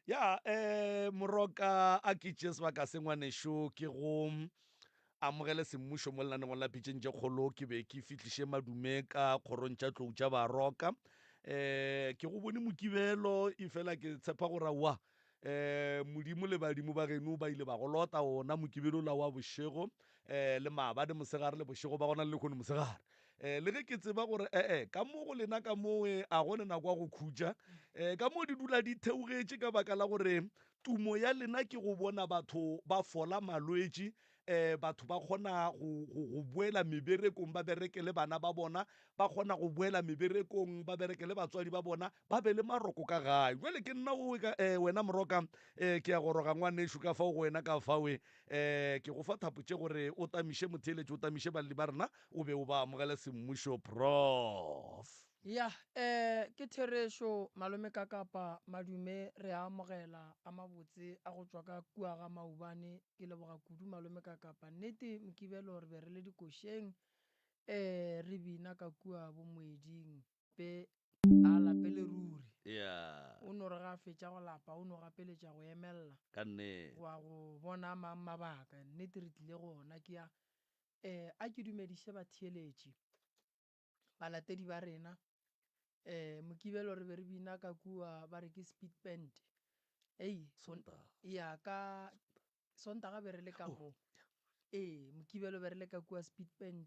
Ya, eh, Moroka, a ke tšee sebaka se ngwanešo ke go amogele semmušo mo lenanegong la Pitšeng tše Kgolo. Ke be ke fihliše madume ka kgorong tša tlou tša Baroka. Eh, ke go bone Mokibelo, efela ke tshepa gore aowa, eh, Modimo le badimo ba geno ba ile ba go lota ona Mokibelo ola wa bošego, eh, le maabane mosegare le bošego ba gona le lehono mosegare. Eh, le ge ke tseba gore ee ka mo go lena ka moe a go ne nako ya go khutša, eh, ka mo di dula di theogetše ka baka la gore tumo ya lena ke go bona batho ba fola malwetši, eh, batho ba kgona go, go, go boela meberekong ba bereke le bana ba bona, ba kgona go boela meberekong ba bereke le batswadi ba bona, ba be le maroko ka gae. Jwale ke nna owe ka, eh, wena Moroka, eh, ke ya goroga ngwanešu ka fao go wena ka fawe, eh, ke go fa thapo tše gore o tamiše motheeletši, o tamiše balli ba rena, O be o ba amogele semmušo, Prof. Yah, eh, ke therešo, Malome Kakapa, madume re a amogela a mabotse a go tšwa ka kua ga Maubane. Ke leboga kudu, Malome Kakapa. Nnete, Mokibelo re be re le dikošeng, eh, re bina ka kua bo moeding. Be a lapele ruri. Yeah. O no re ga a fetša go lapa, o no gapeletša go emelela. Ka nnete. Go ya go bona a mang mabaka. Nnete re tlile go ona ke a. Eh, a ke dumediše batheeletši, balatedi ba rena. Eh, Mokibelo re be re bina ka kua ba re ke speed band. Ei, Sontaga. Ya ka Sontaga be re le ka mo. Ee, Mokibelo be re le ka kua speed band.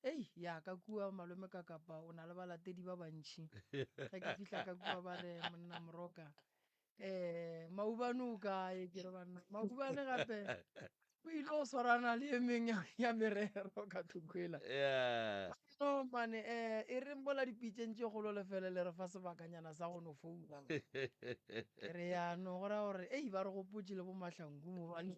Ei, ya ka kua malome ka kapa o na le balatedi ba bantši. Ge ke fihla ka kua ba re monna Moroka. Eh, maubane o kae? Ke re banna, maubane gape o ile go swarana le e meng ya merero ka thokwela. Yeah. No mane, eh, e re mola dipitšeng tše kgolo le fele le re fa sebakanyana sa go no founa. Ke re ya no go ra gore ei ba re gopotše le bo Mahlangu mo bane.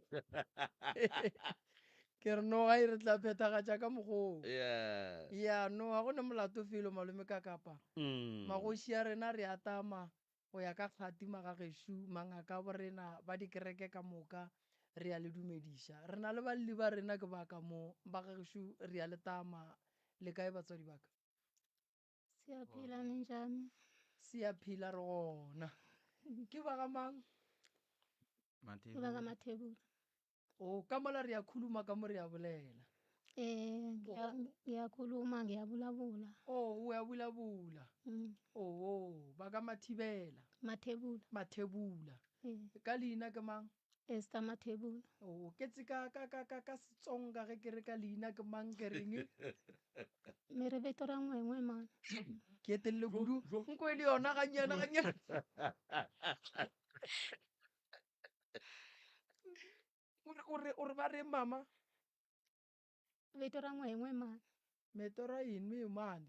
Ke re no ga e re tla phethagatša ka mokgoo. Yeah. Ya no ga go ne molato felo malome ka kapa. Magoši a rena re a tama Go ya ka kgati magagešu, mangaka a borena ba dikereke ka moka, re a le dumediša. Re na le balli ba rena ke ba ka mo, bagagešu re a le tama. Le kae batswadi ba ka? Siyaphila ninjani? Siyaphila re gona. Ke ba ga mang? Ke ba ga Mathebula. O ka mola re a khuluma ka mo re a bolela. Eh, ngiyakhuluma ngiyabulabula. Oh, o a bulabula. Mm. Oh, ba ka Mathibela. Mathebula. Mathebula. Eh. Ka leina ke mang? Esther Mathebula. Oh, ke tse ka ka ka ka ka Setsonga ge ke re ka leina ke mang ke reng? Me re vito ra n'wengwe mani. Ke etelele kudu. Nko e le yona gannyane gannyane. O re o re ba reng mama? Vito ra n'wengwe mani. Meto ra yini mani?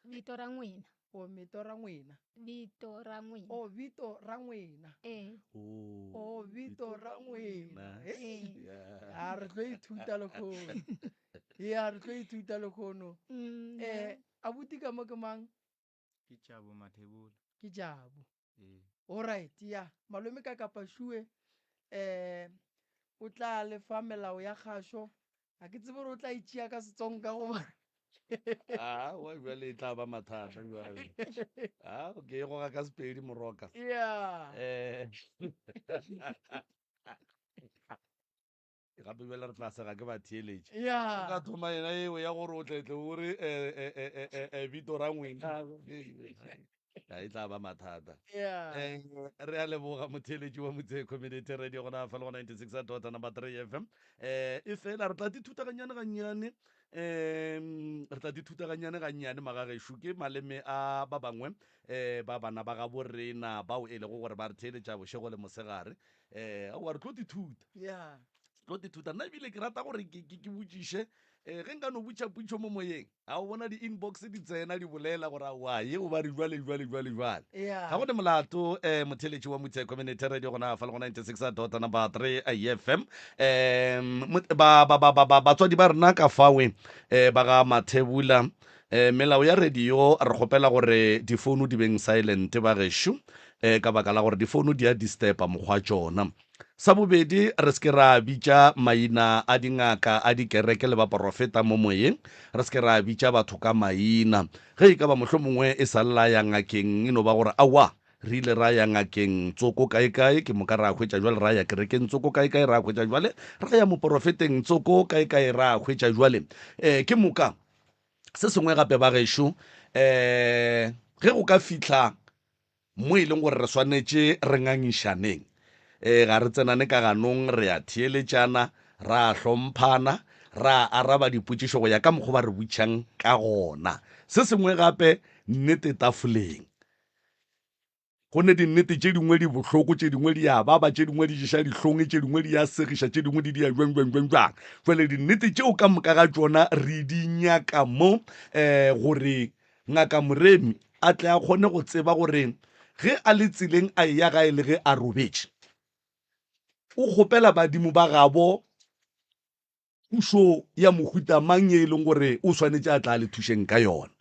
Vito ra n'wina. O meto ra n'wina. Vito ra n'wina. O vito ra n'wina. Eh. O vito ra n'wina. Eh. A re tlo ithuta lekgono. Ya re tlo ithuta lekgono. Mm, Eh, abuti ka mo ke mang? Ke Jabu Mathebula. Ke Jabu. Ee. Alright, ya. Malome ka kapa Shue eh o tla le fa melao ya kgašo. Ga ke tsebe gore o tla e tšea ka Setsonga goba Ah, wa jwale e tla ba mathata jwale. Ah, okay, e goga ka Sepedi moroka. Yeah. Eh. Gape bjale re tla sega ke batheeletši. Yeah. O ka thoma yena eo ya gore o tletle o re eh, eh, eh, eh, eh, eh, Vito Rangwena. Ya, e tla ba mathata. Yeah. Eh, re a leboga motheeletši wa Motse Community Radio gona fa le go 96 dot number 3 FM. Eh, e fela re tla di thuta gannyane gannyane. Um re tla di thuta gannyane gannyane magagešo ke maleme a ba bangwe eh ba bana ba gabo rena bao e lego gore ba re theeletša bošego le mosegare. Eh, aowa re tlo di thuta. Yeah. Tlo di thuta. Nna ebile ke rata gore ke ke ke botšiše eh ge nka no botša potšo mo moyeng. A o bona di-inbox di tsena di bolela gore aowa ye o ba re jwale jwale jwale jwale. Yeah. Ga go ne molato eh motheeletši wa Motse Community Radio gona fa le go 96 dot number 3 FM. Eh ba ba ba ba batswadi ba rena ka fawe eh ba ga Mathebula eh melao ya radio re kgopela gore difounu di beng silent ba gešo eh ka baka la gore difounu di a disturba mokgwa tšona. Sa bobedi, re se ke ra bitša maina a dingaka, a dikereke le baporofeta mo moyeng. Re se ke ra bitša batho ka maina. Ge e ka ba mohlomongwe e sa lla ya ngakeng, e no ba gore aowa, Re ile ra ya ngakeng tsoko kaekae, ke moka ra hwetša jwale, ra ya kerekeng tsoko kaekae, ra hwetša jwale, ra ya moporofeteng tsoko kaekae, ra hwetša jwale. Um ke moka se sengwe gape ba gešo, um ge go ka fihla mo e leng gore re swanetše re ngangišaneng, um ga re tsenane ka ganong, re a theeletšana, ra hlomphana, ra araba dipotšišo go ya ka mokgwa ba re botšang ka gona. Se sengwe gape, nnete tafoleng. Go ne dinnete tše dingwe di bohloko, tše dingwe di a baba, tše dingwe di ješa dihlong, tše dingwe di a segiša, tše dingwe di dia bjang bjang bjang bjang. Jwale dinnete tšeo ka moka ga tšona re di nyaka mo um gore Ngaka Moremi a tle a kgone go tseba gore ge a le tseleng a eya gae le ge a robetše, o kgopela badimo ba gabo thušo ya mohuta mang ye e leng gore o swanetše a tla le thušeng ka yona.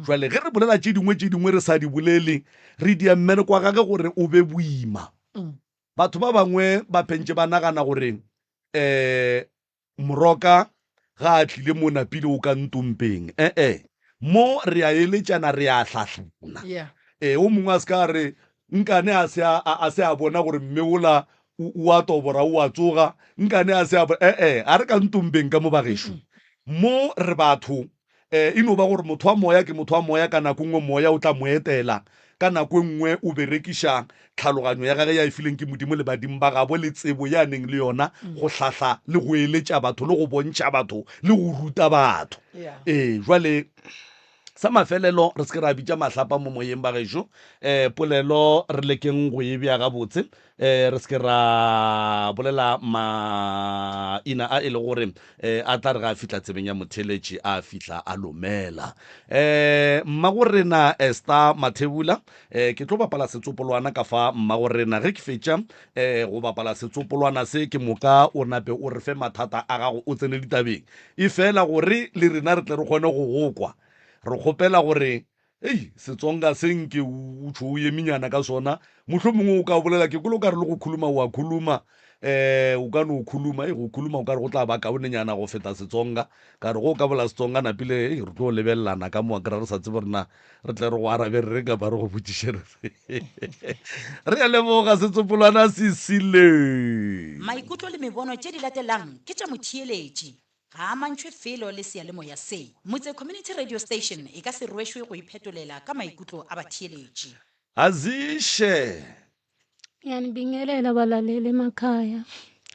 Jwale ge re bolela tše dingwe, tše dingwe re sa di bolele, re dia mmereko wa gage gore o be boima. Batho ba bangwe ba phentše ba nagana gore um Moroka ga a tlile mo napile o ka ntompeng. E-e, mo re a eletšana, re a hlahlana. Ee, o mongwe a se ka a re nkane a se a, a se a bona gore mme ola o, o a tobora, o a tsoga, nkane a se a bo-, e-e, a re ka ntombeng ka mo bagešo. Mo re batho, e, e no ba gore motho wa moya ke motho wa moya, ka nako nngwe moya o tla mo etela, ka nako e nngwe o berekiša tlhaloganyo ya gage ya e fileng ke Modimo le badimo ba gabo le tsebo ye a neng le yona go hlahla le go eletša batho le go bontšha batho le go ruta batho. Ee, jwale Sa mafelelo, re se ke ra bitša mahlapa mo moyeng, bagešo. Um polelo re lekeng go e bea gabotse. Um re se ke ra bolela maina a e le gore um a tla re ga a fihla tsebeng ya motheeletši a fihla a lomela. Um mmagorena Esther Mathebula, um ke tlo bapala setsopolwana ka fa mmagorena. Ge ke fetša um go bapala setsopolwana se, ke moka o nape o re fe mathata a gago o tsene ditabeng. Efela gore le rena re tle re kgone go go kwa, re kgopela gore, Ei, Setsonga se nke o tšho o eminyana ka sona, mohlomongwe o ka bolela, ke kwele o ka re le go khuluma o a khuluma, um o ka no khuluma, ei, go khuluma o ka re go tla ba kaonenyana go feta Setsonga, ka re ge o ka bolela Setsonga napile, ei, re tlo lebelelana ka mo, wa kry-a re sa tsebe gore na re tle re go arabe re reng kapa re go botšiše re reng. Re a leboga, setsopolwana se sile. Maikutlo le mebono tše di latelang ke tša motheeletši. Ga a amantšhwe felo le seyalemoya se. Motse Community Radio Station e ka se rwešwe go iphetolela ka maikutlo a batheeletši. Aziše. Ngiyanibingelela balaleli emakhaya.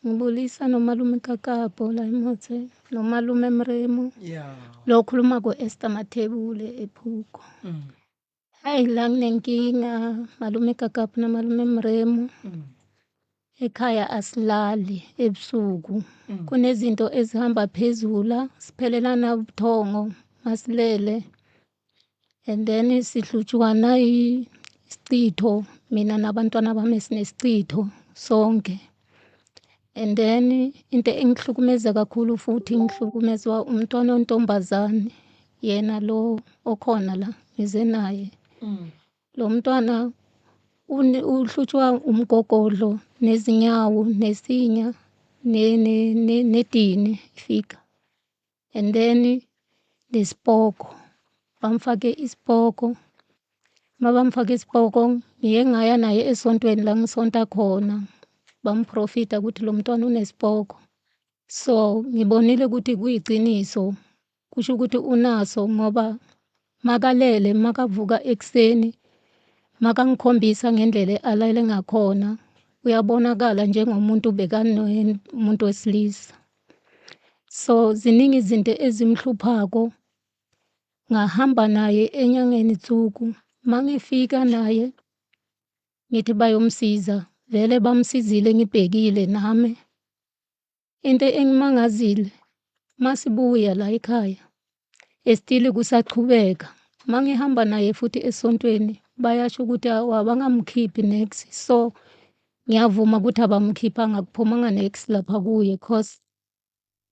Ngibulisa nomalume Kakapo la eMotse nomalume Mremo. Yeah. Lo khuluma ko-Esther Mathebule ePhuko. Hayi la nginenkinga malume Kakapo namalume Mremo. Ekhaya asilali ebusuku. Kunezinto ezihamba phezulu siphelelana ubuthongo masilele. And then sihlutshwa nayisichitho mina nabantwana bami sinesichitho sonke. And then into engihlukumeza kakhulu futhi ngihlukumezwa umntwana ontombazane yena lo okhona la ngize naye. Lo mntwana uhlutshwa umgogodlo nezinyawo nesinya nedini ifika. And then nesipoko bamfake isipoko mabamfake isipoko ngiye ngaya naye esontweni la ngisonta khona bamprofita ukuthi lo mntwana unesipoko so ngibonile ukuthi kuyiciniso kusho ukuthi unaso ngoba makalele makavuka ekuseni makangikhombisa ngendlela alele ngakhona uyabonakala njengomuntu bekanomuntu wesilisa. So ziningi izinto ezimhluphako. Ngahamba naye enyangeni tsuku mangifika naye ngithi bayomsiza vele bamsizile ngibhekile nami. Into engimangazile masibuya la ekhaya estili kusachubeka mangihamba naye futhi esontweni bayasho ukuthi awu abangamkhiphi nex so ngiyavuma ukuthi abamkhiphanga kuphumanga nex lapha kuye cause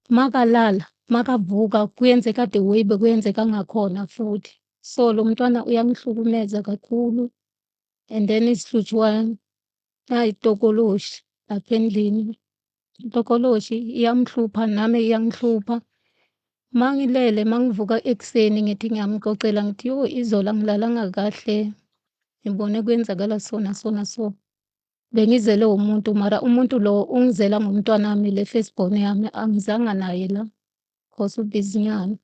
makalala makavuka kuyenzeka the way bekuyenzeka ngakhona futhi so lo mntwana uyangihlukumeza kakhulu and then isihlutshwa nayitokoloshi lapha endlini itokoloshi iyamhlupha nami iyangihlupha mangilele mangivuka ekuseni ngithi ngiyamxoxela ngithi yo izolo angilalanga kahle. Ngibone kwenzakala so na so na so. Bengizele umuntu mara umuntu lo ungizela ngomntwanami le first born yami angizanga naye la cause ubhizinyana.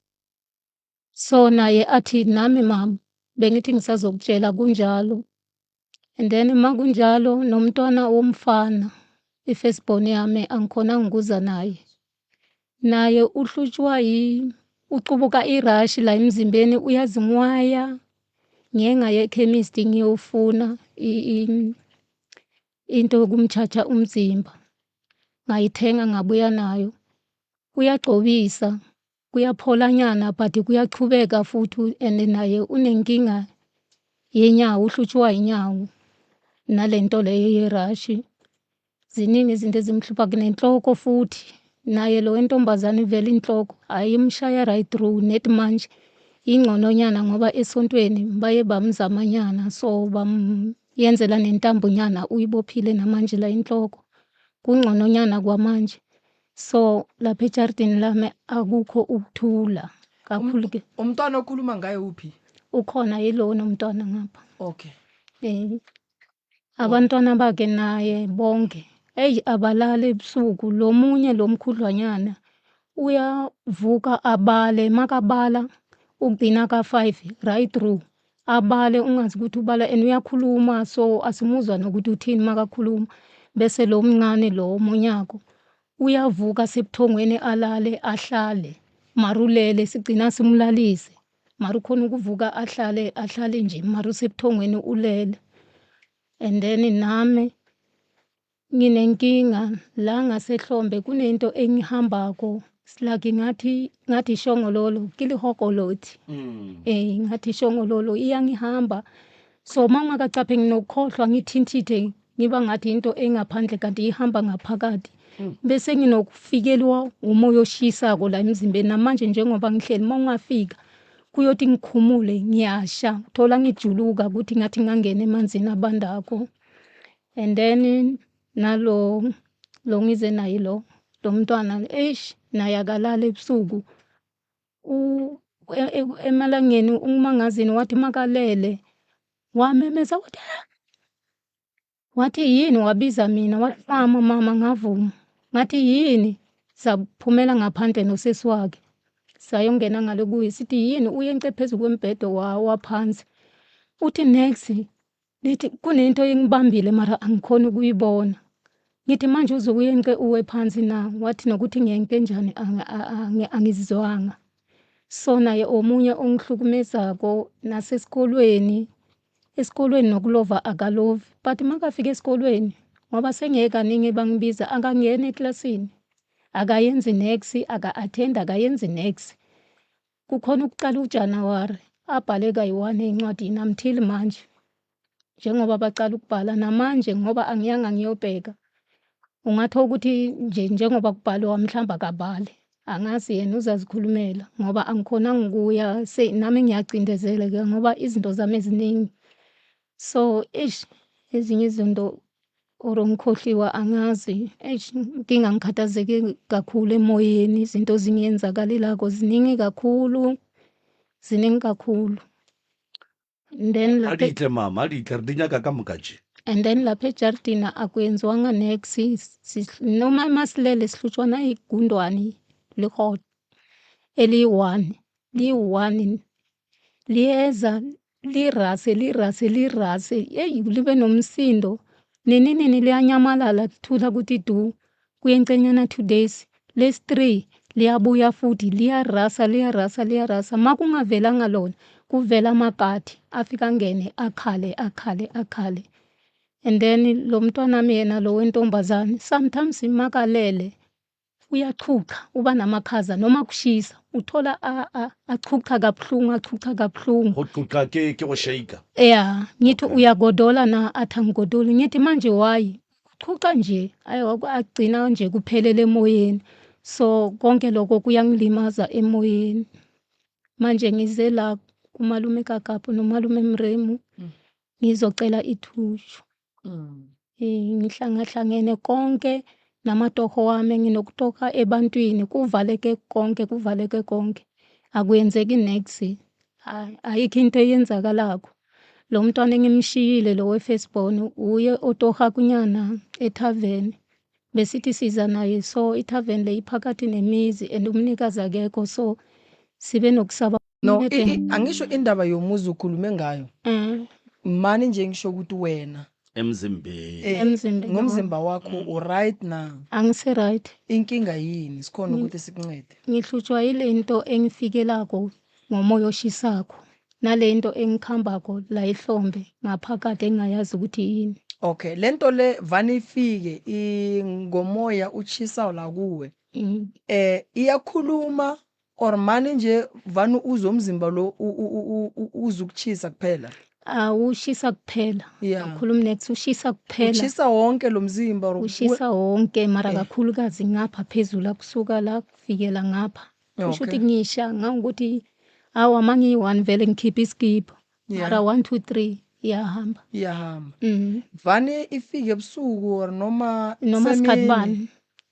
So naye athi nami mama bengithi ngisazokutshela kunjalo. And then makunjalo nomntwana womfana i-first born yami angikhonanga ukuza naye. Naye uhlutshwa yi ucubuka irashi la emzimbeni uyazinwaya. Ngiye ngaye ekhemisti ngiyofuna into yokumtshatsha umzimba. Ngayithenga ngabuya nayo. Uyagcobisa, kuyapholanyana but kuyachubeka futhi and naye unenkinga yenyawo, uhlutshwa inyawo nalento leyo yerashi. Ziningi izinto ezimhlupha kunenhloko futhi naye lo wentombazane vele inhloko hhayi imshaya right through net manje ingcononyana ngoba esontweni baye bamzamanyana so bamyenzela nentambonyana uyibophile namanje la inhloko kungcononyana kwamanje so lapha ejaridini lami akukho ukuthula kakhulu ke. Umntwana okhuluma ngaye uphi? Ukhona yilona umntwana ngapha. Okay. Eh Abantwana bakhe naye bonke eyi abalali ebusuku lo munye lo mkhudlwanyana uyavuka abale makabala ugcina ka-five right through abale ungazi ukuthi ubala and uyakhuluma so asimuzwa nokuthi uthini makakhuluma bese lo mncane lo omunyako uyavuka sebuthongweni alale ahlale mara ulele sigcina simlalise mara ukhona ukuvuka ahlale ahlale nje mara usebuthongweni ulele and then nami nginenkinga la ngasehlombe kunento engihambako like ngathi ngathi ishongololo ke lihogolothi mm. eh ngathi ishongololo iyangihamba so uma ungakacaphe nginokukhohlwa ngithintithe ngiba ngathi into engaphandle kanti ihamba ngaphakathi mm. bese nginokufikelwa umoya oshisako la emzimbeni namanje njengoba ngihleli uma ungafika kuyothi ngikhumule ngiyasha thola ngijuluka ukuthi ngathi ngangena emanzini abandako and then nalo lo ngize naye lo lo mntwana eish naye akalali ebusuku e, e, emalangeni umangazini wathi makalele Wamemeza wathi ah! Wathi yini wabiza mina wathi mama mama ngavuma. Ngathi yini saphumela ngaphandle nosesi wakhe. Sayongena ngale kuye sithi yini uyence phezu kombhedo waphansi. Uthi next lithi kunento engibambile mara angikhoni ukuyibona. Ngithi manje uze uyence uwe phansi na? Wathi nokuthi ngiyence njani angizizwanga. So naye omunye ongihlukumezako nasesikolweni, esikolweni nokulova akalovi but makafika esikolweni ngoba sengiye kaningi bangibiza akangeni eklasini, akayenzi nex, aka-attend akayenzi nex. Kukhona ukuqala uJanuwari abhale kayi-one encwadini until manje njengoba bacala ukubhala namanje ngoba angiyanga ngiyobheka ungathola ukuthi nje njengoba kubhalwa mhlawumbe akabhali angazi yena uzazikhulumela ngoba angikhonanga ukuya nami ngiyacindezeleka ngoba izinto zami eziningi so eish ezinye izinto or ngikhohliwa angazi eish inkinga ngikhathazeke kakhulu emoyeni izinto zingenzakalelako ziningi kakhulu ziningi kakhulu and then A di tle mama, a di tle, re di nyaka ka moka tše. And then lapha ejardini akwenziwanga nex noma masilele sihlutshwana igundwane lihot eliyi-one liyi-one liyeza lirase lirase lirase yeyi libe nomsindo nini nini liyanyamalala thula ukuthi du kuyencenyana 2 days lesi-3 liyabuya futhi liyarasa liyarasa liyarasa ma kungavelanga lona kuvela amakati afika angene akhale akhale akhale and then lo mntwanami yena lo wentombazane sometimes makalele uyachucha uba namakhaza noma kushisa uthola achucha kabuhlungu achucha kabuhlungu Go tloga ke ke go shaker. Ya ngithi uyagodola na athi angigodoli ngithi manje why uchucha nje ayi agcina nje kuphelele emoyeni so konke lokho kuyangilimaza emoyeni manje ngize la kumalume kaGapu nomalume Mremu ngizocela ithushu Ngihlangahlangene konke namatoho wami nginokutoha ebantwini kuvaleke konke kuvaleke konke akwenzeki nex ayikho into eyenzakalako. Lo mntwana engimshiyile lo we-firstborn uye otoha kunyana ethaveni. Besithi siza naye so ithaveni le iphakathi nemizi and umnikazi akekho so sibe nokusaba. No, angisho indaba yomuzi ukhulume ngayo. Mani nje ngisho ukuthi wena emzimbeni eh, Emzimbeni ngomzimba wakho u-right na? Angisi right. Inkinga yini? Sikhona ukuthi sikuncede. Ngihlutshwa yile nto engifikelako ngomoya oshisako nale nto engikhambako la ehlombe ngaphakathi engingayazi ukuthi yini. Okay, lento le vane ifike ngomoya utshisayo la kuwe. Eh iyakhuluma or mane nje vane uzwe umzimba lo uzwe ukuchisa kuphela? Awushisa kuphela. Yeah. Akhulumi next ushisa kuphela. Uchisa wonke lo mzimba or Ushisa wonke mara Eh. kakhulukazi ngapha phezulu la kusuka la kufikela ngapha. Kusho Okay. ukuthi ngisha ngangokuthi awa mangiyi-one vele ngikhipha isikibha. Yeah. Mara 1 2 3 iyahamba. Iyahamba. Vane ifike ebusuku or noma Noma sikhathi semini? bani.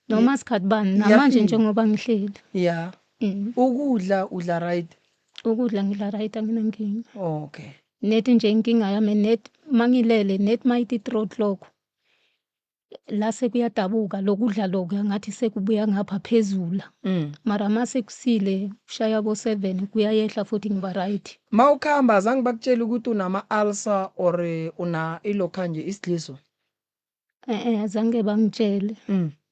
Noma sikhathi bani namanje Iyafika. njengoba ngihleli. Yeah. Ukudla udla right? Ukudla ngidla right anginankinga. Okay. Net nje inkinga yami net mangilele net mayithi 3 o'clock la sekuyadabuka lokudla lokhu ngathi sekubuya ngapha phezulu. Mara mase kusile kushaya bo 7 kuyayehla futhi ngiba right. Mawukhamba azange bakutshele ukuthi unama ulcer or una ilokha nje isidliso? Eh azange bangitshele.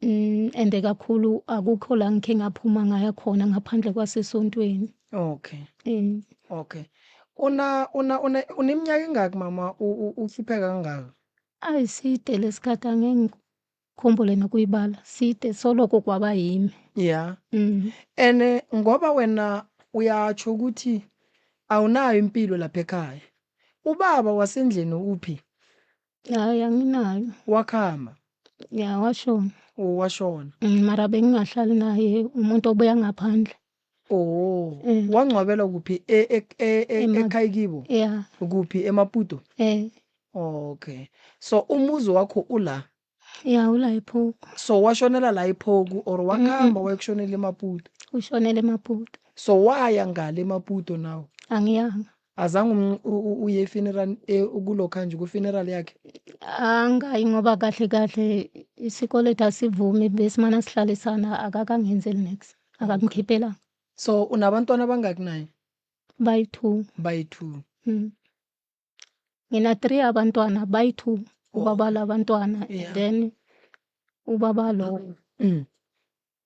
Ende kakhulu akukho la ngikhe ngaphuma ngaya khona ngaphandle kwasesontweni. Okay. Okay. Una una una uneminyaka engaki mama uhlupheka kangaka? Ayi side lesikhathi angeke ngikhumbule nokuyibala. Side soloko kwaba yimi. Yeah. Ene ngoba wena uyatsho ukuthi awunayo impilo lapha ekhaya. Ubaba wasendlini uphi? Hayi anginayo. Wakhamba. Ya washona. Washona. Mara bengingahlali naye umuntu obuya ngaphandle. Oh. Wangcwabelwa kuphi ekhaya kibo? Yeah. Kuphi eMaputo? Eh. Okay. So umuzi wakho ula? Ya ula ePhoku. So washonela la ePhoku or wakhamba wayokushonela eMaputo? Ushonele eMaputo. So waya ngale eMaputo nawe? Angiyanga. Azange uye funeral kulokha nje ku funeral yakhe? Angayi ngoba kahle kahle isikweletu asivumi besimana sihlalisana akakangenzeli next. Akangikhiphelanga. So unabantwana abangaki naye? Bayi-2. Bayi-2. Ngina 3 abantwana bayi-2 ubaba labantwana Yeah. then ubaba lo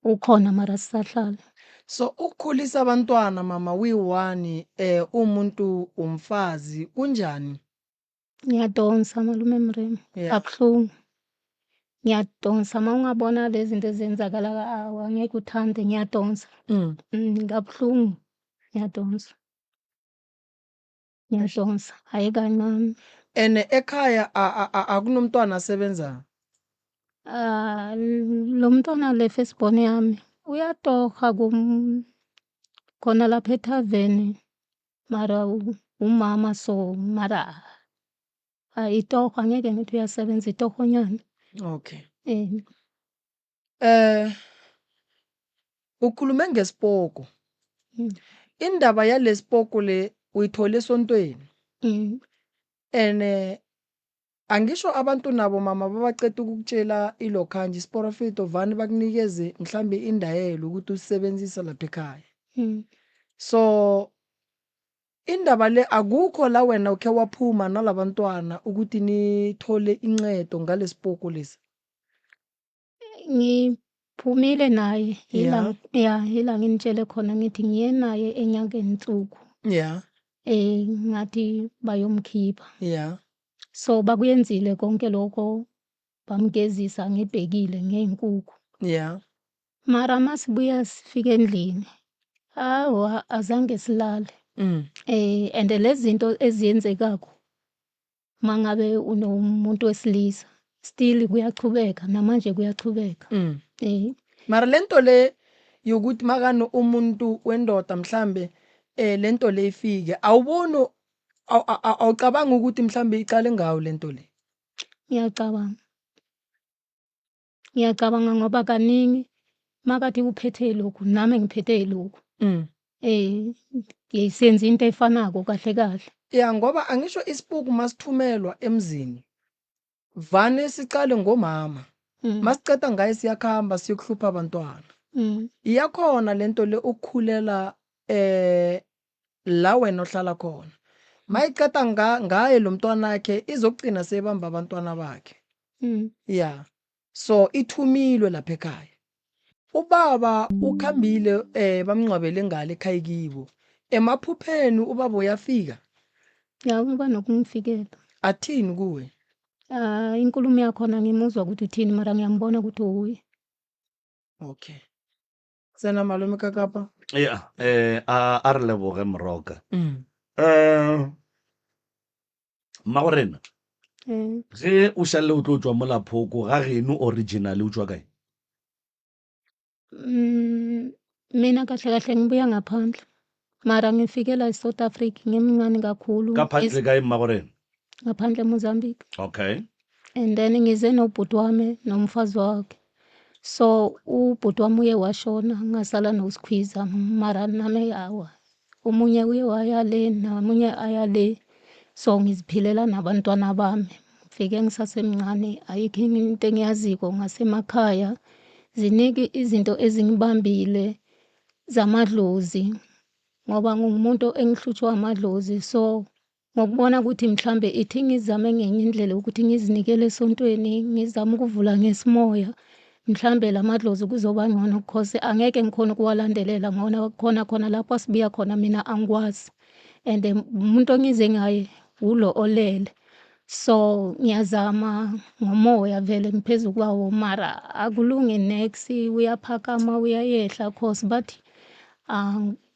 ukhona mara sisahlala. So ukukhulisa abantwana mama uyi-one umuntu umfazi kunjani? Ngiyadonsa malume Mrema. Yeah. Kabuhlungu. Ngiyadonsa uma ungabona lezi zinto ezenzakala awu angeke uthande ngiyadonsa. Kabuhlungu ngiyadonsa. Ngiyadonsa hayi kancane. Ene ekhaya akunomntwana asebenzayo? Ah lo mntwana le firstborn yami uyatoha kum khona lapha ethaveni mara umama so mara ayitoho angeke ngithi uyasebenza itohonyana. Okay. Ukhulume ngesipoko. Indaba yalesipoko le uyithole esontweni. Ene angisho abantu nabo mama babaceda ukukutshela ilokha nje isiprofeto vane bakunikeze mhlambe indayelo ukuthi usebenzise lapha ekhaya. So indaba le akukho la wena ukhe waphuma nalabantwana ukuthi nithole incedo ngalesipoko lesi. Ngiphumile naye ila ya ila nginitshele khona ngithi ngiye naye enyangeni insuku. Yeah. Ngathi bayomkhipha. Yeah. So bakuyenzile konke lokho bamgezisa ngibhekile ngey'nkukhu. Yeah. Mara masibuya sifika endlini awa azange silale. And lezi zinto eziyenzekako mangabe unomuntu wesilisa still kuyachubeka namanje kuyachubeka. Mara lento le yokuthi makano umuntu wendoda mhlambe lento le ifike awuboni awucabanga ukuthi mhlambe icale ngawo lento le? Ngiyacabanga. Ngiyacabanga ngoba kaningi makathi uphethe lokhu nami ngiphethe lokhu. Senza into efanako kahle kahle. Ya ngoba angisho isipuku masithumelwa emzini vane siqale ngomama. Masiceda ngaye siyakhamba siyokuhlupha abantwana. Iyakhona lento le ukukhulela eh la wena ohlala khona. Mayiqeda nga, ngaye lo mntwanakhe izokugcina seyibamba abantwana bakhe. Ya. So ithumilwe lapha ekhaya. Ubaba ukhambile eh bamngcwabele ngale ekhaya kibo. Emaphupheni ubaba uyafika. Ya uba nokungifikela. Athini kuwe? Ah inkulumo yakhona ngimuzwa ukuthi uthini mara ngiyambona ukuthi uye. Okay. Tsena malome ka kapa. Ya, eh a a re leboge Moroka. Mm. Eh Mmagorena, Eh ge o šalle o tlo tšwa mola phoko ga geno original o tšwa kae? Mina kahle kahle ngibuya ngaphandle. Mara ngifike la eSouth Africa ngimncane kakhulu. Ka phandle kae Mmagorena? Ngaphandle eMozambique. Okay. And then ngize nobhuti wami nomfazi wakhe. So ubhuti wami uye washona ngasala noSikhwiza mara nami awa omunye uye waya le nomunye aya le. So ngiziphilela nabantwana bami. Ngifike ngisasemncane ayikho into engiyaziko ngasemakhaya. Ziningi izinto ezingibambile zamadlozi ngoba ngingumuntu engihlutshwa amadlozi so ngokubona ukuthi mhlambe ithi ngizame ngenye indlela ukuthi ngizinikele esontweni ngizame ukuvula ngesimoya mhlambe lamadlozi kuzoba ngcono cause angeke ngikhona ukuwalandelela ngona khona khona lapho asibuya khona mina angikwazi and umuntu ongize ngaye ulo olele so ngiyazama ngomoya vele ngiphezu kwawo mara akulungi nex uyaphakama uyayehla cause bathi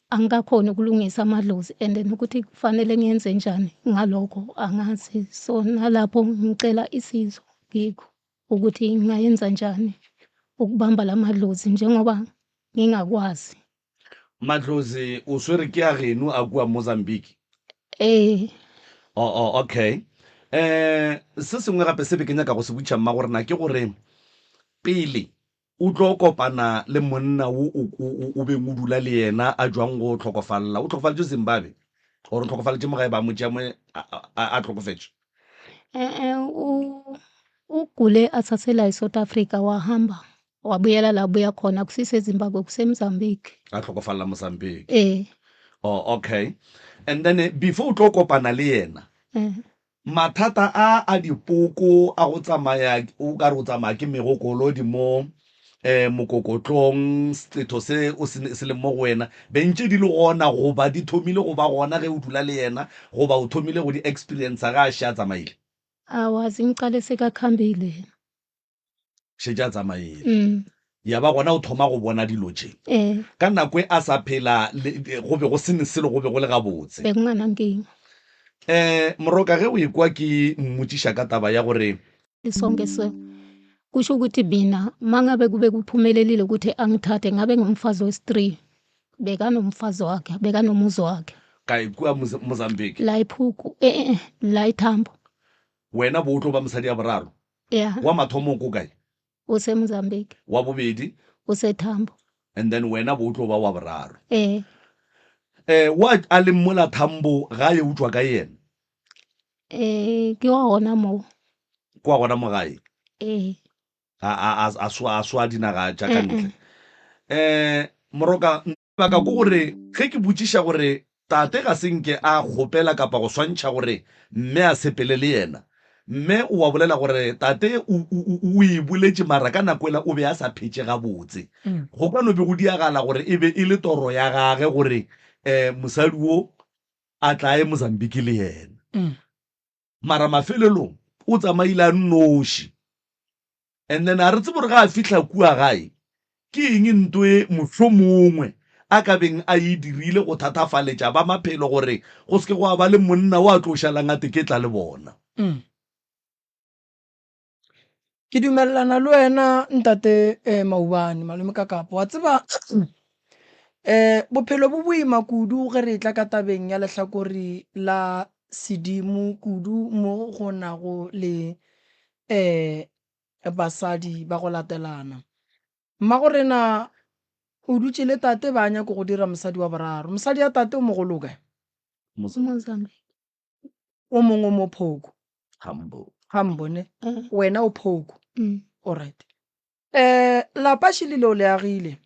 angikakhoni ukulungisa amadlozi and then ukuthi kufanele ngiyenze njani ngalokho angazi so nalapho ngicela isizo kikho ukuthi ngingayenza njani ukubamba lamadlozi njengoba ngingakwazi. Madlozi o swere ke a geno a kua Mozambique? Ee. Oh, oh, okay. Eh, se sengwe gape se be ke nyaka go se botša mmagorena ke gore pele o tlo kopana le monna wo o, o, o beng o dula le yena a jwang go hlokofalla, o hlokofaletše Zimbabwe or o hlokofaletše mo gae ba mo tšea mo a, a, a hlokofetše? Eh, u ugule asasela eSouth Africa wahamba wabuyela la buya khona kusiseZimbabwe kuseMozambique. A hlokofalla Mozambique. Eh. Oh, okay. And then eh, before o tlo kopana le yena, Eh. mathata a a dipoko a go tsamaya o ka re o tsamaya ke megokolodi mo eh mokokotlong setho se o se se leng mo go wena bentše di le gona goba di thomile go ba gona ge o dula le yena goba o thomile go di experience ga a še a tsamaile? Awa zingiqale sekakhambile. Šetše a tsamaile. Mm. Ya ba gona o thoma go bona dilo tše. Eh. Ka nako e a sa phela le, go be go se ne selo go be go le gabotse. Bekunganankinga. Eh, Moroka ge o ekwa ke mmotšiša ka taba ya gore Sonke so kusho ukuthi mina mangabe kube kuphumelelile ukuthi angithathe ngabe ngumfazi wesi-3 bekanomfazi wakhe bekanomuzi wakhe kae kua Mozambique. La iphuku eh eh la ithambo. Wena bo o tlo ba mosadi ya boraro? Ya. Wa mathomo ko kae? O se Mozambique. Wa bobedi? O se Thambo. And then wena bo o tlo ba wa boraro. Eh. Eh, wa a leng mola Thambo ga ye utswa ka yena? Eh, ke wa gona mo. Ke wa gona mo gae? Eh. A a a a swa dinaga tša ka ntle. Eh, Moroka Lebaka ke gore ge ke botšiša gore tate ga se nke a kgopela kapa go swantšha gore mme a sepele le yena, mme o a bolela gore tate o, o, o, o e boletše mara ka nako ela o be a sa phetše gabotse. Go ka no be go diagala gore e be e le toro ya gage gore um mosadi wo a tla ye Mozambique le yena. Mara mafelelong o tsamaile a nnoši. And then a re tsebe gore ga a fihla kua gae ke eng nto e mohlomongwe a ka beng a e dirile go thatafaletša ba maphelo gore go se ke gwa ba le monna o a tlo šalang a teketla le bona. Ke dumelelana le wena ntate eh, Maubane, malome Kakapo. Wa tseba eh, bophelo bo boima kudu ge re etla ka tabeng ya lehlakore la sedimo kudu mo go nago le eh, basadi ba go latelana. Mmagorena o dutše le tate ba nyako go dira mosadi wa boraro. Mosadi ya tate o mogolo o kae? Mozambique. O mongwe o mo Phoko. Hambo. Hambo ne? Eh. Wena o Phoko. Mm. Alright. Eh lapa šilile o le agile.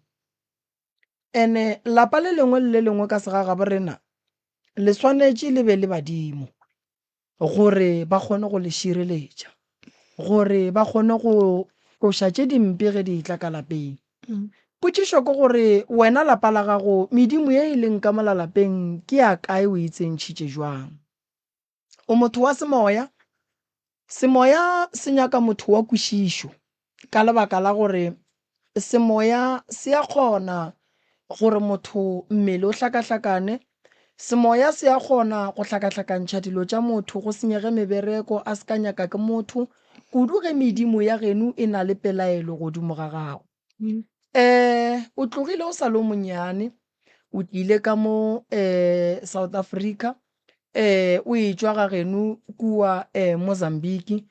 Ene lapa le lengwe le le lengwe ka segagabo rena le swanetše le be le badimo gore ba kgone go le šireletša, gore ba kgone go tloša tše dimpe ge di etla ka lapeng. Mm. Potšišo ke gore wena lapa la gago medimo ye e leng ka mola lapeng ke ya kae o e tsentšhitše jwang? O motho wa semoya. Semoya se nyaka motho wa kwešišo ka lebaka la gore semoya se a kgona gore motho mmele o hlakahlakane. Semoya se a kgona go hlakahlakantšha dilo tša motho, go senyege mebereko, a se ka nyaka ke motho, kudu ge medimo ya geno e na le pelaelo godimo ga gago. Um o tlogile o sa le o monnyane, o tlile ka mo um South Africa, um o etšwa ga geno kua um Mozambique,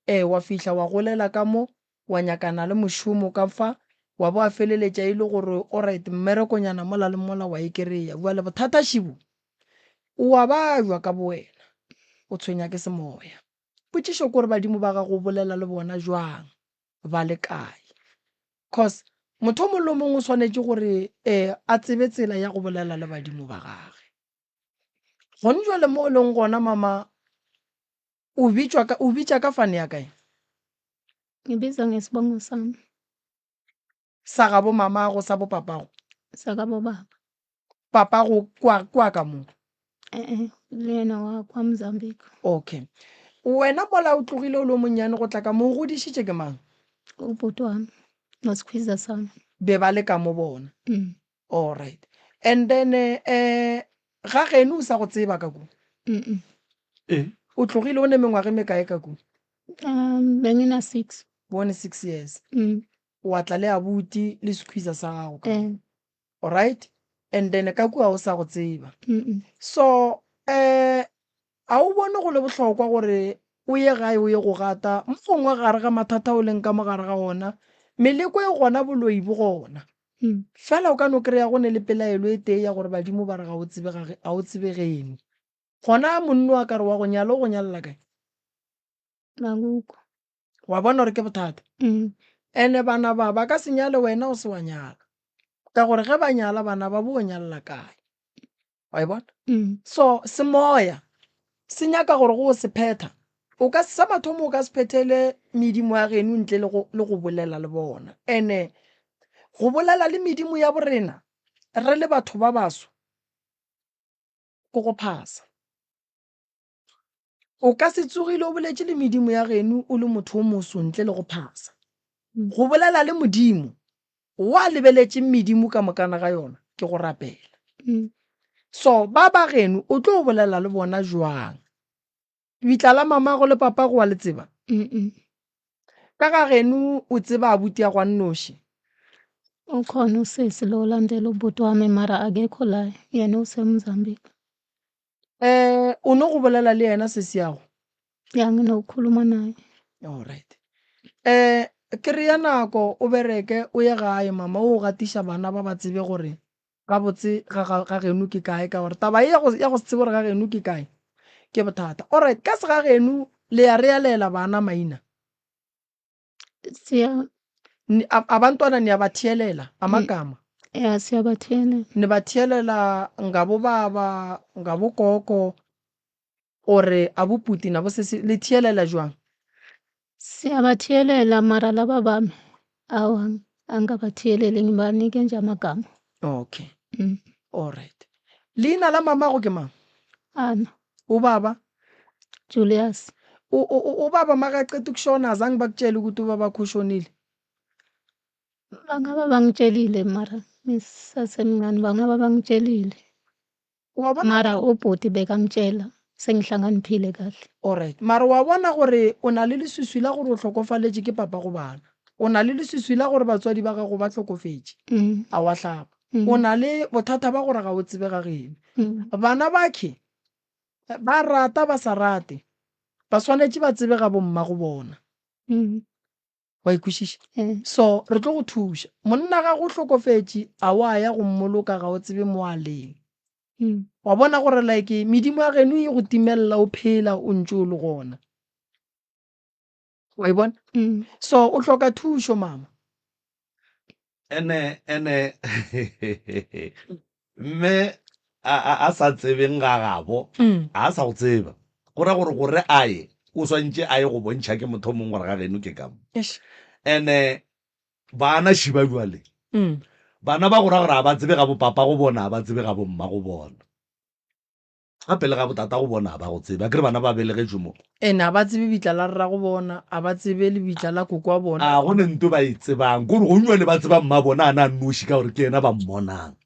um wa fihla wa golela ka mo, wa nyakana le mošomo ka fa, wa bo wa feleletša e le gore alright mmerekonyana mola le mola wa e kry-a. Bjale bothata šibo, o a bajwa ka bowena, o tshwenya ke semoya. Potšišo ke gore badimo ba gago o bolela le bona jwang, ba le kae? Cause motho o mongwe le o mongwe o swanetše gore um a tsebe tsela ya go bolela le badimo ba gage. Gone jwale mo o leng gona mama o bitšwa ka o bitša ka fane ya kae? Ngibiza ngesibongo sami. Sa gabo mamago sa bo papago? Sa gabo baba. Papago kwa kwa ka mo? Eh le yena wa kwa Mozambique. Okay. Wena mola o tlogile o le o monnyane go tla ka mo o godišitše ke mang? Ubhuti wami nosikhwiza sami. Be ba le ka mo bona? Mm. All right. And then eh ga geno o sa go tseba ka ku? Mm. Eh. O tlogile o ne mengwaga e mekae ka ku? Um bengina 6. Bone 6 years. Mm. Wa tla le abuti le squeezer sa gago ka. Eh. All right. And then ka kua o sa go tseba. Mm. So eh a o bone go le bohlokwa gore o ye gae o ye go gata mo gongwe gare ga mathata o leng ka mo gare ga ona meleko e gona boloi bo gona. Mm. Fela o ka no kry-a go ne le pelaelo e tee ya gore badimo ba re ga o tsebe ga o tsebe geno. Gona monno a ka re wa go nyala o go nyalela kae? Makuku. Wa bona gore ke bothata? Mm. Ene bana ba ba ka se nyale wena o se wa nyala. Ka gore ge ba nyala bana ba bo nyalela kae? Wa e bona? Mm. So semoya se nyaka gore go o se phetha o ka sa mathomo o ka se phethele medimo ya geno ntle le go le go bolela le bona. Ene go bolela le medimo ya borena re le batho ba baso ke go phasa. O ka se tsogile o boletše le medimo ya geno o le motho o moso ntle le go phasa. Go bolela le Modimo wa lebeletše medimo ka mokana ga yona ke go rapela. Mm. So ba ba geno o tlo bolela le bona jwang? Lebitla la mamago le papago wa le tseba? Mm. Ka ga geno o tseba abuti ya gwa nnoši? Ukhona usisi lo olandela ubhuti wami mara akekho la yena useMozambique. Eh o no go bolela le yena sesi yago? Ya nginokukhuluma naye. All right. Eh kry-a nako o bereke o ye gae mama o gatiša bana ba ba tsebe gore gabotse ga ga ga geno ke kae ka gore taba ye ya go ya go se tsebe gore ga geno ke kae ke bothata. All right ka se ga geno le ya realela bana maina? Siya Ni- a- Abantwana niyabatheelela amagama? ya siyabathelela. Nibatheelela ngabobaba, ngabogogo ore abuputi nabo sesi le theelela jwang? Siyabathelela mara laba bami awa angabathiyeleli ngibanike nje amagama. Okay. Mm. All right. Leina la mamago ke mang? Ana Ubaba? Julius. U- u- u- Ubaba makaqeda ukushona azange bakutshele ukuthi ubabakho ushonile? Bangaba bangitshelile mara ngisasemncane bangaba bangitshelile. Wa bona? Mara ubhuti bekangitshela sengihlakaniphile kahle. Alright. Mara wa bona gore o na le leswiswi la gore o hlokofaletše ke papa go bana. O na le leswiswi la gore batswadi ba gago ba hlokofetše. Mm. A wa hlapa. Mm. O na le bothata ba gore ga o tsebe ga geno. Mm. Bana bakhe ba rata ba sa rate ba swanetše ba tsebe ga bomma go bona. Mm. Wa ikwešiša? Eh. So re tlo go thuša. Monna ga go hlokofetše a wa ya go mmoloka ga o tsebe mo a leng. Wa bona gore like medimo ya geno e go timelela o phela o ntše o le gona. Wa e bona? So o hloka thušo mama. Ene ene mme a a a sa tsebeng ga gabo a sa go tseba go ra gore gore a ye o swantše a ye go bontšha ke motho o mongwe gore ga geno ke ka mo. Ene bana šiba bjale bana ba go ra gore a ba tsebe ga bo papa go bona a ba tsebe ga bo mma go bona gape le ga bo tata go bona a ba go tsebe akere bana ba belegetšwe mo. Ene a ba tsebe bitla la rrago bona a ba tsebe lebitla la koko wa bona. A go ne nto ba e tsebang kore gong jwale ba tseba mma bona a na a nnoši ka gore ke yena ba mmonang.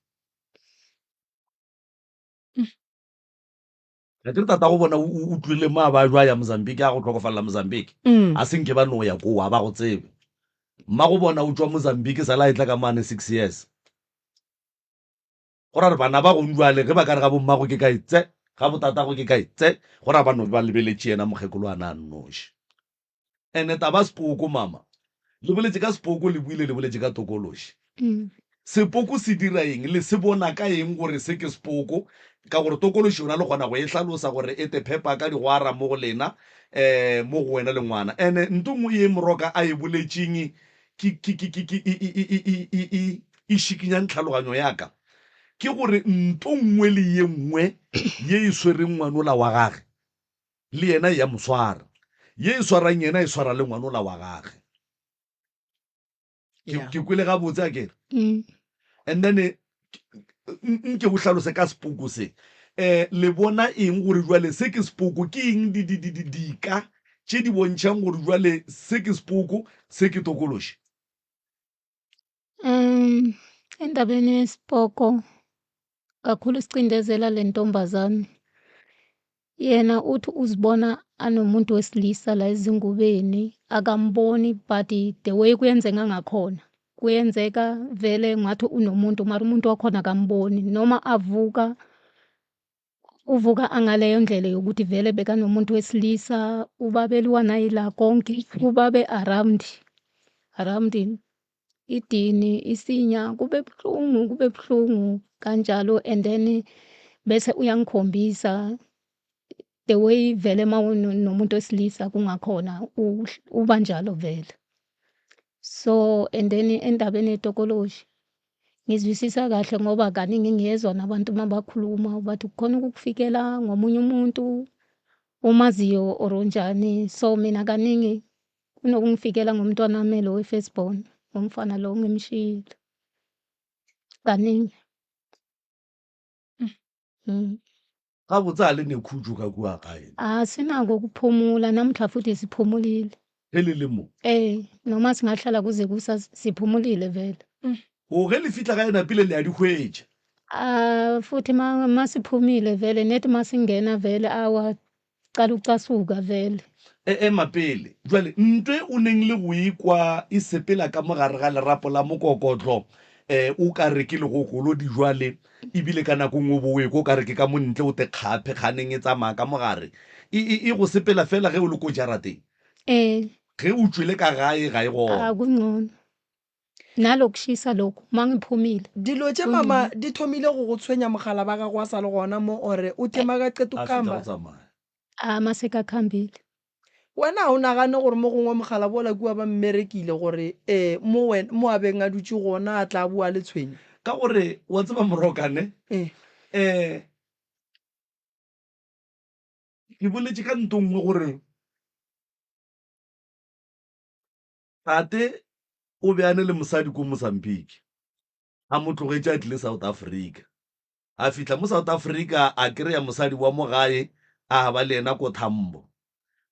Akere tatago bona o tlogile mo a ba jwa ya Mozambique a go hlokofalela Mozambique. A se nke ba no ya koo a ba go tsebe. Mmago bona o tšwa Mozambique sala a etla ka mane 6 years. Go ra gore bana ba gong jwale ge ba ka re ga bo mmago ke kae tse, ga bo tatago ke kae tse, go ra ba no ba lebeletše yena mokgekolo a na a nnoši. Ene taba sepoko mama. Le boletše ka sepoko le buile le boletše ka tokološi. Sepoko se dira eng? Le se bona ka eng gore se ke sepoko? Ka gore tokološi yona le kgona go e hlalosa gore e te phepa ka digwara mo go lena, um mo go wena le ngwana. Ene nto nngwe ye Moroka a e boletšeng ke, ke, ke, ke, ke, e, e, e, e, e, e, e šikinyang tlhaloganyo ya ka, ke gore nto nngwe le ye nngwe ye e swereng ngwanola wa gage, le yena e ya mo swara. Ye e swarang yena e swara le ngwanola wa gage. Ke, Yeah. ke kwele gabotse a kere? Mm. And then eh, nke o hlalose ka sepoko se. Eh, le bona eng gore jwale se ke sepoko? Ke eng di, di, di, di, dika tše di bontšhang gore jwale se ke sepoko, se ke tokološi? Um, endabeni yesipoko kakhulu sicindezela le ntombazane. Yena uthi uzibona anomuntu wesilisa la ezingubeni akamboni but the way kuyenzeka ngakhona kuyenzeka vele ngathi unomuntu mara umuntu wakhona akamboni noma avuka uvuka angaleyo ndlela yokuthi vele bekanomuntu wesilisa ubabeliwa nayila konke ubabe around around idini isinya kube buhlungu kube buhlungu kanjalo and then bese uyangikhombisa the way vele uma unomuntu wesilisa kungakhona uba njalo vele. So and then endabeni yetokoloshi ngizwisisa kahle ngoba kaningi ngiyezwa nabantu uma bakhuluma bathi kukhona ukukufikela ngomunye umuntu omaziyo or unjani. So mina kaningi kunokungifikela ngomntwanami lo we-first born ngomfana lo ngimshiyile kaningi. Mm. Gabotse a le ne khutšo ka kua gae? A sinako ukuphumula namuhla futhi siphumulile. Ge le le mo? Ee, noma singahlala kuze kusa siphumulile vele. O ge le fihla gae napile le a di hwetša? Ah futhi ma masiphumile vele nethi masingena vele awa Qala ukucasuka vele. E ema pele. Bjale, ntwe o neng le go e kwa e sepela ka mo gare ga lerapo la mokokotlo, e, o ka re ke legokolodi bjale, ebile ka nako nngwe o bo o ekwa o ka re ke ka mo ntle o te kgaphe, kganeng e tsamaya ka mo gare. E, e, e go sepela feela ge o le ko jarateng. Ee. Ge o tšwele ka gae ga e gona. A, kungcono. Nalokushisa lokhu, uma ngiphumile. Dilo tše mama di thomile go go tshwenya mogala ba gago a sa le gona mo ore o the makaqeta A fetša ukhamba. go tsamaya. A masekakambile. Wena ga o nagane gore mo gongwe mogala bola kua ba mmerekile gore e mo wena mo a beng a dutše gona a tla boa le tshwenyo? Ka gore wa tseba Morokane, Ee. eh, ke boletše ka nto nngwe gore Tate o be a ne le mosadi ko Mozambique, a mo tlogetše a tlile South Africa. A fihla mo South Africa a kry-a mosadi wa mo gae a ba le yena ko Thambo.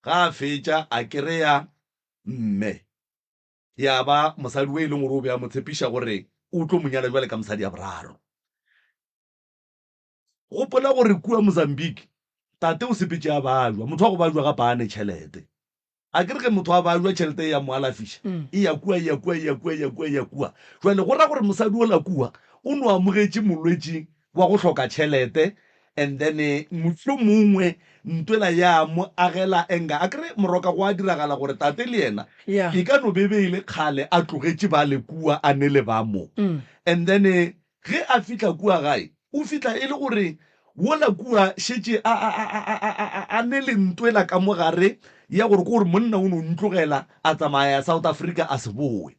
Ga a fetša a kry-a mme, ya ba mosadi o e leng gore o be a mo tshepiša gore o tlo mo nyala bjale ka mosadi ya boraro. Gopola gore kua Mozambique tate o sepetše a bajwa, motho wa go bajwa gape a ne tšhelete. A ke re ge motho a bajwa tšhelete e ya mo alafiša, e ya kua, e ya kua, e ya kua, e ya kua, e ya kua. Jwale go ra gore mosadi ola kua o no amogetše molwetši wa go hloka tšhelete and then mohlomongwe ntwela ya mo agela anger. A ke re moroka go a diragala gore tate le yena e ka no be be e le kgale a tlogetše bale kua a ne le ba mo and then ge a fihla kua gae o fihla e le gore. Wola kua šetše a, a, a, a, a, a, a, a ne le ntwela ka mo gare ya gore ke gore monna o no ntlogela a tsamaya ya South Africa a se bowe.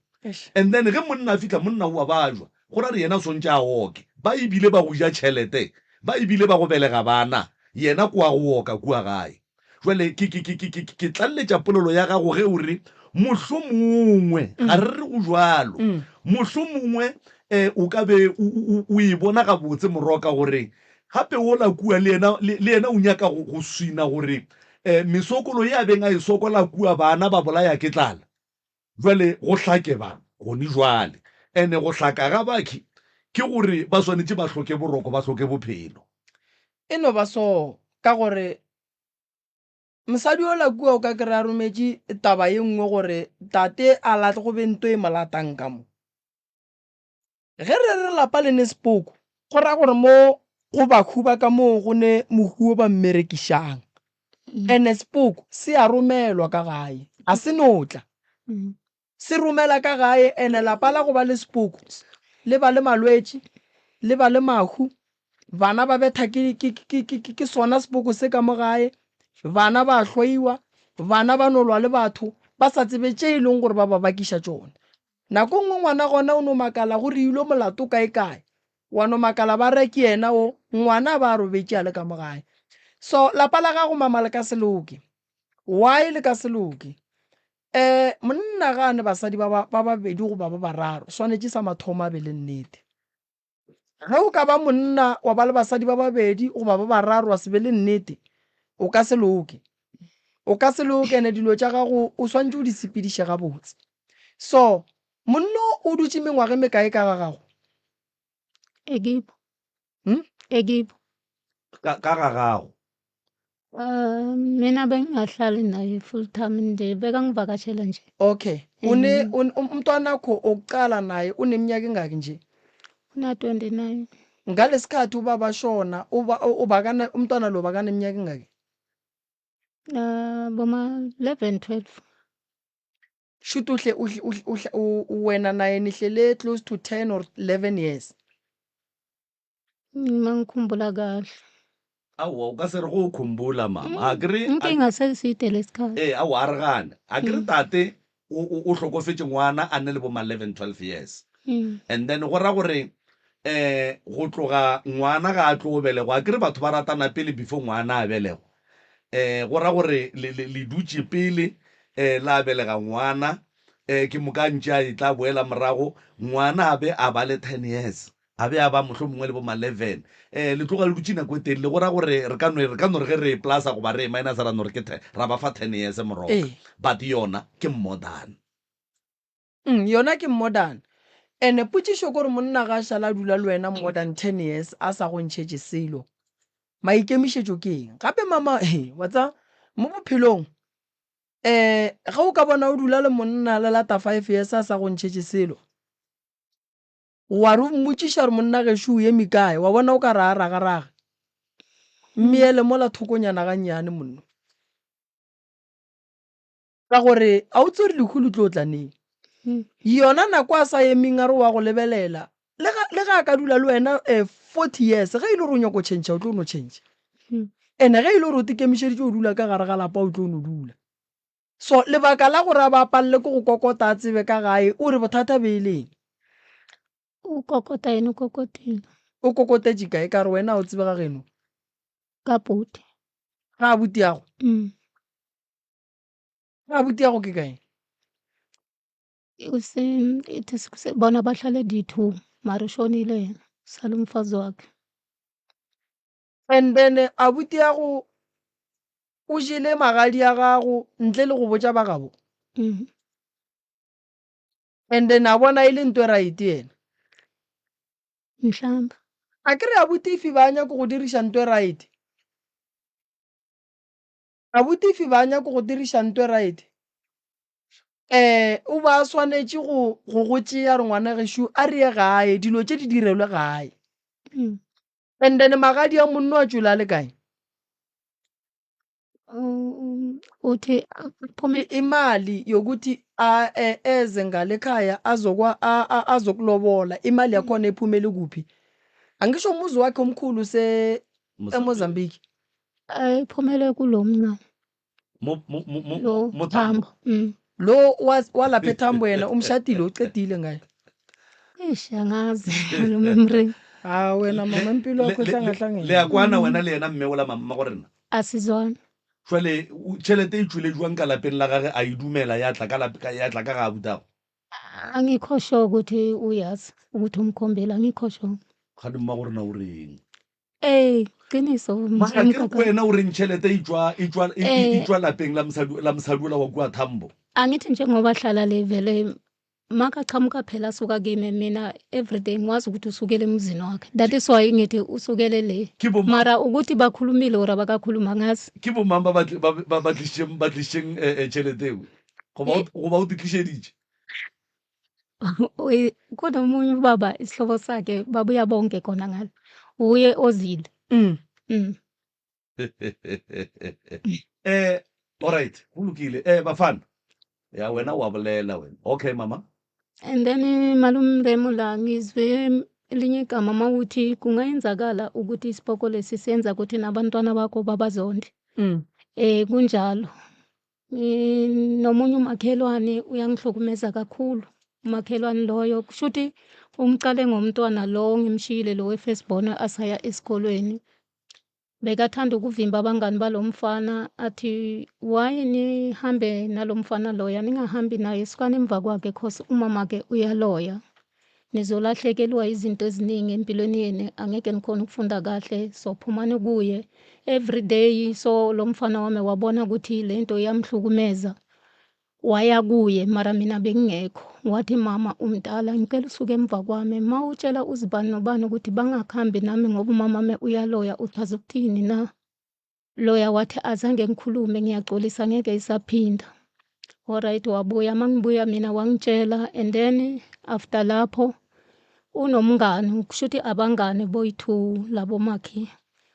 And then ge monna a fihla monna o a bajwa, go ra re yena o swantše a oke. Ba ebile ba go ja tšhelete, ba ebile ba go belega bana, yena ko a go oka kua gae. Jwale ke, ke, ke, ke, ke, ke tlaleletša polelo ya gago ge o re, mohlomongwe, ga re re go bjalo, mohlomongwe um o ka be o, o, o e bona gabotse Moroka gore gape wola kua le yena, le, le yena o nyaka go, go swina gore um mesokolo ye a beng a e sokola kua bana ba bolaya ke tlala. Jwale go hlake ba gone jwale. Ene go hlaka ga bakhi ke gore ba swanetše ba hloke boroko, ba hloke bophelo. E no ba so, ka gore mosadi yola kua o ka kry-a a rometše taba ye nngwe gore tate a latle go be nto e mo latang ka mo. Ge re re lapa le ne sepoko, go ra gore mo go bahu ba ka moo go ne mohu o ba mmerekišang. Ene sepoko se a romelwa ka gae, a se no tla. Se romela ka gae ene lapa la go ba le sepoko le ba le malwetši, le ba le mahu, bana ba betha ke, ke, ke, ke, ke, ke sona sepoko se ka mo gae, bana ba hloiwa, bana ba no lwa le batho ba sa tsebe tše e leng gore ba ba bakiša tšona. Nako nngwe ngwana gona o no makala go reilwe molato kae kae, wa no makala ba re ke yena o, ngwana a ba a robetše a le ka mo gae. So lapa la gago mama le ka se loke. Why le ka se loke? Um monna ga a ne basadi ba ba ba babedi goba ba bararo, swanetše sa mathomo a be le nnete. Ge o ka ba monna wa ba le basadi ba babedi goba ba bararo wa se be le nnete, o ka se loke. O ka se loke ene dilo tša gago o swantše o di sepediše gabotse. So monna o dutše mengwaga e mekae ka ga gago? Ekibo. Hmm? Ekibo. Ka, ka ga gago. Uh, mina bengingahlali naye full time nje bekangivakashela nje. Okay. Une un, um, umntwanakho okuqala naye uneminyaka engaki nje? Una 29. Ngalesikhathi ubaba ashona uba ubakana umntwana lo bakaneminyaka engaki? Uh, boma 11 12. Shuthi uhle uhle uhle uhle wena naye nihlele close to 10 or 11 years. Uma ngikhumbula kahle. Aowa o ka se re go o khumbula mama. A ke re Inkinga seside lesikhathi. Ee, aowa a re gane. A ke re tate o o o hlokofetše ngwana a ne le bo ma 11, 12 years. And then go ra gore um go tloga ngwana ga a tlo belegwa, a ke re batho ba ratana pele before ngwana a belegwa. Um go ra gore le le le dutše pele um la belega ngwana um ke moka ntše a etla a boela morago ngwana a be a ba le 10 years. A be a ba mohlomongwe le bo ma 11. Eh, le tloga le dutše nako e telele, go ra gore re ka no, re ka no re ge re e plusa goba re e minusa ra no re ke ten, ra ba fa ten years moroka. Ee. But yona ke modern. Mm, yona ke modern. Ene potšišo ke gore monna ga a šala a dula le wena more than ten years a sa go ntšhetše selo, maikemišetšo ke eng? Gape mama, he, wa tseba mo bophelong um ge o ka bona o dula le monna le lata five years a sa go ntšhetše selo, Wa re o mmotšiša gore monna gešo o eme kae, wa bona o ka re a ragarage. Mmeele mola thokonyana gannyane monno. Ka gore a o tsebe gore lehu le tlo tla neng. Yona nako a sa emeng a re wa go lebelela, le ga, le ga a ka dula le wena 40 years, ge e le gore o nyako tšhentšha o tlo no tšhentšha. And-e ge e le gore o tekemišeditše go dula ka gare ga lapa o tlo no dula. So lebaka la gore a ba palele ke go kokota a tsebe ka gae, o re bothata be e le eng? O kokota yena o kokotile. O kokotetše kae? Ka re wena o tsebe ga geno? Ka buti. Ga abuti yago? Mm. Ga abuti yago ke kae? Bona bahlale di-two mara ushonile yena sala umfazi wakhe. And then abuti yago o jele magadi a gago ntle le go botša ba gabo? Mm. And then a bona e le nto e right yena? Mhlawumbe. A ke re abuti if ba nyako go diriša nto e right? Abuti if ba nyako go diriša nto e right? Eh, o ba swanetše go go go tšea re ngwana gešo a re ye gae, dilo tše di direlwe gae. Mm. And then magadi a monno a tšwele a le kae? Uthi aphume Imali yokuthi a e, eze ngale ekhaya azokwa a- a- azokulobola imali yakhona iphumele kuphi? Angisho umuzi wakhe omkhulu se EMozambique. Ayiphumele kulo mncane. Mo mo mo mo Lo mo Thambo. Thambo. Mm. Lo wa wa lapha eThambo yena umshadile uqedile ngaye. Eish angazi malume Mremi. Ha wena mama impilo Le- yakho le- le- ihlangahlangene. Le a kwana wena le yena mme ola mamma go rena. Asizwani. Jwale o- tšhelete e tšwile jwang ka lapeng la gage a e dumela ya tla ka lap- ka- ya tla ka ga abutago? Angikho sure ukuthi uyazi ukuthi umkhombile angikho sure. Gane mma go rena o reng? Ee, qiniso Mara ke re mkhulu. ko wena o reng tšhelete e tšwa e tšwa e- e Eh. tšwa lapeng la mosadi la mosadi ola wa kua Thambo. Angithi njengoba hlala le vele makachamuka phela asuka kimi mina everyday ngiwazi ukuthi usukele emzini wakhe. That is why ngithi usukele le. Ke bo Mara ukuthi bakhulumile or abakakhuluma angazi. ke bo mang ba ba tli- ba ba ba tlišitšeng ba tlišitšeng eh, eh, tšhelete eo? Goba o goba o di tlišeditše? Kunomunye ubaba isihlobo sakhe babuya bonke khona ngalo. Uye ozile. Mm. Mm. Eh, alright, go lokile. Eh, bafana. Ya wena wa bolela wena. Okay mama. And then malume Mremo la ngizwe elinye igama mawuthi kungayenzakala ukuthi isipoko lesi senza ukuthi nabantwana bakho babazonde. Mm. Eh kunjalo. Nomunye umakhelwane uyangihlukumeza kakhulu. Umakhelwane loyo kushuthi ungicale ngomntwana lo ngimshiyile lo we-firstborn asaya esikolweni. Bekathanda ukuvimba abangani balo mfana athi why nihambe nalo mfana loya ningahambi naye sukani emva kwakhe cause umamakhe uyaloya. Nizolahlekelwa izinto eziningi empilweni yenu angeke nikhone ukufunda kahle so phumani kuye every day. So lo mfana wami wabona ukuthi lento iyamhlukumeza waya kuye mara mina bengingekho. Wathi mama umdala ngicela usuke emva kwami ma utshela uzibani nobani ukuthi bangakhambi nami ngoba umama wami uyaloya uchaza ukuthini na? Loya wathi azange ngikhulume ngiyaxolisa ngeke isaphinda. Alright wabuya mangibuya mina wangitshela and then after lapho unomngani kushuthi abangani boyi-two labo makhi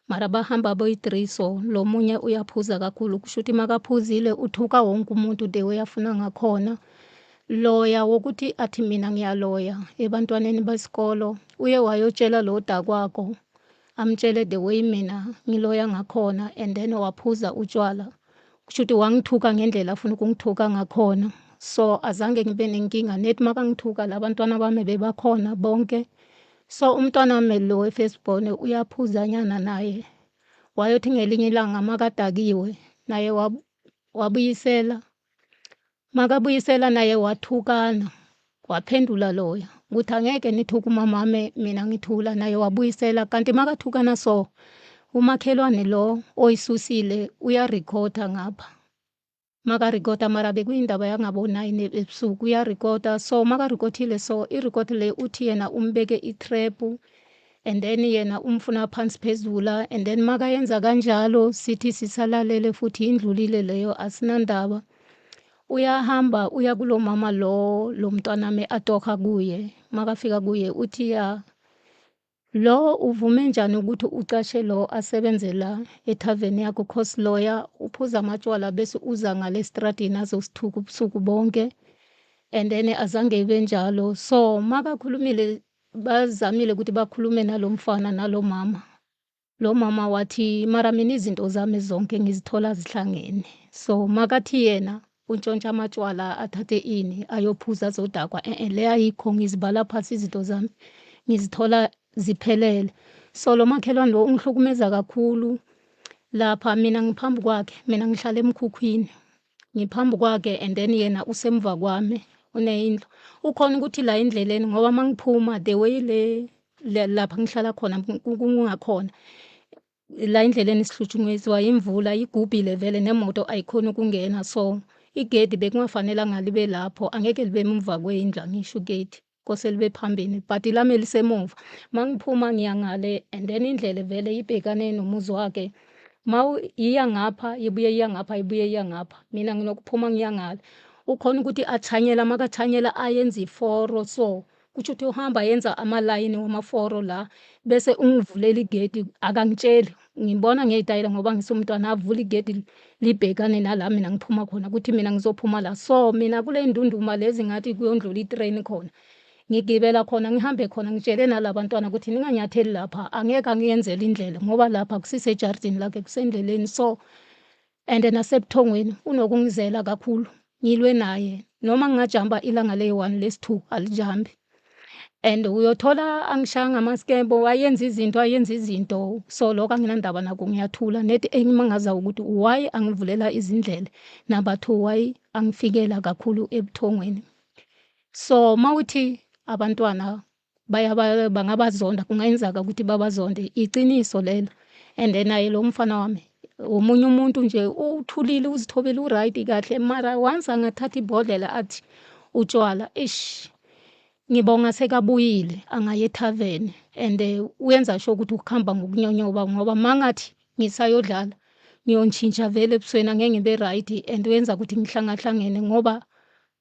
mara bahamba boyi-three so lo munye uyaphuza kakhulu kushuthi makaphuzile uthuka wonke umuntu the way afuna ngakhona. Loya wokuthi athi mina ngiyaloya ebantwaneni besikolo uye wayotshela lo dakwako amtshele the way mina ngiloya ngakhona and then waphuza utshwala kushuthi wangithuka ngendlela afuna ukungithuka ngakhona. So azange ngibe nenkinga nethi makangithuka labantwana bami bebakhona bonke. So umntwana wami lo we-firstborn uyaphuzanyana naye wayothi ngelinye ilanga makadakiwe naye wabuyisela makabuyisela naye wathukana waphendula loya ukuthi angeke nithuke umamame mina ngithula naye wabuyisela kanti makathukana so umakhelwane lo oyisusile uyarekhoda ngapha makarekhoda mara bekuyindaba yangabo 9 ebusuku uyarekhoda so makarekhodile so irekhodi le uthi yena umbeke i-trap and then yena umfuna phansi phezula and then makayenza kanjalo sithi sisalalele futhi indlulile leyo asinandaba. Uyahamba uya kulo mama lo lo mntwanami atoha kuye makafika kuye uthi ya lo uvume njani ukuthi ucashe lo asebenze la ethaveni yakho cause loya uphuza amatshwala bese uza ngale estradini azosithuka ubusuku bonke and then azange ibe njalo. So makakhulumile bazamile ukuthi bakhulume nalo mfana nalo mama. Lo mama wathi mara mina izinto zami zonke ngizithola zihlangene. So makathi yena untshontsha amatshwala athathe ini ayophuza azodakwa eh le ayikho ngizibala phansi izinto zami ngizithola ziphelele. So lo makhelwane lo ungihlukumeza kakhulu lapha mina ngiphambi kwakhe mina ngihlala emkhukhwini ngiphambi kwakhe and then yena usemva kwami uneyindlu ukhona ukuthi la endleleni ngoba mangiphuma the way le lapha ngihlala khona kungakhona la endleleni sihluthungezwa imvula igubhile vele nemoto ayikhoni ukungena so igedi bekungafanelanga libe lapho angeke libe emuva kwendlu angisho igedi kose libe phambili but lami lisemuva mangiphuma ngiya ngale and then indlela vele ibhekane nomuzi wakhe ma iya ngapha ibuye iya ngapha ibuye iya ngapha mina nginokuphuma ngiya ngale ukhona ukuthi athanyela makathanyela ayenze iforo so kusho ukuthi uhamba yenza amalayini wamaforo la bese ungivulela igedi akangitsheli ngibona ngeyitayela ngoba ngisumntwana avula igedi libhekane nala mina ngiphuma khona ukuthi mina ngizophuma la so mina kule ndunduma lezi ngathi kuyondlula itrain khona. Ngigibela khona ngihambe khona ngitshele nalabantwana ukuthi ninganyatheli lapha angeke angiyenzele indlela ngoba lapha kusisejardini lakhe kusendleleni so and nasebuthongweni unokungizela kakhulu ngilwe naye noma ngingajamba ilanga leyi-one lesi-two alijambi and uyothola angishaya ngamaskembo ayenza izinto ayenza izinto so lokho anginandaba nako ngiyathula nethi engimangaza ukuthi why angivulela izindlela number two why angifikela kakhulu ebuthongweni So mawuthi abantwana bangabazonda kungenzeka ukuthi babazonde iqiniso lelo and naye lo mfana wami omunye umuntu nje uthulile uzithobile u-right kahle mara once angathatha ibhodlela athi utshwala ish ngibonga sekabuyile angaye ethaveni and uyenza sure ukuthi ukuhamba ngokunyonyoba ngoba mangathi ngisayodlala ngiyontshintsha vele ebusweni angeke ngibe right and uyenza ukuthi ngihlangahlangene ngoba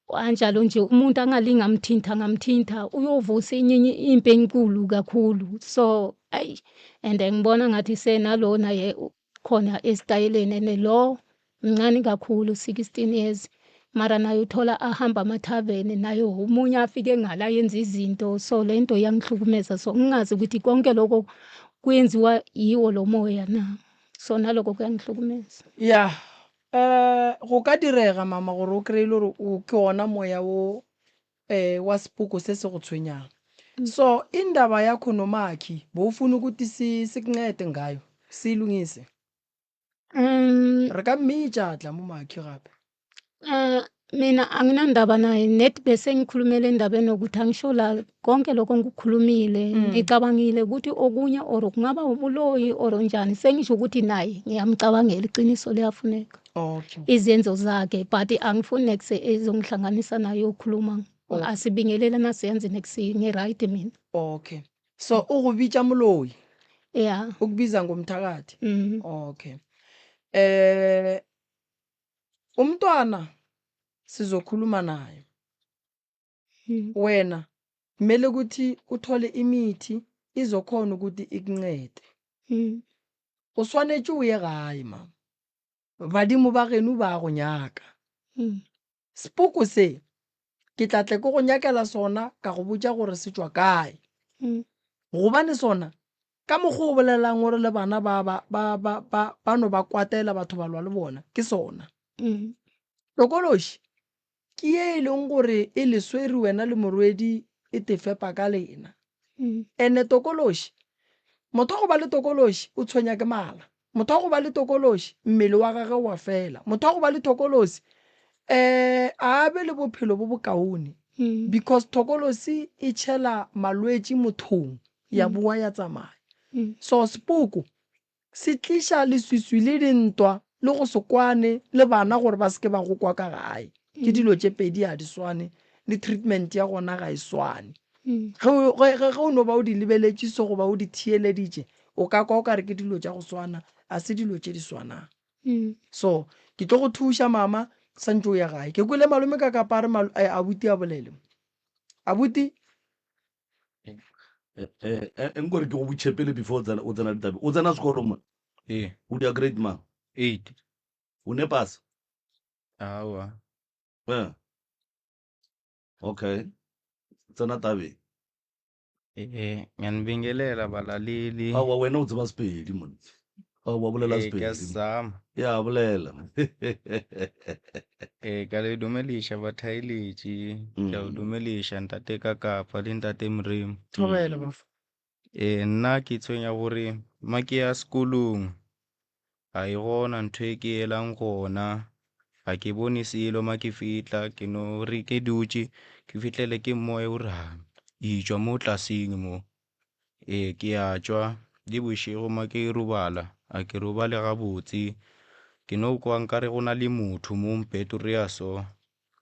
Kanjalo nje umuntu angalinga amthintha ngamthintha uyovusa inye impi enkulu kakhulu so ayi and ngibona ngathi senalona ye khona esitayeleni and lo mncane kakhulu 16 years mara naye uthola ahamba amathaveni naye omunye afike ngala yenza izinto so le nto iyangihlukumeza so ngingazi ukuthi konke lokho kuyenziwa yiwo lo moya na so naloko kuyangihlukumeza ya Eh, go ka direga mama gore o kry-e le gore o ke ona moya wo eh wa sepoko se se go tshwenyang. So indaba yakho nomakhi bowufuna ukuthi si sikuncede ngayo siyilungise? Re ka mmitša a tla mo makhi gape. Eh mina anginandaba naye net bese ngikhulumela endabeni yokuthi angisho la konke lokho ngikukhulumile ngicabangile ukuthi okunye or kungaba ubuloyi or njani sengisho ukuthi naye ngiyamcabangela iqiniso liyafuneka Okay. izenzo zakhe but angifuni nex ezongihlanganisa naye yokukhuluma Oh. asibingelele nasiyenze nex ngi-right mina Okay. So o go bitša moloi, ya o kubiza ngomthakathi. Okay. Eh Umntwana sizokhuluma naye. Wena kumele ukuthi uthole imithi izokhona ukuthi ikuncede. O swanetše o ye gae mama. Badimo ba geno ba go nyaka. Sepoko se ke tla tle ke go nyakela sona ka go botša gore se tšwa kae. Gobane sona ka mokgwa o bolelang gore le bana ba ba ba ba ba ba no ba kwatela batho ba lwa le bona ke sona. Tokološi ke ye e leng gore e le swere wena le morwedi e te fepa ka lena. Ene tokološi, motho wa go ba le tokološi o tshwenya ke mala. Motho wa go ba le tokološi mmele wa gagwe wa fela. Motho wa go ba le tokolosi um a be le bophelo bo bokaone because tokolosi e tšhela malwetši mothong ya boa ya tsamaya. So sepoko se tliša leswiswi le dintwa le go se kwane le bana gore ba se ke ba go kwa ka gae. Ke dilo tše pedi ga di swane le treatment ya gona ga e swane. Ge o, ge, ge, ge o no ba o di lebeletše so goba o di theeleditše, o ka kwa o ka re ke dilo tša go swana, a se dilo tše di swanang. So, ke tlo go thuša mama, santše o ye gae. Ke kwele malome ka kapa a re mal, eh, abuti a bolele. Abuti? Eh, eh, eh, nkore ke go botšhe pele before o tsena o tsena ditabe o tsena sekolo mo Ee, o dia grade mang eight. o ne pasa Aowa. eh. Okay tsena tabeng Ee, ngiyanibingelela balaleli. Aowa wena o tseba Sepedi monna. Aowa bolela Ee, ke a Sepedi. se zama. Ya bolela. Ee, ka le dumeliša batheeletši, ke a o dumeliša ntate Kakapa le ntate Moremi. Thobela bafo. Ee, nna ke tshwenya gore ma ke ya sekolong ga e gona ntho e ke elang gona, ga ke bone selo ma ke fihla, ke no re ke dutše ke fihlele ke moya o re ha etšwa mo tlaseng mo. Ee, ke a tšwa le bošego ma ke robala ga ke robale gabotse, ke no kwa nkare go na le motho mo mpetorea so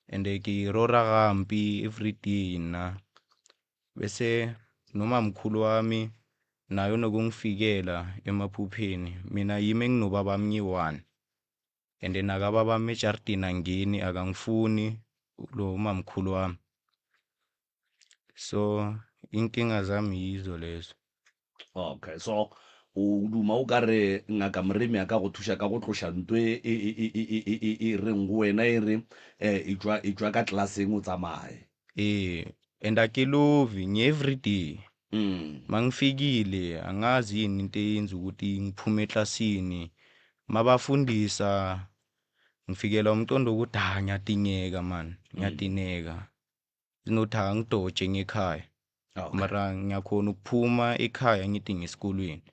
and-e ke rora gampe everyday nna. Bese nomamkhulu wami naye unokungifikela emaphupheni mina yimi enginobabami ngiyi-one and nakababami ejardini angeni akangifuni lo mamkhulu wami so inkinga zami yizo lezo. Okay, so o duma o ka re ngaka Moremi a ka go thuša ka go tloša nto e e e e e e e e reng go wena e re eh e tšwa e tšwa ka klaseng o tsamaye. Ee. And akilovi ngi-everyday. Mangifikile angazi yini into eyenza ukuthi ngiphume eklasini. Mabafundisa ngifikela umqondo wokuthi ha ngiyadingeka man, ngiyadineka. Sinothi angidoje ngekhaya. Okay. Mara ngiyakhona ukuphuma ekhaya ngithi ngesikolweni.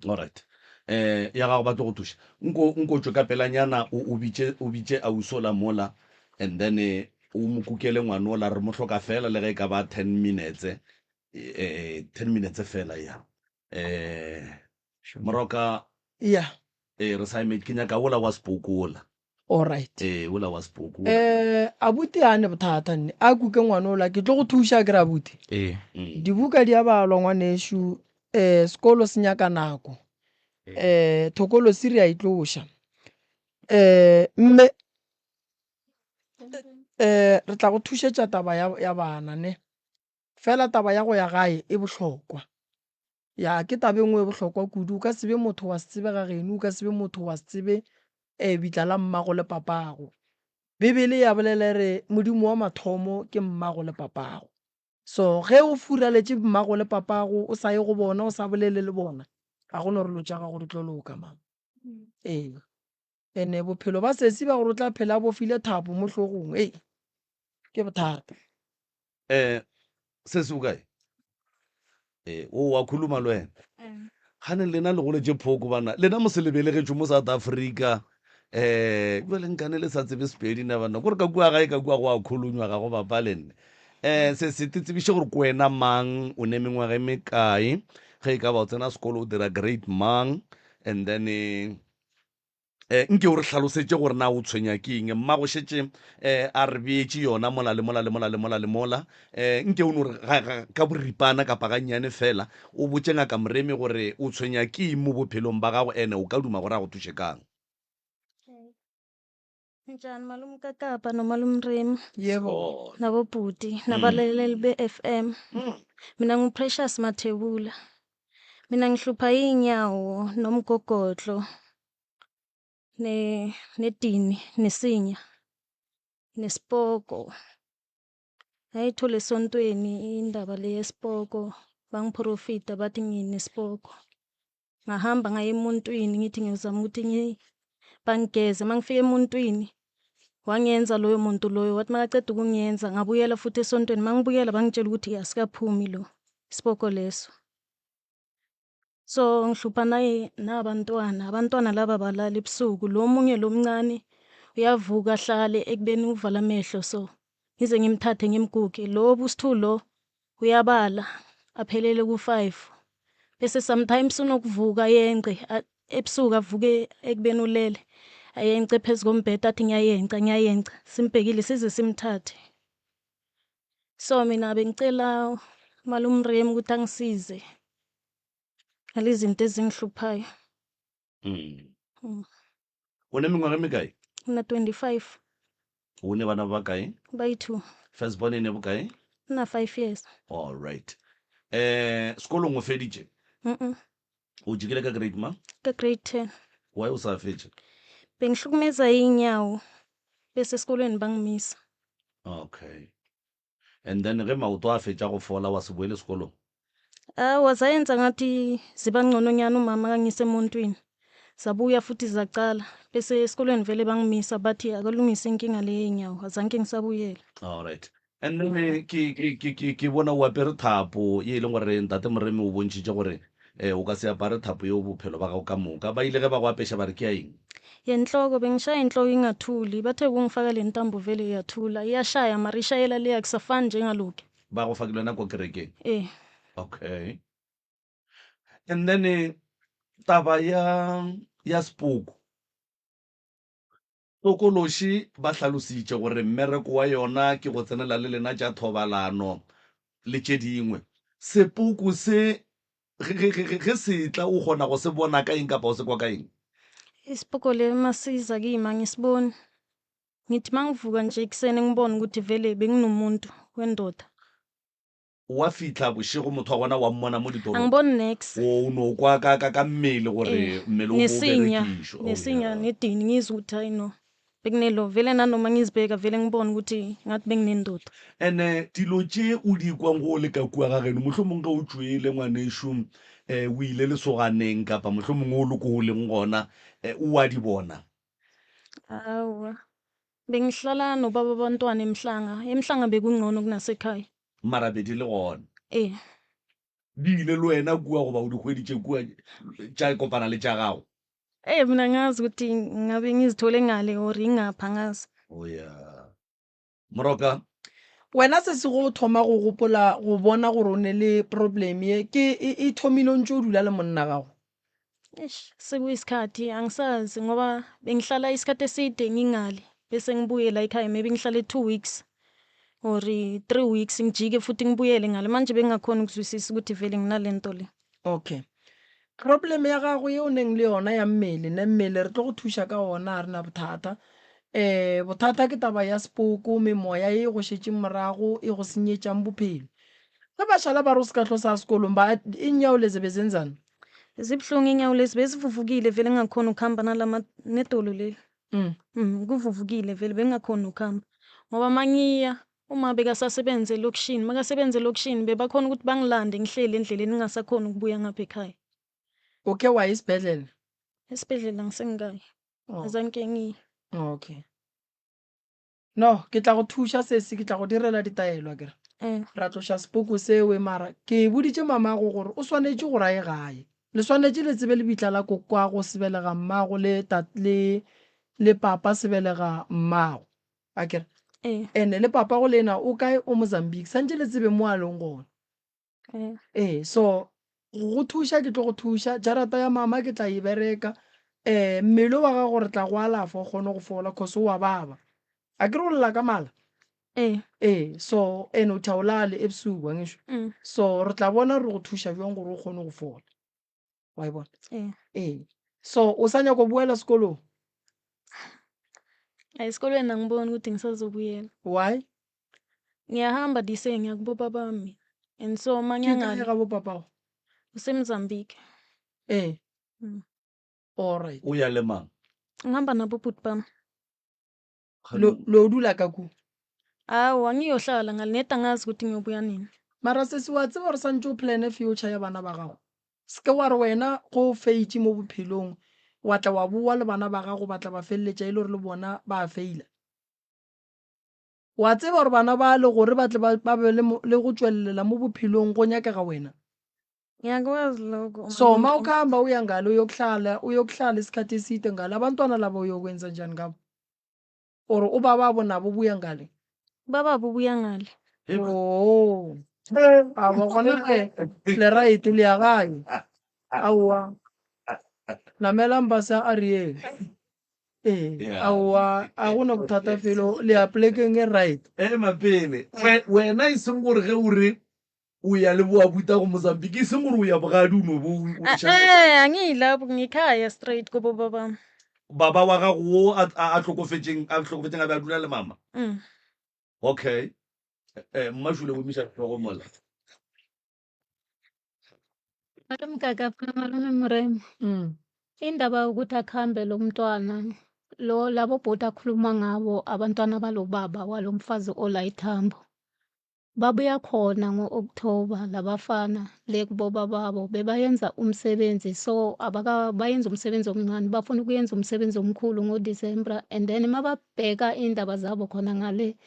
Alright. Eh ya gago ba tlo go thuša. Nko nko tšwe ka pelanyana o o bitše o bitše ausola mola and then eh, o mo kukele ngwanola re mo hloka fela le ge e ka ba 10 minutes eh 10 minutes fela ya. Eh Moroka ya eh re sa eme ke nyaka wola wa spokola. Alright. Eh wola wa spokola. Eh abuti a ne bothata nne a kuke ngwanola ke tlo go thuša ke re abuti. Ee. Dibuka di a balwa ngwanešu eh sekolo se nyaka nako. Eh thokolosi re a itloša. Eh mme eh re tla go thušetša taba ya ya bana ne. Fela taba ya go ya gae e bohlokwa. Ya ke taba e nngwe e bohlokwa kudu. O ka se be motho wa se tsebe ga geno, o ka se be motho wa se tsebe um bitla la mmago le papago. Bibele ya bolela e re Modimo wa mathomo ke mmago le papago. So ge o furaletše mmago le papago, o sa ye go bona, o sa bolele le bona, ga go no re lo tša gago di tlo loka mama. Ee. Ene bophelo ba sesi ba gore o tla phela a bofile thapo mo hlogong, ei ke bothata. Eh sesi o kae? Eh o wa khuluma le wena. Gane lena le goletše phoko bana. Lena mo se le belegetšwe mo South Africa. Eh jwale nkane le sa tsebe Sepedi na bana. Kore ka kua gae ka kua go a khulunywa ga go bapale nne. Eh sesi te tsebiše gore ke wena mang, o ne mengwaga e mekae, ge e ka ba o tsena sekolo o dira grade mang and then eh Eh, nke o re hlalosetše gore na o tshwenya ke eng. Mmago šetše eh, a re beetše yona mola le mola le mola le mola le mola. Eh, nke o no re ga, ga, ka boripana kapa gannyane fela o botše Ngaka Moremi gore o tshwenya ke eng mo bophelong ba gago ene o ka duma gore a go thuše kang. Njani malume kaKapa nomalume Mremi Yebo. nabobhuti nabalaleli be-FM. Mina ngu-Precious Mathebula. Mina ngihlupha iy'nyawo nomgogodlo ne nedini nesinya nesipoko. Ngayithola esontweni indaba le yesipoko bangiprofita bathi nginesipoko. Ngahamba ngaya emuntwini ngithi ngiyozama ukuthi bangigeze. Uma ngifika emuntwini wangenza loyo muntu loyo wathi makaceda ukungiyenza ngabuyela futhi esontweni. Uma ngibuyela bangitshela ukuthi asikaphumi lo isipoko leso. So ngihlupha naye nabantwana, abantwana laba balala ebusuku. Lo omunye lo mncane uyavuka ahlale ekubeni uvala amehlo so ngize ngimthathe ngimguge. Lo obusithu lo uyabala aphelele ku-five bese sometimes unokuvuka ayenqe ebusuku avuke ekubeni ulele ayenqe phezu kombhede athi ngiyayenqa ngiyayenqa simbhekile size simthathe. So mina bengicela umalume Mremi ukuthi angisize ngalezi zinto ezingihluphayo. O ne mengwaga e mekae? Nna 25. O ne bana ba bakae? Bayi-two. First born e ne bokae? Nna 5 years. All right. Eh sekolong o feditše? Mm. O jikile ka grade mang? Ka grade 10. Why o sa fetše? Bengihlukumeza iy'nyawo bese esikolweni bangimisa. Okay. And then ge maoto a fetša go fola wa se boele sekolong? Awa zayenza ngathi ziba ngcononyana umama kangise emuntwini. Zabuya futhi zacala bese esikolweni vele bangimisa bathi akalungise inkinga le yey'nyawo azange ngisabuyela. All right. And then eh, ke ke ke ke ke bona o apere thapo ye e leng gore ntate Moremi o bontšhitše gore eh o ka se apare thapo yeo bophelo ba gago ka moka. Ba ile ge ba go apeša ba re ke ya eng? Yenhloko bengishaya inhloko ingathuli bathe kungifaka le ntambo vele iyathula iyashaya mara ishayela le akusafani njengaloku. Ba go fakile yona ko kerekeng? Eh. Okay. And then eh, taba ya ya sepoko Tokološi ba hlalositše gore mmereko wa yona ke go tsenela le lena tša thobalano le tše dingwe. Sepoko se ge, ge, ge, ge se tla o kgona go se bona ka eng kapa o se kwa ka eng? Isipoko le masiza kimi angisiboni. Ngithi mangivuka nje ekuseni ngibone ukuthi vele benginomuntu wendoda. Wa fihla bošego motho wa gona wa mmona mo ditorong. Angiboni nex. O no kwa ka, ka, ka mmele gore Eh, mmele o bo nesinya berekišwa. Oh, nesinya yeah. nedini ngizwe ukuthi hayi no. Bekunelo vele nanoma ngizibheka vele ngibone ukuthi ngathi benginendoda. Ene dilo tše o di kwang go o le ka kua ga geno, mohlomong ge o tšwele ngwanešu, um o ile lesoganeng kapa mohlomongwe o le ko o leng gona, um o a di bona? Aowa. Bengihlala nobaba babantwana eMhlanga. EMhlanga bekungcono kunasekhaya. Mara be di le gona? Ee. Di ile le wena kua goba o di hweditše kua tša kopana le tša gago? Ee, mina angazi ukuthi ngabe ngizithole ngale or ingaphi angazi. Oh yeah. Moroka. Wena sesi go thoma go gopola go bona gore o ne le problem ye ke e, e thomile o ntše o dula le monna gago? Eish, sekuyisikhathi angisazi ngoba bengihlala isikhathi eside ngingale bese ngibuye la ekhaya maybe ngihlale 2 weeks or 3 weeks ngijike futhi ngibuyele ngale manje bengingakhoni ukuzwisisa ukuthi vele nginalento le. Okay. Problem ya gago ye o neng le yona ya mmele, ne mmele re tlo go thuša ka ona, ga re na bothata. Um bothata ke taba ya sepoko, memoya ye e go šetšeng morago e go senyetšang bophelo. Ge ba šala ba re o se ka hlo sa ya sekolong, ba inyawo lezi bezenzani? Zibuhlungu inyawo lezi bezivuvukile vele ngingakhoni ukuhamba nalama nedolo leli. Mm. Kuvuvukile vele bengingakhoni ukuhamba ngoba mangiya Uma bekasasebenza elokishini, makasebenza elokishini bebakhona ukuthi bangilande ngihleli endleleni ngingasakhoni ukubuya ngapha ekhaya. Uke waya esibhedlela? Esibhedlela ngisengikayi. Oh. Azange ngiye. Okay. No, ke tla go thuša sesi, ke tla go direla ditaelo akere. Eh. Ra tloša sepoko seo mara ke boditše mamago gore o swanetše gore a ye gae. Le swanetše le tsebe lebitla la kokwago sebelega mmago le le le papa sebelega mmago. Akere? Ee. Ene le papago le yena o kae? O Mozambique. Santše le tsebe mo a leng gona. Ee. Ee, so go go thuša ke tlo go thuša, jarata ya mama ke tla e bereka, um mmele wa gago re tla go alafa o kgone go fola cause o a baba. Akere o lla ka mala? Ee. Ee, so ene o tha o lale ebusuku angisho? So re tla bona re go thuša bjang gore o kgone go fola. Wa e bona? Ee. Ee. So o sa nyaka go boela sekolong? Ayi esikolweni angiboni ukuthi ngisazobuyela. Why? Ngiyahamba this year ngiya kubo baba bami. And so uma Ke kae ngiyangale ga bo papago? useMozambique. Ee. All right. O ya le mang? Ngihamba nabo bhuti bami. Lo lo dula ka kua? Awa ngiyohlala ngale neda angazi ukuthi ngiyobuya nini. Mara sesi wa tseba gore santše o plane future ya bana ba gago? Se ke wa re wena ge o feitše mo bophelong wa tla wa bowa le bana ba gago ba tla ba feleletša e le gore le bona ba a feila. Wa tseba gore bana bale gore ba tle ba ba be le le go tšwelelela mo bophelong go nyakega wena? Ngiyakwazi lokho. So ma ukhamba uya ngale uyokuhlala uyokuhlala isikhathi eside ngale abantwana laba uyokwenza njani ngabo? Or ubababo nabo ubuya ngale? Ubababo ubuya ngale. Oh. Awa gona ge le right le ya gae. Aowa. Namelang bus ya Ariel. Ee, aowa a gona bothata felo le ya plekeng e right. Ema pele. Wena e seng gore ge o re O ya le boabuta go Mozambique, e seng gore o ya bogadi o no bo o iša. Eh, angiyilapho ngikhaya straight kubo baba. Baba wa gago wo a a hlokofetšeng a hlokofetšeng a be a dula le mama? Mm. Okay. Eh, Mmashule o emiša hlogo mola. Malome Kakapa, malome Moremi. Indaba yokuthi akuhambe lo mntwana lo labo bhuti akhuluma ngabo abantwana balo baba walo mfazi ola ithambo. Babuya khona ngo-October labafana le kubobababo bebayenza umsebenzi so abaka bayenza umsebenzi omncane bafuna ukuyenza umsebenzi omkhulu ngoDecember and then mababheka iy'ndaba zabo khona ngale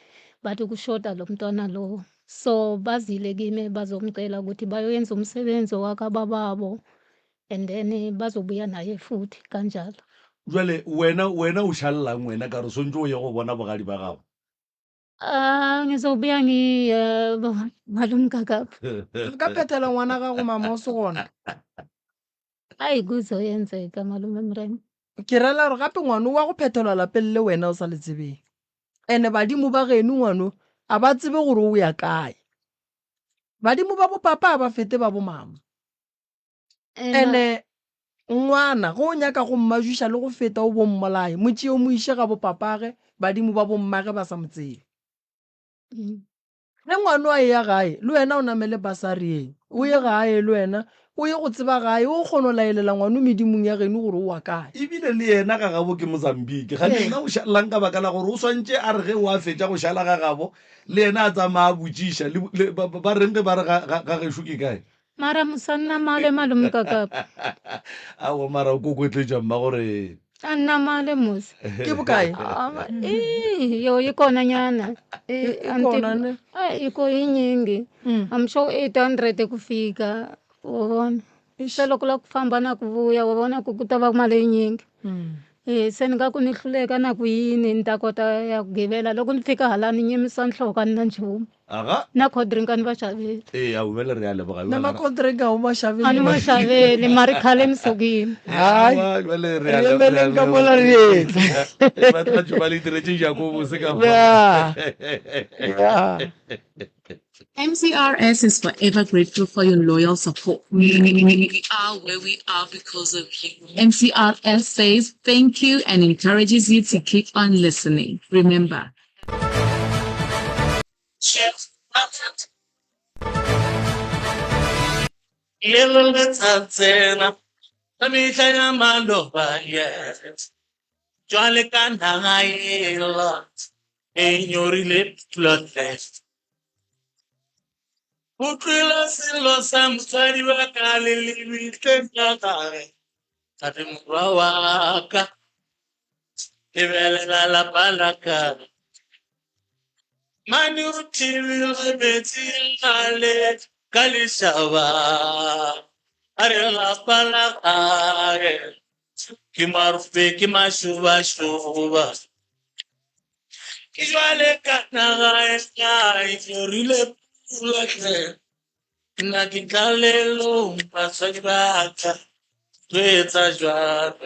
bathi kushoda lo mntwana lo so bazile kimi bazongicela ukuthi bayoyenza umsebenzi wakabababo and then bazobuya naye futhi kanjalo. Jwale wena wena o šalelang wena ka re swantše o ye go bona bogadi ba gago? Ah, ngizobuya ngiye malume Kakapa. Nka phethela ngwana gago mama o se gona. Ayi kuzoyenzeka malume Mrema. Ke rela gore gape ngwano wa go phethelwa lapeng le wena o sa le tsebeng. Ene badimo ba geno ngwano a ba tsebe gore o ya kae. Badimo ba bo papa a ba fete ba bo mama. Ene ngwana ge o nyaka go mmajuša le go feta o bo mmolaye, mo tšee o mo iše ga bo papage, badimo ba bo mmage ba sa mo tsebe. Ge ngwano a eya gae, le wena o namele basari ye, o ye gae le wena. O ye go tseba gae, o kgona go laelela ngwano medimong ya geno gore o wa kae. Ebile le yena ga gabo ke Mozambique. Gane yena o šalelang ka baka la gore o swantše a re ge o a fetša go šala ga gabo, le yena a tsamaya a botšiša, le, le, ba, ba reng ge ba re ga, ga, ga gešo ke kae? Mara mosanna male malome kakapa. Aowa mara o kokotletša mma gore. A nna male mos. Ke bokae? Ee, yo e kona nyana. E kona ne? E ko e nyingi. I'm sure 800 ku fika wa vona. Se loko la ku famba na ku vuya wa vona ku ku ta va mali yinyingi. E se ni nga ku ni hluleka na ku yini ni ta kota ya ku givela loko ni fika hala ni nyimisa nhloko a ni na nchumu. Aga. Na cold drink a ni va xaveli. Ee, a bjale re a leboga. Na ma cold drink a o ma xaveli. A ni ma xaveli mara khale ni sukile. Hai. Bjale re emeleng ka mola re etla. Ba tla tšo ba le itiretše Jakobose ka fa. Yeah. Yeah. MCRS is forever grateful for your loyal support. We are where we are because of you. MCRS says thank you and encourages you to keep on listening. Remember, Lelo le tsa tsena ka mehla ya maloba yes jwale ka naga ela e nyorile pula hle utlwile sello sa mosadi wa ka le lebitleng ka gare ka re morwa wa ka lebelela lapa la ka mane o thibile metsi ale ka lešaba a re lapa la gage ke marupe ke mašobašoba ke jwale ka naga e e nyorile pula hle nna ke tlalelong basadi ba ka tlo etsa jwang.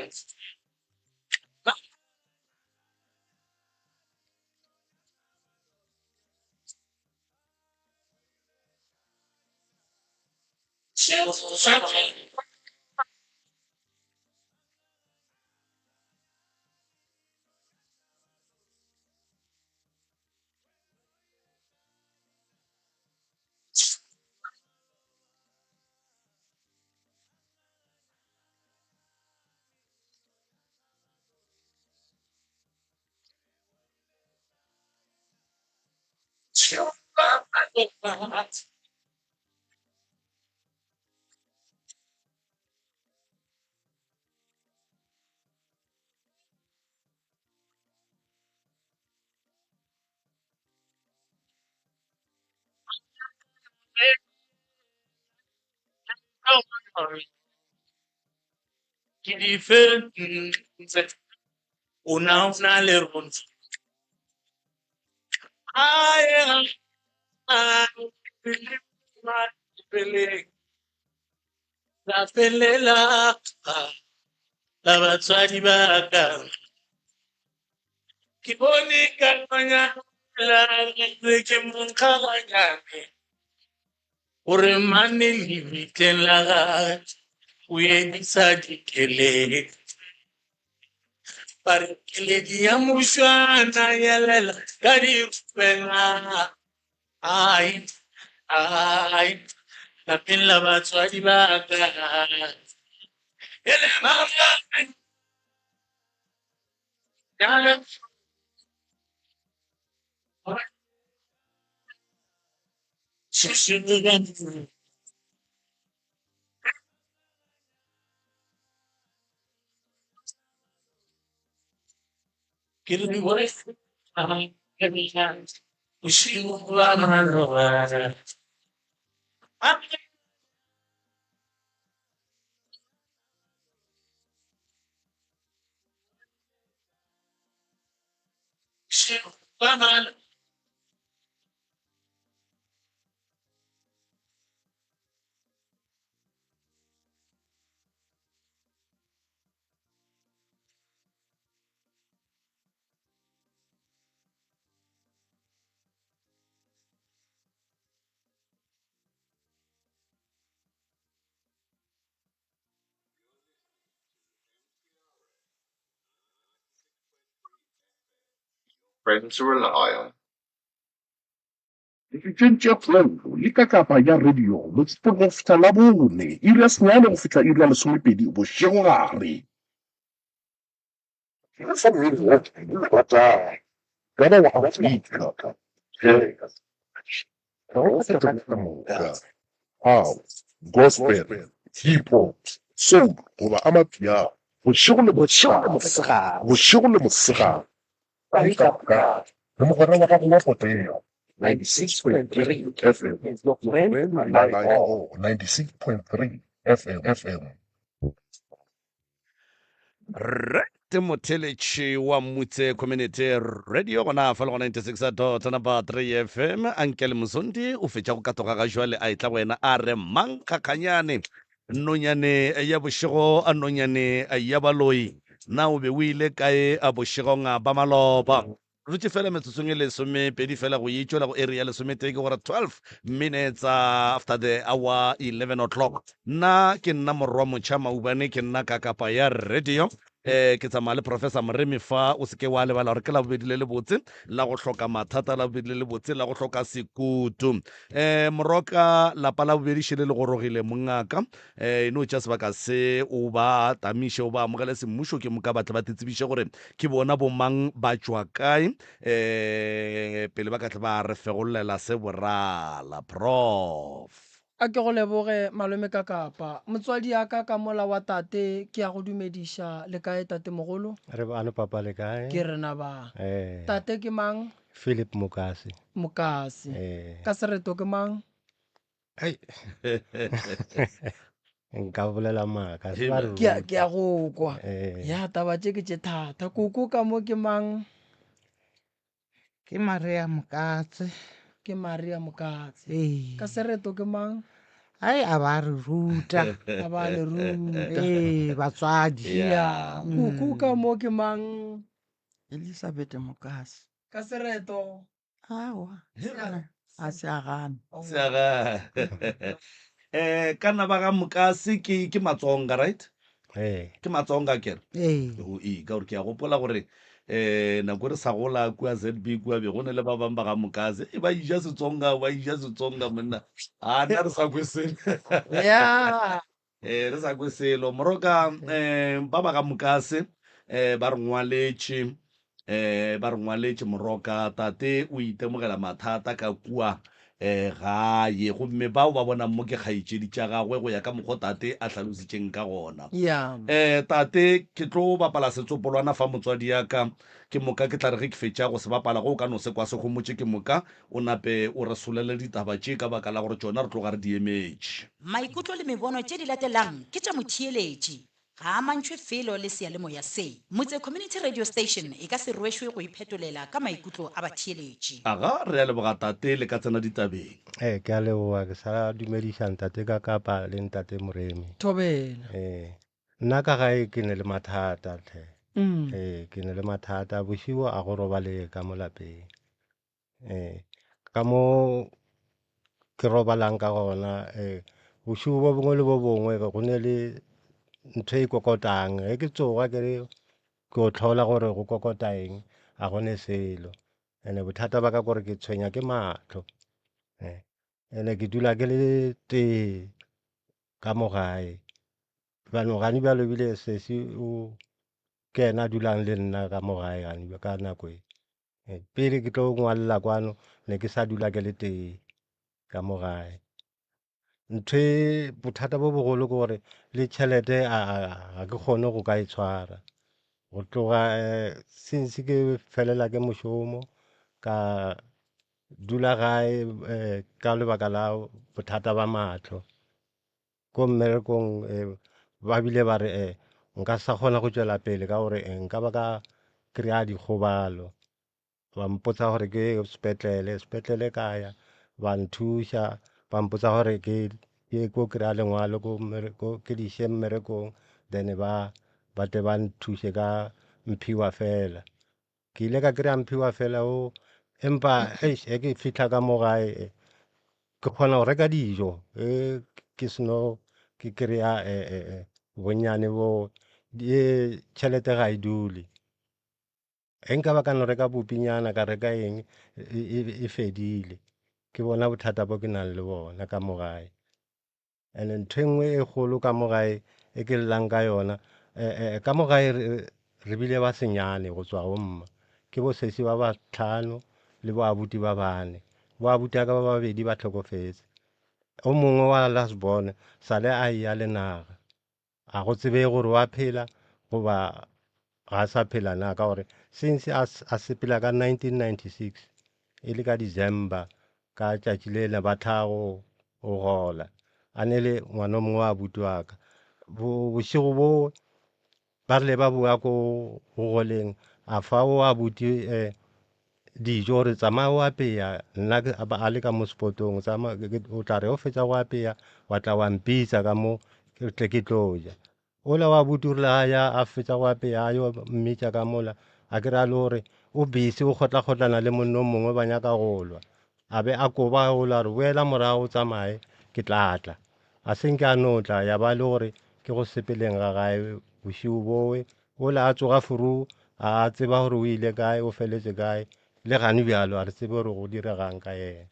Ke di fentse o na o na le rona la felela la batswadi ba ka ke bone ka nonyana ke monkgaganyane gore mane lebitleng la gage o edisa dikeledi ba re keledi ya mošwana yelela ka dirupela ai ai lapeng la batswadi ba ka ele Friend to rely on. Dipitšeng tše kgolo le kakapa ya radio Mosupologo go fihla Labone, iri ya senyane go fihla iri ya lesomepedi bošegogare. Re fa mmino wo o ratago, ka ba wa Afrika, jazz, go feta ka moka, house, gospel, hip hop, soul goba amapiano. Bošego le mosegare, bošego le mosegare, kae kapa kae, le mogwera wa gago wa potego, 96.3 FM, 96.3 FM, FM. Rre Motheletši wa Mmutse Community Radio gona fa le go 96 dot number 3 FM Ankel Mzondi o fetša go katoga ga jwale a etla go wena a re mang kgakganyane nonyane ya bošego nonyane ya baloi na o be o ile kae bošegong ba maloba Re dutše fela metsotsong e lesomepedi fela go e tšwela go iri ya lesometee, ke gore 12 minutes after the hour 11 o'clock. Nna ke nna Morwa Motšha Maubane, ke nna kakapa ya radio. Eh, ke tsamaya le Professor Moremi fa, o se ke wa lebala gore ke Labobedi le lebotse la go hloka mathata, Labobedi le lebotse la go hloka sekutu. Eh, Moroka, lapa la bobedi šele le gorogile mongaka. Eh, e no tšea sebaka se o ba tamiše, o ba amogele semmušo, ke moka ba tle ba titsebiše gore ke bona bomang, ba tšwa kae, eh, pele ba ka tle ba re fegollela se borala. Prof. A ke go leboge malome Kakapa. Motswadi ya ka ka mola wa tate ke a go dumediša. Le kae tatemogolo? Re bano papa le kae? Ke rena ba. Eh. Tate ke mang? Philip Mokase. Mokase. Eh. Ka sereto ke mang? Ei. Nka bolela maaka. Se ba re Ke a, ruta. ke a go kwa. Eh. Ya taba tše ke tše thata. Koko ka mo ke mang? Ke Maria Mokatse. Ke Maria Mokatse. Ee. Ka sereto ke mang? Ai a ba re ruta. A ba le ruta. Ee, batswadi. Ya. Koko ka mo ke mang? Elizabeth Mokase. Ka sereto? Aowa. A se a gana. Se a gana. Eh, kana ba ga Mokase ke ke Matsonga, right? Ee. Ke Matsonga kere? Ee. O ee, ka gore ke a gopola gore eh nako re sa gola kua ZB kua be go ne le ba bang ba ga Mokase e ba ija Setsonga, ba ija Setsonga monna. A nna re sa kwe selo. Yeah. Eh re sa kwe selo. Moroka eh ba ba ga Mokase eh ba re ngwaletše eh ba re ngwaletše Moroka tate o itemogela mathata ka kua eh gae gomme bao ba bonang mo ke kgaetšedi tša gagwe go ya ka mokgo tate a hlalositšeng ka gona. Yeah. Eh tate ke tlo bapala setsopolwana fa motswadi ya ka ke moka ke tla re ge ke fetša go se bapala ge o ka no se kwa se homotše ke moka o nape o re solele ditaba tše ka baka la gore tšona re tloga re di emetše. Maikutlo le mebono tše di latelang ke tša motheeletši. Ga a amantšhwe felo le seyalemoya se. Motse Community Radio Station e ka se rwešwe go iphetolela ka maikutlo a batheeletši. Aga, re a leboga tate, le ka tsena ditabeng. Ee, ke a leboga. Ke sa dumediša ntate Kakapa le ntate Moremi. Thobela. Ee, nna ka gae ke ne le mathata tlhe. Mm. Ee, ke ne le mathata. Bošego a go robalege ka mo lapeng. Ee, ka mo ke robalang ka gona ee, bošego bo bongwe le bo bongwe go ne le ntho e kokotang, ge ke tsoga ke re ke o tlhola gore go kokota eng, ga go ne selo. Ene bothata ba ka kore ke tshwenya ke mahlo, ene ke dula ke le tee ka mo gae. Jaanong gane bjalo ebile sesi o ke yena a dulang le nna ka mo gae gane ka nako e. Pele ke tlo ngwalela kwano ne ke sa dula ke le tee ka mo gae. Ntho e bothata bo bogolo ke gore le tšhelete ga ke kgone go ka e tshwara. Go tloga since ke felela ke mošomo ka dula gae ka lebaka la bothata ba mahlo. Ko mmerekong ba bile ba re nka sa kgona go tšwela pele ka gore nka ba ka kry-a dikgobalo. Ba mpotsa gore ke ye sepetlele, sepetlele ka ya ba nthuša, ba mpotsa gore ke ye ko kry-a lengwalo ko ke di iše mmerekong then ba ba tle ba nthuše ka mphiwa fela. Ke ile ka kry-a mphiwa fela o empa eish ge ke fihla ka mo gae ke kgona go reka dijo ge ke seno ke kry-a bonnyane bo tšhelete ga e dule. Ge nka ba ka no reka bupinyana ka reka eng e fedile. Ke bona bothata bo ke nang le bona ka mo gae. And-e ntho e nngwe e kgolo ka mo gae e ke llang ka yona, ka mo gae re bile ba senyane go tswa go mma. Ke bo sesi ba bahlano le bo abuti ba bane. Bo abuti a ka ba babedi ba hlokofetse. O mongwe wa last born sale a eya le naga. Ga go tsebege gore wa phela goba ga a sa phela na, ka gore since a, a sepela ka 1996 e le ka December ka tšatši le le ba thago go gola a ne le ngwana o mongwe wa abuti wa ka. Bo, bošego bo ba rile ba boa ko go goleng a fa o abuti eh, dijo gore tsamaya o apeya nna ke a ba a le ka mo sepotong tsamaya o tla re o fetsa go apeya wa tla wa mpitsa ka mo ke tle ke tlo ja. Ola wa abuti o rile a ya a fetsa go apeya a yo mmitša ka mola a ke re a le gore o busy o kgotla-kgotlana le monna o mongwe ba nyaka go lwa. A be a koba ola a re boela morago o tsamaye ke tla tla. A se nke a no tla ya ba le gore ke go sepeleng ga gae bošego bowe Ola a tsoga furu, a a tseba gore o ile kae, o feletše kae, le gane bjalo a re tsebe gore go diregang ka yena.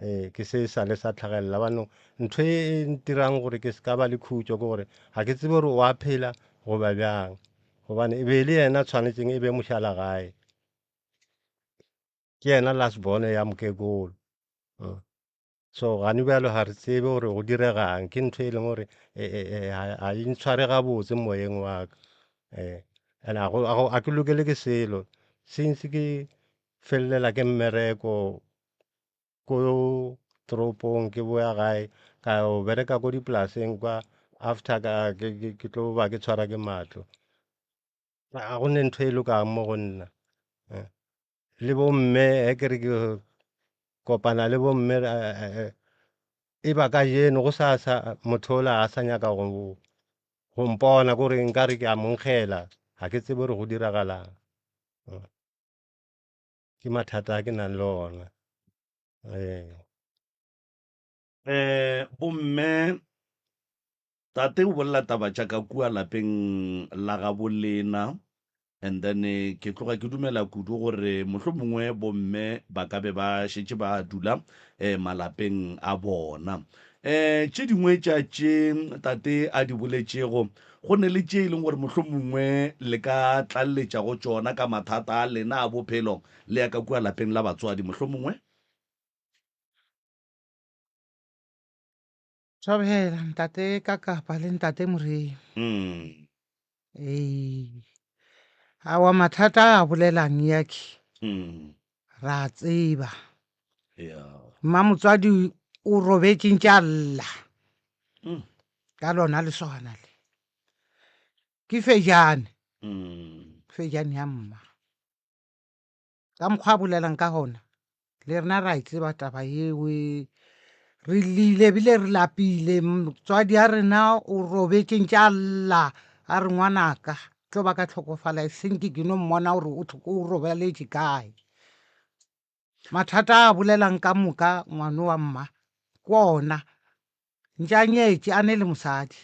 Ee, ke se sa le sa tlhagelela banong. Ntho e e ntirang gore ke se ka ba le khutšo ke gore ga ke tsebe gore o a phela goba bjang, gobane e be e le yena tshwanetseng e be mošalagae. Ke yena last born ya mokekolo. So gane bjalo ga re tsebe gore go diregang, ke ntho e leng gore ga e ntshware gabotse moyeng wa ka. And a ke lokele ke selo since ke felelela ke mmereko ko toropong ke boya gae ka yo bereka ko dipolaseng kwa after ka ke tlo ba ke tshwara ke mahlo. Ga go ne ntho e lokang mo go nna. Le bomme ge ke re ke kopana le bomme e ba ka jeno go sa sa motho ola a sa nyaka go go mpona kore nka re ke a monkgela ga ke tsebe gore go diragalang. Ke mathata a ke nang le ona. Ee. Bomme Tate o bolela taba tša ka kua lapeng la gabo lena and then ke tloga ke dumela kudu gore mohlomongwe bomme ba ka be ba šetše ba dula eh, malapeng a bona. Eh, tše dingwe tša tše tate a di boletšego go ne le tše e leng gore mohlomongwe le ka tlaleletša go tšona ka mathata a lena a bophelo le ya ka kua lapeng la batswadi mohlomongwe? Thobela ntate Kakapa le ntate Moremi. Mm. Ee. Awa mathata a a bolelang yakhe Mm. ra a tseba. Yeah. Mma motswadi o robetše ntše a lla Mm. ka lona lesogana le. Ke fejane, Mm. fejane ya mma. Ka mokgwa a bolelang ka gona, le rena ra e tseba taba yeo. Re llile ebile re lapile, motswadi a rena o robetše ntše a lla a re ngwanaka tlo ba ka hlokofala e seng ke ke no mmona gore o robaletše kae. Mathata a bolelang ka moka ngwano wa mma ke ona, ntše a nyetše a ne le mosadi.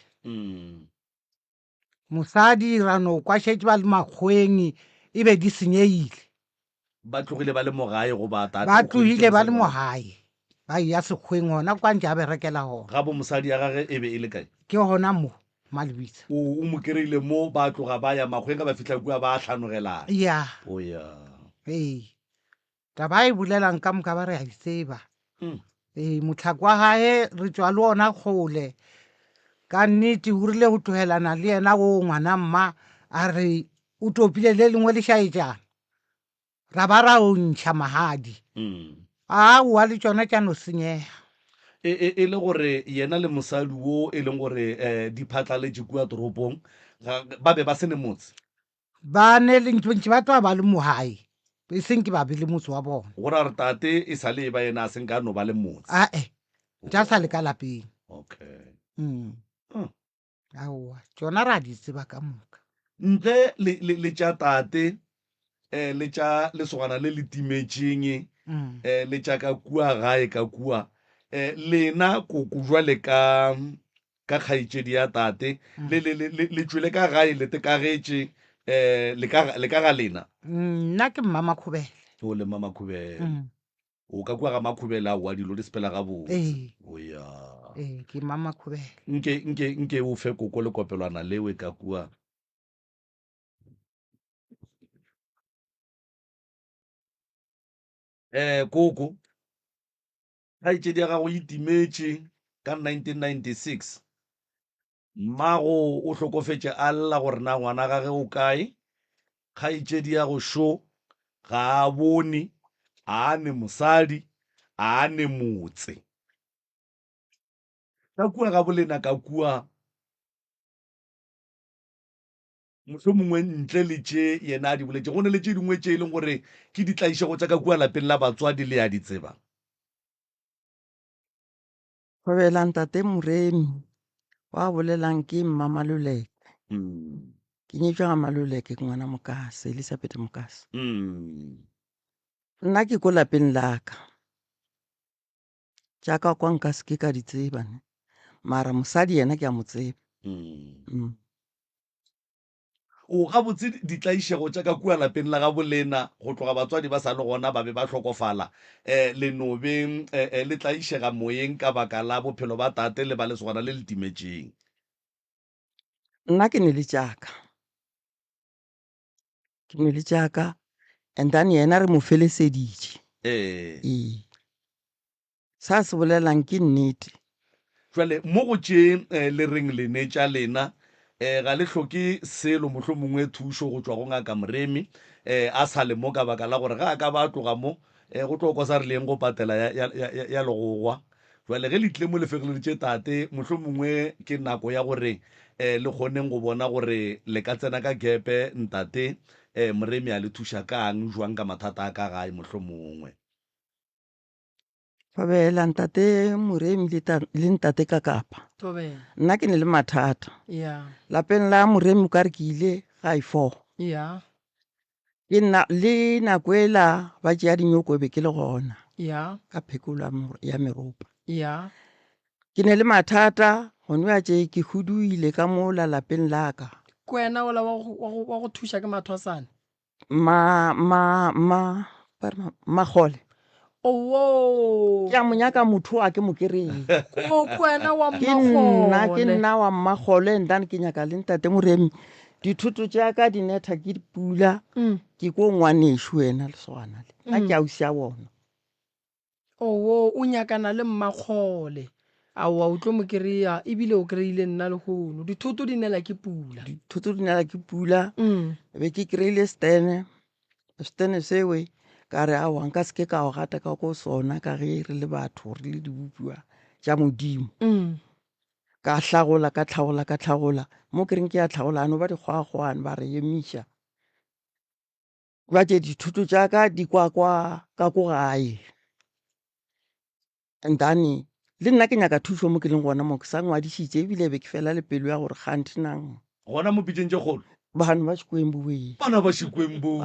Mosadi ra no kwa šetše ba le makgweng e be di senyegile. Ba tlogile ba le mo gae goba tate Ba o hweditše tlogile ba le mosadi mo wa gagwe? gae, ba eya sekgweng gona kwa ntše a berekela gona. Gabo mosadi ya gage e be e le kae? Ke gona mo Malebitsa. O, o mo kereile mo, ba tloga ba ya makgweng ge ba fihla kua ba hlanogelana. Ya. O ya. Ee. Taba e bolelang ka moka ba re a e tseba. Ee, mohlako wa gae re tšwa le ona kgole. Ka nnete o rile go tlogelana le yena o ngwana mma a re o topile le lengwe lešaetšana. Ra ba ra o ntšha magadi. Aowa le tšona tša no senyega. E, e, e le gore yena le mosadi wo e leng gore um di phatlaletše kua toropong ga, ba be ba se ne motse? Ba ne le ntši ba tloga ba le mo gae, e seng ke ba be le motse wa bona. Go ra gore tate e sa le e ba yena a seng ka no ba le motse. Ae, ntše a sa le ka lapeng. Okay. Mm. Mm. Aowa, tšona ra di tseba ka moka. Ntle le, le, le tša tate, eh, le tša lesogana le le timetšeng, Mm. eh, le tša ka kua gae ka kua, eh, lena koko jwale ka ka kgaetšedi ya tate Mm. le, le, le, le, le tšwele ka gae le tekagetše um le ka, le ka ga lena Mm, nna ke mmamakhubele o le mmamakhubele Mm. O ka kua ga Makhubela aowa dilo di sepela gabotse. Ee. O ya. Ee, ke mma Makhubela. Nke, nke, nke o fe koko lekopelwana lewe ka kua. Eh, koko, kgaetšedi ya gago e timetše ka 1996. Mmago o hlokofetše a lla gore na ngwana gage o kae. Kgaetšedi ya go šo ga a bone, a a ne mosadi, a a ne motse. Ka kua ga bolena ka kua, mohlomongwe ntle le tše yena a di boletšego, go na le tše dingwe tše e leng gore ke ditlaišego tša ka kua lapeng la batswadi le a di tseba. Thobela ntate Moremi wa bolelang ke mma Maluleke. Ke nyetšwe ga Maluleke ke ngwana Mokase, Elizabeth Mokase. Nna ke ko lapeng la ka. Tša ka kwa nka se ke ka di tseba ne. Mara mosadi yena ke a mo tseba. O gabotse ditlaišego tša ka kua lapeng la gabolena go tloga batswadi ba sa le gona ba be ba hlokofala. E, le no be e, e, le tlaišega moyeng ka baka la bophelo ba tate le ba lesogana le le timetšeng. Nna ke ne le tša ka. Ke ne le tša ka and then yena re mo feleseditše. Ee. Ee. Sa se bolelang ke nnete. Jwale mo go tše le reng le ne tša lena, ga le hloke selo, mohlomongwe thušo go tšwa go Ngaka Moremi, a sa le mo ka baka la gore ge a ka ba a tloga mo, go tlo kwa sa re le yeng go patela ya, ya, ya, ya, ya legogwa. Jwale ge le tlile mo le fegeleditše tate, mohlomongwe ke nako ya gore le kgoneng go bona gore le ka tsena ka gepe ntate Moremi a le thuša ka'ng, jwang ka mathata a ka gae mohlomongwe. Thobela ntate Moremi le, ta, le ntate Kakapa. Thobela. Nna ke ne le mathata. Yeah. Lapeng la Moremi o ka re ke ile ga e four. Yeah. Ke nna le nako ela ba tšea dinyoko be ke le gona. Yeah. Ka phekolo ya meropa. Yeah. Ke ne le mathata gone ya tše ke huduile ka mola lapeng la ka. Ke wena ola wa go, wa go, wa go thuša ke mathwasane? Ma, ma, ma, ba re ma, Magole. Owoo. Ke a mo nyaka motho a ke mo kereye. O ke wena wa Ke nna, ke Mmagole. nna wa Mmagole and then ke nyaka le ntate Moremi. Dithoto tša ka di netha ke dipula. Ke ko ngwanešu wena lesogana le. Nna ke ausi ya bona. Owoo, o nyakana le Mmakgole. Aowa, o tlo mo kry-a, ebile o kry-ile nna lehono. Dithoto di nela ke pula. Dithoto di nela ke pula. Be ke kry-ile stene, stene sewe ka re aowa nka se ke ka o gata ka ko sona ka ge re le batho re le dibopiwa tša Modimo. Ka hlagola ka hlagola ka hlagola mo ke reng ke ya hlagola ano ba dikgwakgwane ba re emiša. Bjale dithoto tša ka di kwa kwa ka ko gae and then le nna ke nyaka thušo mo ke leng gona mo ke sa ngwadišitše ebile be ke fela le pelo ya gore kganthe nang Gona mo pitšeng tše kgolo. Bana ba Xikwembu wee. Bana ba Xikwembu.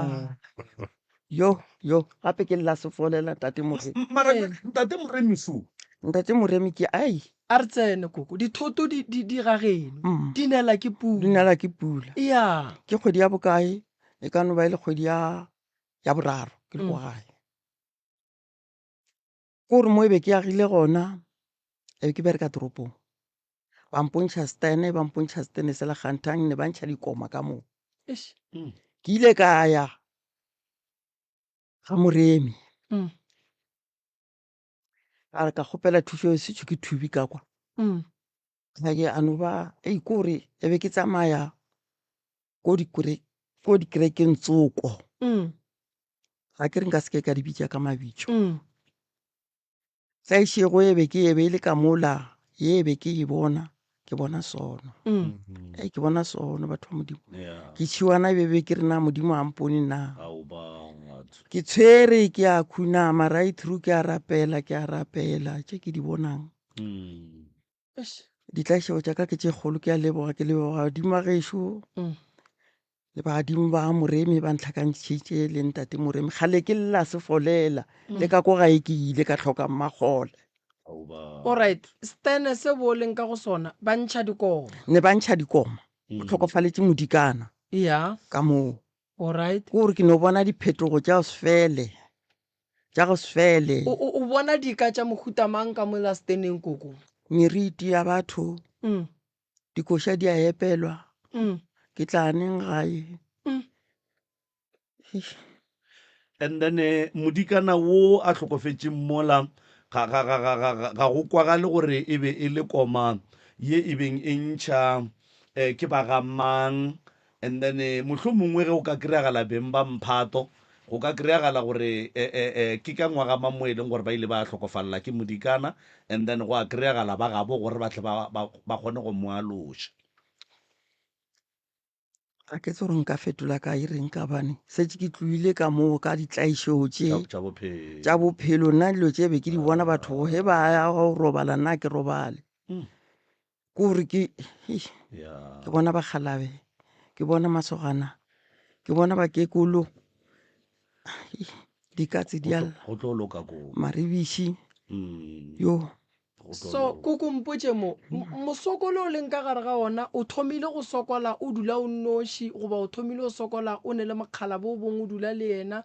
Yo yo gape ke lla sefolela ntate Moremi. Mara ntate Moremi so. Ntate Moremi ke ai. A re tsene koko, dithoto di di di ga geno di nela ke pula. Di nela ke pula. Ya. Ke kgwedi ya bokae? E ka no ba e le kgwedi ya ya boraro ke le ko gae. Ke gore mo e be ke agile gona e be ke bereka toropong. Ba mpontšha stene, ba mpontšha stene sela kganthang ne ba ntšha dikoma ka moo. Eish. Ke ile ka ya ga Moremi. Ka re ka kgopela thušo e setšo ke thubi ka kwa. Ka ke a no ba ei kore e be ke tsamaya ko dikore ko dikerekeng tsoko. Ga ke re nka se ke ka di bitša ka mabitso. Tlaišego e be ke e be e le ka mola ye e be ke e bona ke bona sono. Ei ke bona sono batho ba Modimo. Ke tšhiwana e be be ke re na Modimo a mpone na. Ke tshwere ke a khunama right through ke a rapela ke a rapela tše ke di bonang. Ditlaišego tša ka ke tše kgolo ke a leboga ke leboga badimo ba gešo le badimo ba Moremi ba ntlhakantšhitše le ntate Moremi kgale ke lla sefolela le ka ko gae ke ile ka hloka mmakgole. Alright, stene se bo leng ka go sona ba ntšha dikoma. Ne ba ntšha dikoma, o hlokofaletse modikana Ya. ka moo. Alright. Ke gore ke no bona diphetogo tša go se fele. Tša go se fele. O, o, o bona dika tša mohuta mang ka mo lasteneng, koko? Meriti ya batho. Dikoša di a epelwa. Ke tla neng gae? Eish. And then eh, modikana wo a hlokofetšeng mola ga, ga, ga, ga, ga, ga, ga go kwagale gore e be e le koma ye e beng e ntšha eh, ke ba ga mang. And then eh, mohlomongwe ge o ka kry-agala beng ba mphato, go ka kry-agala gore eh, eh, eh, ke ka ngwaga mang mo e leng gore ba ile ba hlokofalela ke modikana, and then go a kry-agala ba gabo gore ba tle ba, ba, ba kgone go mo aloša. Ga ke tsebe gore nka fetola ka e reng ka bane setse ke tloile ka moo ka ditlaišego tše tša bophelo. Nna dilo tše be ke di bona batho ge ba ya go robala nna ke robale. Ke gore ke ke bona bakgalabe, ke bona masogana, ke bona bakekolo, dikatse di a lla, maribiši yo. So, koko mpotše mo, mosokolo o leng ka gare ga ona, o thomile go sokola o dula o nnoši goba o thomile go sokola o ne le mokgalabo o bongwe o dula le yena?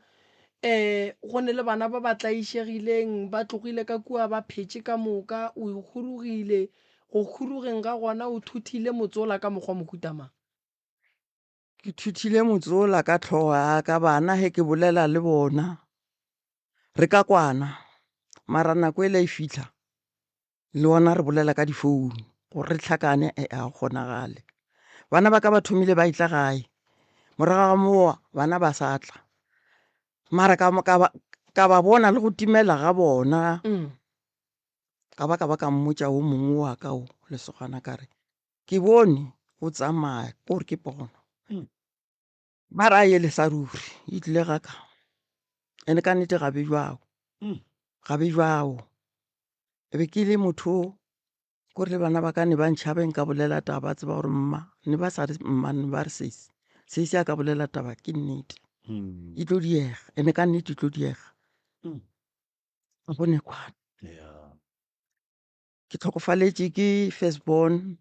Um go ne le bana ba ba tlaišegileng ba tlogile ka kua ba phetše ka moka, o khurugile, go khurugeng ga gona o thuthile motse ola ka mokgwa mohuta mang? Ke thuthile motse ola ka hlogo ya ka, bana ge ke bolela le bona re ka kwana mara nako e la e fitlha le ona re bolela ka difounu gore re tlhakane e a go kgonagale. Bana ba ka ba thomile ba etla gae morago ga mowa bana ba sa tla mara ka, ka, ba, ka ba bona le go timela ga bona ka ba ka ba ka mmotša o mongwe wa ka o lesogana ka re ke bone o tsamaya kore ke pono. Ba re a ye le sa ruri e tlile ga ka ene ka nnete ga be jwao ga be jwao e be ke le motho kore le bana ba ka ne ba ntšhabe nka bolela taba ba tseba gore mma ne ba sa re mma ne ba re sesi sesi a ka bolela taba ke nnete e tlo diega ene ka nnete e tlo diega ga go ne kwana ke tlhokofaletše ke first born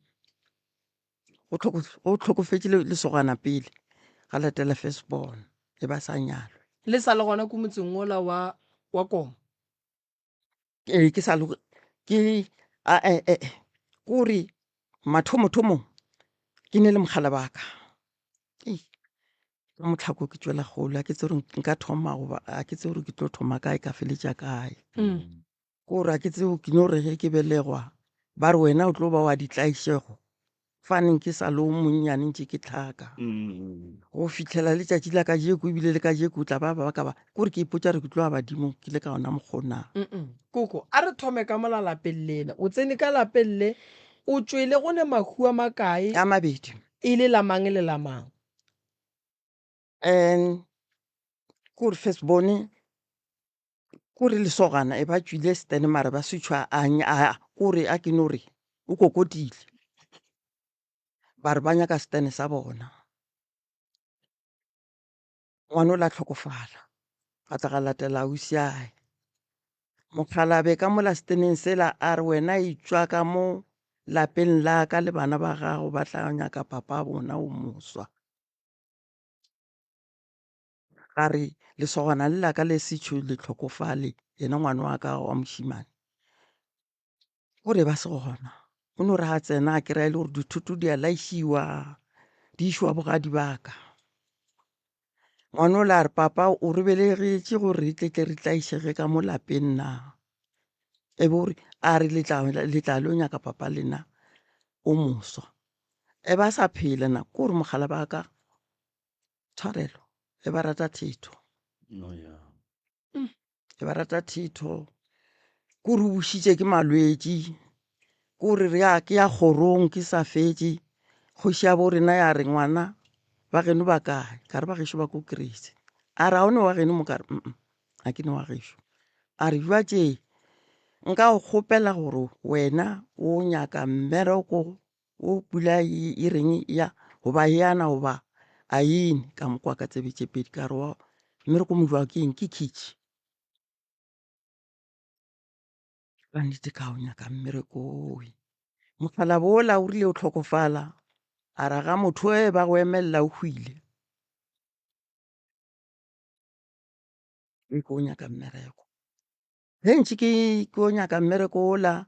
go hlokofetše lesogana pele ga latela first born e ba sa nyalwe. Le sa le gona ko motseng wola wa wa Koma? Ee, ke sa le ke a e e kore mathomothomong ke ne le mogala ba ka ei ka motlhako ke tšwela kgole a ke tsebe gore nka thoma goba a ke tsebe gore ke tlo thoma kae ka feletša kae. Ko gore a ke tsebe ke no re ge ke belegwa ba re wena o tlo ba wa ditlaišego faneng ke sa le o monnyane ntše ke tlhaka go fitlhela letšatši la kajeko ebile le kajeko o tla ba ba ka ba kore ke ipotša re ke tlo ya badimong ke le ka ona mokgona. Koko, a re thome ka mola lapeng lela. O tsene ka lapeng le, o tšwele go ne mahu a makae? A mabedi. E le la mang le la mang? Um kore first born Kore lesogana e ba tšwile stand mara ba switšhwa a a kore a ke no re o kokotile ba re ba nyaka stand sa bona. Ngwana o la tlhokofala ga tla ga latela ausiae. Mokgalabje ka mola steneng sela a re wena etšwa ka mo lapeng la ka le bana ba gago ba tla nyaka papa bona o moswa. Ga re, Lesogana le la ka le sešo le hlokofale, yena ngwana wa ka wa mošemane. O re ba se gona. O no re ga tsena a kry-a e le gore dithoto di a laišiwa, di išwa bogadi ba ka. Ngwana o la re, papa o re belegetše gore re tle tle re tlaišege ka mo lapeng na? E be o re, a re le tla le tla lo nyaka papa lena o moswa. E ba sa phela na, ke gore mogala ba ka tshwarelo e ba rata thetho no ya e ba rata thetho ko re bušitše ke malwetši ko re re ya ke ya kgorong ke sa fetše kgoši ya bo rena ya re ngwana ba geno ba kae ka re ba gešo ba ko krese a re ga o ne wa geno mo ka re mm ga ke ne wa gešo a re jwa tše nka go kgopela gore wena o nyaka mmereko O pula e reng ya goba yana goba a ene ka mo kwa ka tsebe tše pedi ka re wa mmereko mo jwa ke eng ke khitšhi ka nnete ka o nyaka mmereko owe mogala bola o rile o tlhokofala a ra ga motho e ba go emelela o hwile e ko nyaka mmereko. Ge ntše ke ko nyaka mmereko ola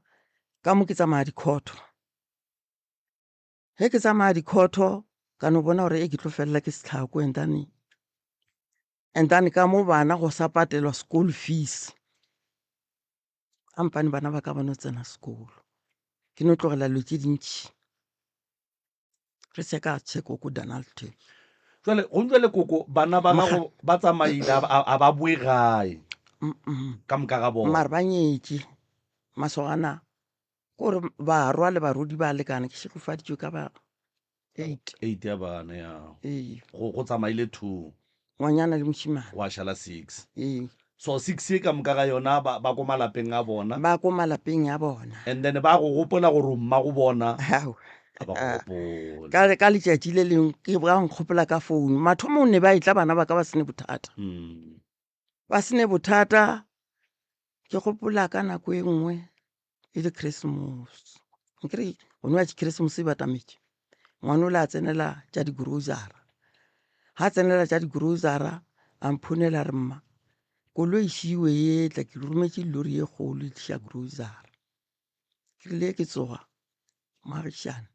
ka mo ke tsamaya dikhotho. Ge ke tsamaya dikhotho ka no bona gore e ke tlo felela ke setlhako and then and then ka mo bana go sa patelwa school fees. Kampane bana ba ka ba no tsena sekolo. Ke no tlogela dilo tše dintši. Re seka tsheko ko Donaldton. Jwale go jwale koko bana ba gago ba tsamaile a ba boe gae ka moka ga bona. Mare ba nyetše masogana kore barwa le barodi ba lekana ke šegofaditšwe ka ba 8. 8 ya bana ya. Ee. Go tsamaile 2. Ngwanyana le mošimane. Gwa šala 6. Ee. So 6 ye ka moka ga yona ba, ba ko malapeng a bona. Ba ko malapeng a bona. And then ba go gopola gore o mmago bona. Ao. Ga ba go gopole. Ka, ka letšatši le lengwe ke ba nkgopola ka founu. Mathomong ne ba etla bana ba ka ba se ne bothata. Ba se ne bothata. Ke gopola ka nako e nngwe e le Christmas. Nkere gone wa Christmas e batametše. Ngwana o le a tsenela tša di-grocery. Ga tsenela tša di-grocery a mphonela a re mma koloi šiwe e tla ke rometše lori ye kgolo e tliša grocery. Ke rile ke tsoga moagišane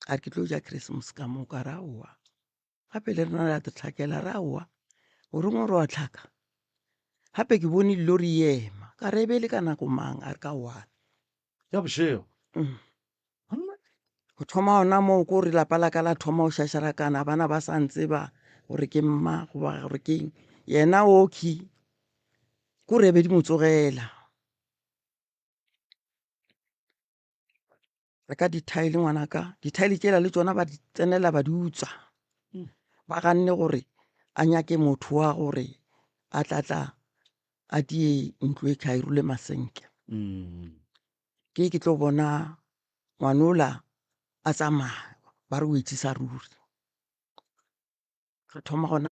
a re ke tlo ja Christmas ka mo ka re aowa. Gape le rena ra tlhakela re aowa o reng o re wa tlhaka. Gape ke bone lori e ema ka re e be e le ka nako mang a re ka one. Ya bošego. Go thoma gona moo ko re lapa la ka la thoma go šašarakana bana ba sa ntseba gore ke mma goba gore keng yena oki ko re be di mo tsogela. Reka dithaele ngwanaka dithaele tšela le tšona ba di tsenela ba di utswa ba ganne gore a nyake motho wa gore a tla tla a die ntlo e kha e rule masenke ke ke tlo bona ngwanola a tsamaya ba re o etsisa ruri re thoma gona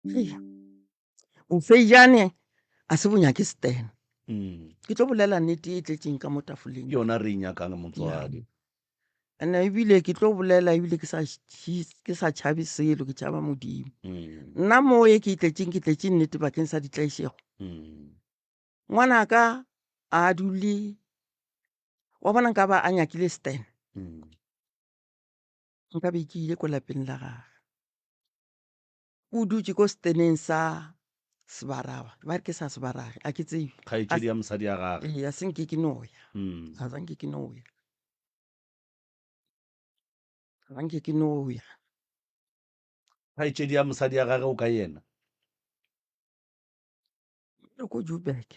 bofeijane a se bonyake stene mm. ke tlo bolela nnete e tletseng ka mo tafoleng ke yona re e nyakang motswadi and ebile ke tlo bolela ebile ke sa ke sa tšhabe selo ke tšhaba modimo mm. nna mo e ke tletseng ke tletse nnete bakeng sa ditlaišego mm. ngwanaka a dule wa bona nka ba a nyakile stan nka be ke ile ko lapeng la gage O dutše ko seteneng sa Sebarawa. Ba re ke sa Sebarage, a ke tsebe. Kgaetšedi ya mosadi ya gage. Ee, a se nke ke no ya. A sa nke ke no ya. Ga nke ke no ya. Kgaetšedi ya mosadi ya gage o ka yena? Re ko Joburg.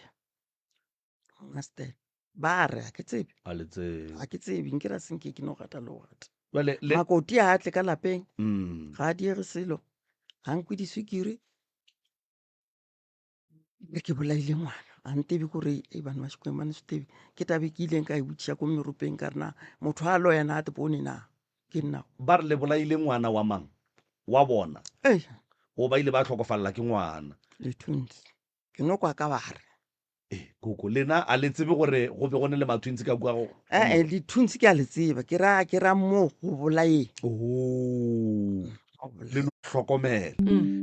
Master. Ba re, a ke tsebe. A le tsebe. A ke tsebe, nke ra se nke ke no gata le go gata. Bjale le Makoti a tle ka lapeng. Ga a diege selo. Ga nkwe diswikiri. Re ke bolaile ngwana. A ntebe kore e bana ba Xikwembu a ni swi tivi. Ke tabe ke ileng ka e botšiša ko meropeng ka re na motho a loya na a te bone na ke nna. Ba re le bolaile ngwana wa mang? Wa bona. Ei. O ba ile ba hlokofalela ke ngwana. Le twins. Ke no kwa ka ba re. Ee, koko, lena a le tsebe gore go be go ne le matwins ka kua go? Ee, ditwins ke a le tseba, ke ra, ke ra mo go bolayeng. Oh, le no hlokomela.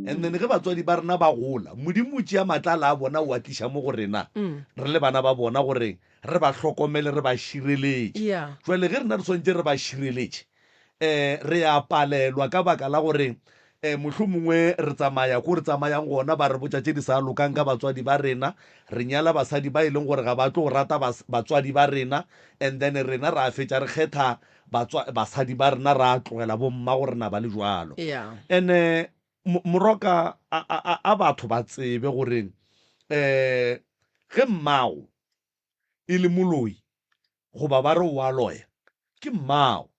And then ge batswadi ba rena ba gola, Modimo o tšea matlala a bona o a tliša mo go rena, re le bana ba bona, gore re ba hlokomele, re ba šireletše. Jwale ge rena re swanetše re ba šireletše, um re a palelwa ka baka la gore um mohlomongwe re tsamaya ko re tsamayang gona ba re botša tše di sa lokang ka batswadi ba rena, re nyala basadi ba e leng gore ga ba tlo rata batswadi ba rena, and then rena ra fetša re kgetha basadi ba rena ra tlogela bomma go rena ba le jwalo. And-e Moroka a batho ba tsebe gore um ge mmago e le moloi goba ba re o a loya, ke mmago.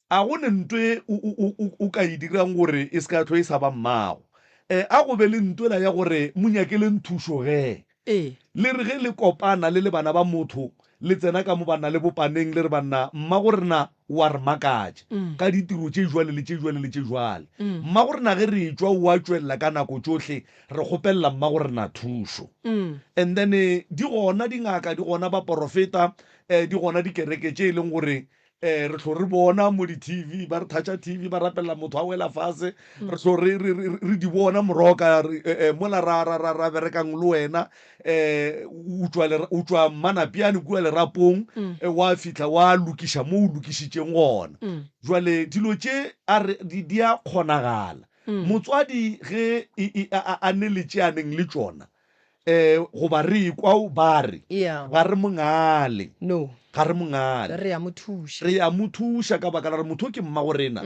A go ne nto e o ka e dirang gore e se ka hlwe e sa ba mmago. A go be le nto ela ya gore mo nyakeleng thušo ge. Le re ge le kopana le le bana ba motho, le tsena ka mo banna le bopaneng, le re banna, mmago rena o a re makatša ka ditiro tše jwale le tše jwale le tše jwale. Mmago rena ge re etšwa o a tšwelela ka nako tšohle, re kgopelela mmago rena thušo. And then di gona dingaka, di gona baporofeta, di gona dikereke tše e leng gore. Um re hlo re bona mo di-T_V ba re thatša T_V ba rapelela motho a wela fase, re hlo re, re, re, re di bona moroka re, eh, eh, mola ra, ra, ra, ra berekang le wena um o tšwa lera, o tšwa Mmanapiane kua lerapong eh, wa fihla wa lokiša mo o lokišitšeng gona. Jwale dilo tše a re di, di a kgonagala. Motswadi ge e, e, a, a, a ne le tše a neng le tšona, um goba re ekwa ba re, Yeah. ga re mongale. No. Ga re mongale. Re a mo thuša. Re a mo thuša ka baka la gore motho o ke mmago rena.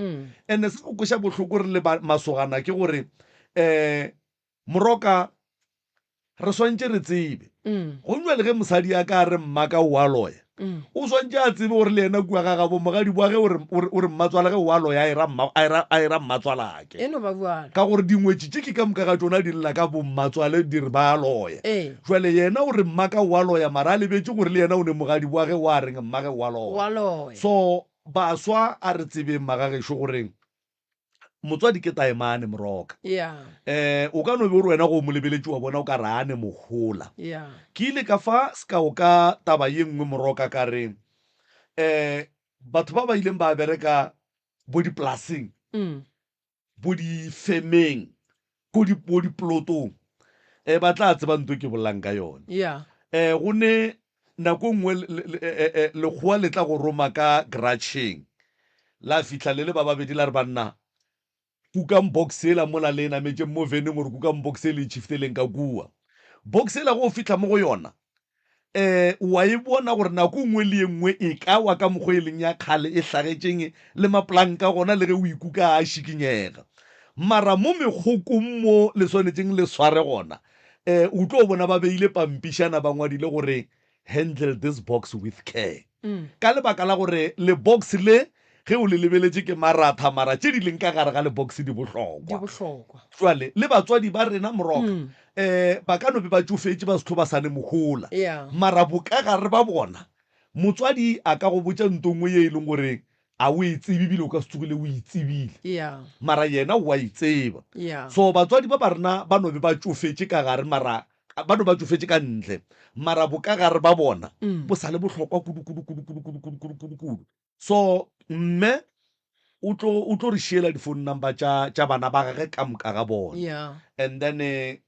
And-e se go kweša bohloko re le ba, masogana ke gore um moroka re swantše re tsebe. Go bjale ge mosadi a ka re mmaka o a loya, o swantše a tsebe gore le yena kua ga gabo mogadi wa ge o re, o re, o re mmatswala ge o a loya a era mma, a era, a era mmatswalake. E no ba bjalo. Ka gore dingwetši tše ke ka moka ga tšona di lla ka bommatswale di re ba a loya. Ee. Jwale yena o re mmaka o a loya mara a lebetše gore le yena o ne mogadi wa ge wa reng mmage o a loya. O a loya. So baswa a re tsebeng magagešo gore motswadi ke taemane moroka. Yeah. Eh o ka no be o re wena go mo lebeletše wa bona o ka re a ne mohola. Yeah. Ke ile ka fa sekao ka taba ye nngwe moroka ka re eh batho ba ba ileng ba bereka bo dipolaseng, bo difemeng, ko di bo diplotong eh ba tla tseba nto ke bolelang ka yona. Yeah. Eh go ne nako nngwe lekgowa le tla go roma ka gratšheng la fihla le le ba babedi la re banna kukang box yela mola le e nametšeng mo veneng gore kukang box e le e tšhifteleng ka kua. Box yela go fihla mo go yona um wa e bona gore nako nngwe le ye nngwe e ka wa ka mokgwa e leng ya kgale e hlagetšeng le mapolanka gona le ge o ikuka a šikinyega. Mara mo mekgokong mo le swanetšeng le sware gona um o tlo bona ba beile pampišana ba ngwadile gore handle this box with care. Ka lebaka la gore lebox le ge o le lebeletše ke maratha mara tše di leng ka gare ga lebox di bohlokwa. Di bohlokwa. Jwale le batswadi ba rena moroka um ba ka no be ba tšofetše ba se tlo ba sa ne mohola mara bokagare ba bona motswadi a ka go botša nto nngwe ye e leng gore a o e tsebe ebile o ka se tsogile o e tsebile mara yena o a e tseba. So batswadi ba ba rena ba no be ba tšofetše ka gare mara ba no ba tšofetše ka ntle mara bokagare ba bona bo sa le bohlokwa kudu kudu kudu kudu kudu kudu kudu kudu kudu. So mme o tlo o tlo re šiela di phone number tša tša bana ba gage ka moka ga bona. And then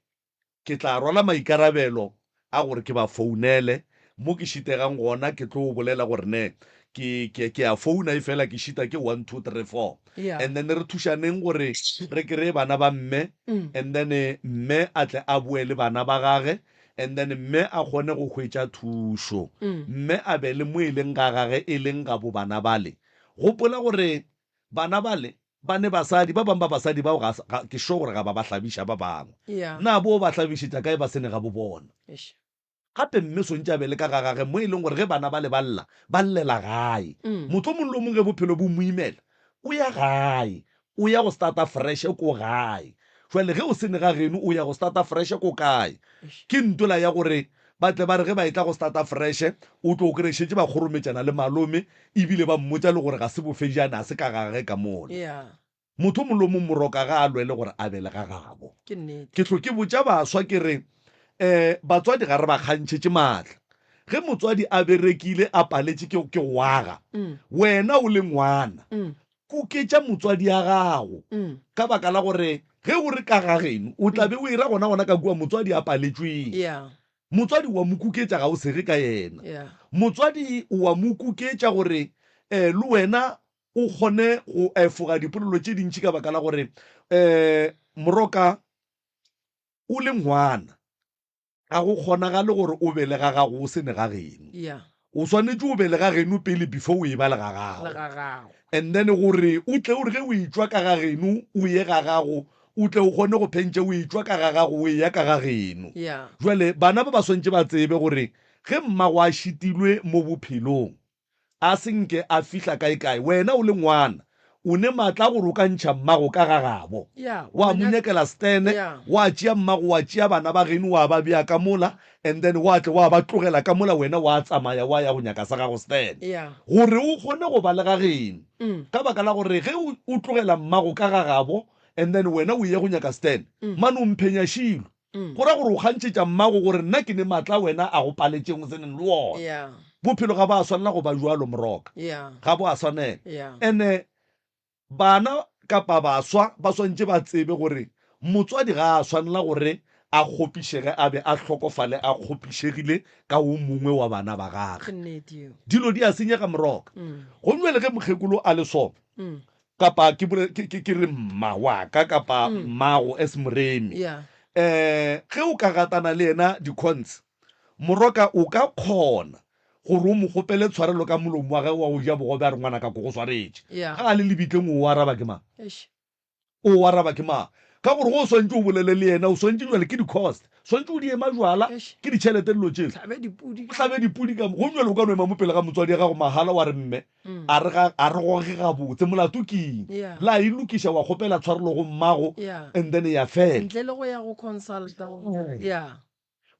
Ke tla rwala maikarabelo a gore ke ba founele. Mo ke šitegang gona ke tlo bolela gore ne ke, ke, ke a founa efela ke šita ke one, two, three, four. Yeah. And then re thušaneng gore re kreye bana ba mme, and then mme a tle a boe le bana ba gage, and then mme a kgone go hwetša thušo. Mme a be le mo e leng ga gage e leng gabo bana bale. Gopola gore bana bale Ba ne basadi, ba bang ba basadi bao ga, ga, ke sure gore ga ba ba hlabiša ba bangwe. Yeah. Na bo ba hlabišetša kae ba se ne ga bo bona? Eish. Gape mme swantše a be le ka ga gage mo e leng gore ge bana ba le ba lla, ba llela gae. Motho o mongwe le o mongwe ge bophelo bo mo imela, o ya gae, o ya go starta fresh ko gae. Jwale ge o se ne ga geno o ya go starta fresh ko kae? Eish. Ke ntola ya gore ba tle ba re ge ba etla go starta fresh, o tlo kry šetše ba kgorometšana le malome Ebile ba mmotša le gore ga se bofejane, a se ka gagwe ka mola. Yeah. Motho o mongwe le o mongwe moroka ga a lwele gore a be le ga gabo. Ke nnete. Ke hlo ke botša baswa ke re, um batswadi ga re ba kgantšhetše maatla. Ge motswadi a berekile a paletše ke, ke go aga, wena o le ngwana, kuketša motswadi ya gago. Ka baka la gore ge o re ka ga geno, o tla be o e ra gona gona ka kua motswadi a paletšweng. Yeah. Motswadi o a mo kuketša ga o sege ka yena. Yeah. Motswadi o a mo kuketša gore um le wena o kgone go efoga dipolelo tše dintši ka baka la gore um moroka o le ngwana ga go kgonagale gore o be le ga gago o se ne ga geno. Yeah. O swanetše o be le ga geno pele before o e ba le ga gago. Le ga gago. And then gore o tle o re ge o etšwa ka ga geno o ye ga gago, o tle o kgone go phentše o etšwa ka ga gago o eya ka ga geno. Yeah. Jwale bana ba ba swantše ba tsebe gore ge mmago a šitilwe mo bophelong, a se nke a fihla kaekae, wena o le ngwana o ne maatla a gore o ka ntšha mmago ka ga gabo, Yeah, wa wa mo nyaka- nyakela stene, Yeah. wa tšea mmago, wa tšea bana ba geno wa ba bea ka mola, and then wa tle wa ba tlogela ka mola, wena wa tsamaya wa ya go nyaka sa gago stene, Yeah. gore o kgone go ba le ga geno. Mm. Ka baka la gore ge o, o tlogela mmago ka ga gabo, and then wena o ye go nyaka stene, mane o mphenya šilo. Mm. Go ra gore o kgantšhetša mmago gore nna ke ne maatla wena a go paletšeng o se neng le wona. Yeah. Bophelo ga ba swanela go ba jwalo Moroka. Yeah. Ga bo a swanela. Yeah. Ene bana kapa baswa ba swantše ba tsebe gore motswadi ga a swanela gore a kgopišege a be a hlokofale a kgopišegile ka wo mongwe wa bana ba gage. Ke nnete yeo. Dilo di a senyega Moroka. Gomme bjale ge mokgekolo a le so, kapa ke bole ke, ke, ke re mma wa ka kapa mmago as Moremi, Yeah. eh, ge o ka gatana le yena di-cons, Moroka o ka kgona gore o mo kgopele tshwarelo ka molomo wa gagwe wa go ja bogobe a re ngwanaka ko go swaretše. Yeah. Ga a le lebitleng o araba ke mang? Eish. O araba ke mang? Ka gore go o swantše o bolele le yena, o swantše jwale ke di-cost, swantše o di ema jwala, Eish. ke ditšhelete dilo tšeo. Hlabe dipudi. O hlabe dipudi ka mo. Gomme jwale o ka no ema mo pele ga motswadi ya gago mahala wa re mme, a re ga, a re goge gabotse, molato ke eng? Yeah. La e lokiša wa kgopela tshwarelo go mmago Yeah. and then ya fela. Ntle le go ya go consulta. Yeah.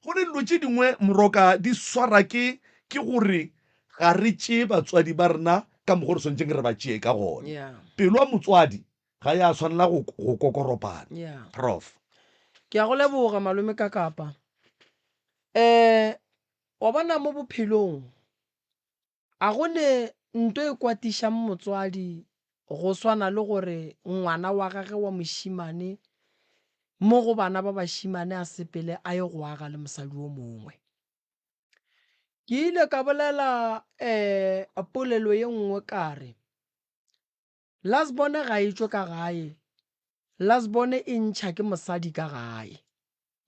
Go ne dilo tše dingwe Moroka di swara ke ke gore ga re tšee batswadi ba rena ka mokgo re swanetšeng re ba tšee ka gona. Yeah. Pelo ya motswadi ga ya swanela go go kokoropana. Yeah. Prof. Ke a go leboga malome Kakapa. Eh wa bona mo bophelong A go ne nto e kwatišang motswadi go swana le gore ngwana wa gage wa mošemane mo go bana ba bašemane a sepele a ye go aga le mosadi o mongwe? Ke ile ka bolela um polelo ye nngwe ka re, Lasbone ga e tšwe ka gae, lasbone e ntšha ke mosadi ka gae.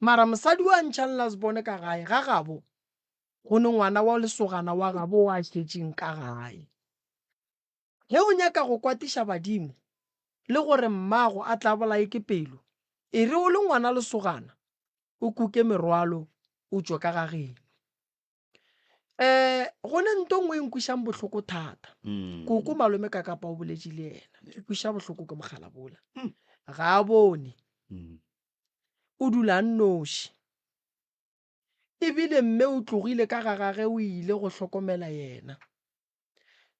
Mara mosadi o a ntšhang lasbone ka gae, ga gabo go ne ngwana wa lesogana wa gabo o a šetšeng ka gae. Ge o nyaka go kwatiša badimo le gore mmago a tla bolaye ke pelo, e re o le ngwana lesogana o kuke merwalo o tšwe ka ga geno. Um go ne nto nngwe e nkwišang bohloko thata. Koko malome Kakapa o boletše le yena. E kwiša bohloko ke mokgalabola. Ga a bone. O dula a nnoši. E bile mme o tlogile ka ga gage o ile go hlokomela yena.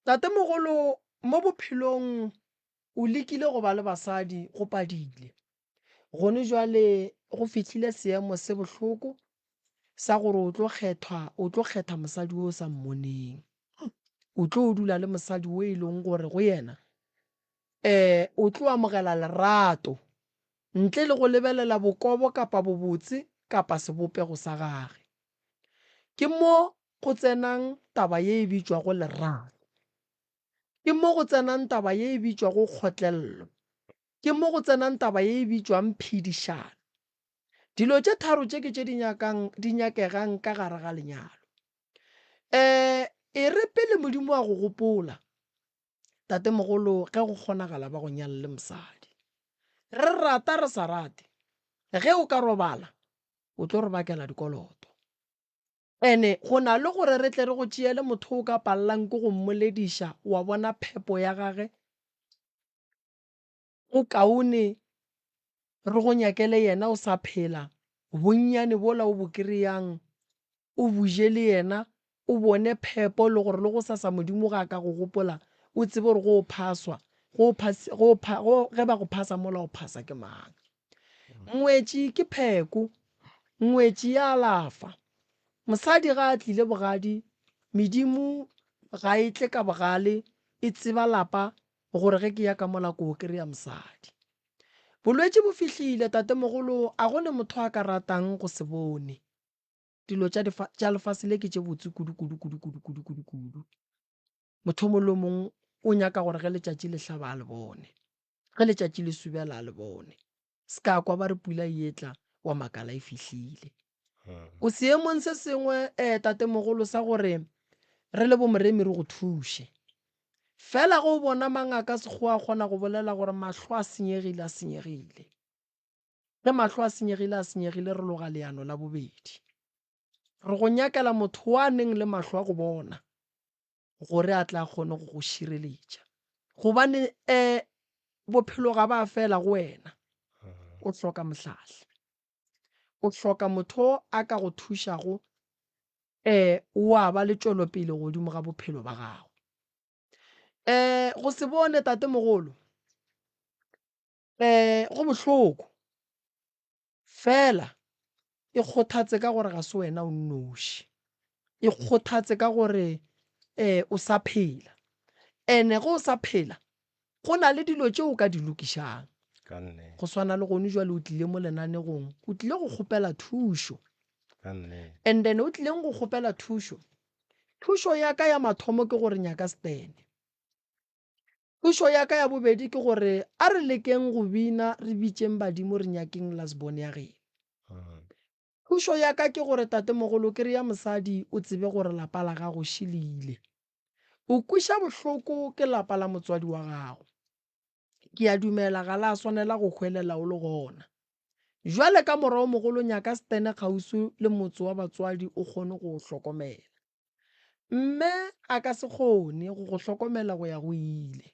Tatemogolo mo bophelong o lekile go ba le basadi go padile. Gone jwale go fihlile seemo se bohloko sa gore o tlo kgethwa, o tlo kgetha mosadi o sa mmoneng. O tlo dula le mosadi o e leng gore go yena um o tlo amogela lerato ntle le go lebelela bokobo kapa bobotse kapa sebopego sa gage. Ke mo go tsenang taba ye e bitšwago lerato. Ke mo go tsenang taba ye e bitšwago kgotlello. Ke mo go tsenang taba ye e bitšwang phedišano. Dilo tše tharo tše ke tše di nyakang, di nyakegang ka gare ga lenyalo. Um e re pele Modimo a go gopola, Tatemogolo ge go kgonagala ba go nyale le mosadi. Re rata re sa rate, ge o ka robala o tlo re bakela dikoloto. Ene go na le gore re tle re go tšeele motho o ka palelang ke go mmolediša wa bona phepo ya gage, go kaone re go nyakele yena o sa phela, bonnyane bola o bo kry-ang o bo je le yena, o bone phepo le gore le gosasa Modimo ge a ka go gopola o tsebe gore go o phaswa, go o phasi, go o pha, go, ge ba go phasa mola o phasa ke mang. Ngwetši ke pheko, ngwetši ya alafa. Mosadi ga a tlile bogadi, medimo ga e tle ka bogale, e tseba lapa gore ge ke ya ka mola ko kry-a mosadi. Bolwetši bo fihlile, tatemogolo, a go ne motho a ka ratang go se bone. Dilo tša difa, tša lefase le ke tše botse kudu, kudu, kudu, kudu, kudu, kudu, kudu. Motho o mongwe le o mongwe o nyaka gore ge letšatši le hlaba a le bone, ge letšatši le subela a le bone. Se ka kwa ba re pula e etla, wa makala e fihlile. O seemong se sengwe, eh, tatemogolo, sa gore re le bomoremi re go thuše. Fela ge o bona mangaka a Sekgowa a kgona go bolela gore mahlo a senyegile, a senyegile. Ge mahlo a senyegile, a senyegile, re loga leano la bobedi. Re go nyakela motho wa neng le mahlo a go bona gore a tla kgone go go šireletša. Gobane, eh, bophelo ga ba fela go wena. O hloka mohlahli. O hloka motho a ka go thušago eh wa ba le tšwelopele godimo ga bophelo ba gago. Eh go se bone tatemogolo eh go bohloko fela e kgothatse ka gore ga se wena o nnoši. Ikgothatse ka gore um o sa phela. Ene ge o sa phela, go na le dilo tše o ka di lokišang. Ka nnete. Go swana le gone jwale o tlile mo lenanegong, o tlile go kgopela thušo. Ka nnete. And then o tlileng go kgopela thušo, thušo ya ka ya mathomo ke gore nyaka stene. Thušo ya ka ya bobedi ke gore a re lekeng go bina re bitšeng badimo re nyakeng last born ya geno. Thušo ya ka ke gore tatemogolo ke re ya mosadi o tsebe gore lapa la gago še le ile. O kweša bohloko ke lapa la motswadi wa gago. Ke a dumela ga la swanela go hwelela o le gona. Jwale ka morwa o mogolo nyaka stene kgauswi le motse wa batswadi o kgone go o hlokomela. Mme a ka se kgone go go hlokomela go ya go ile.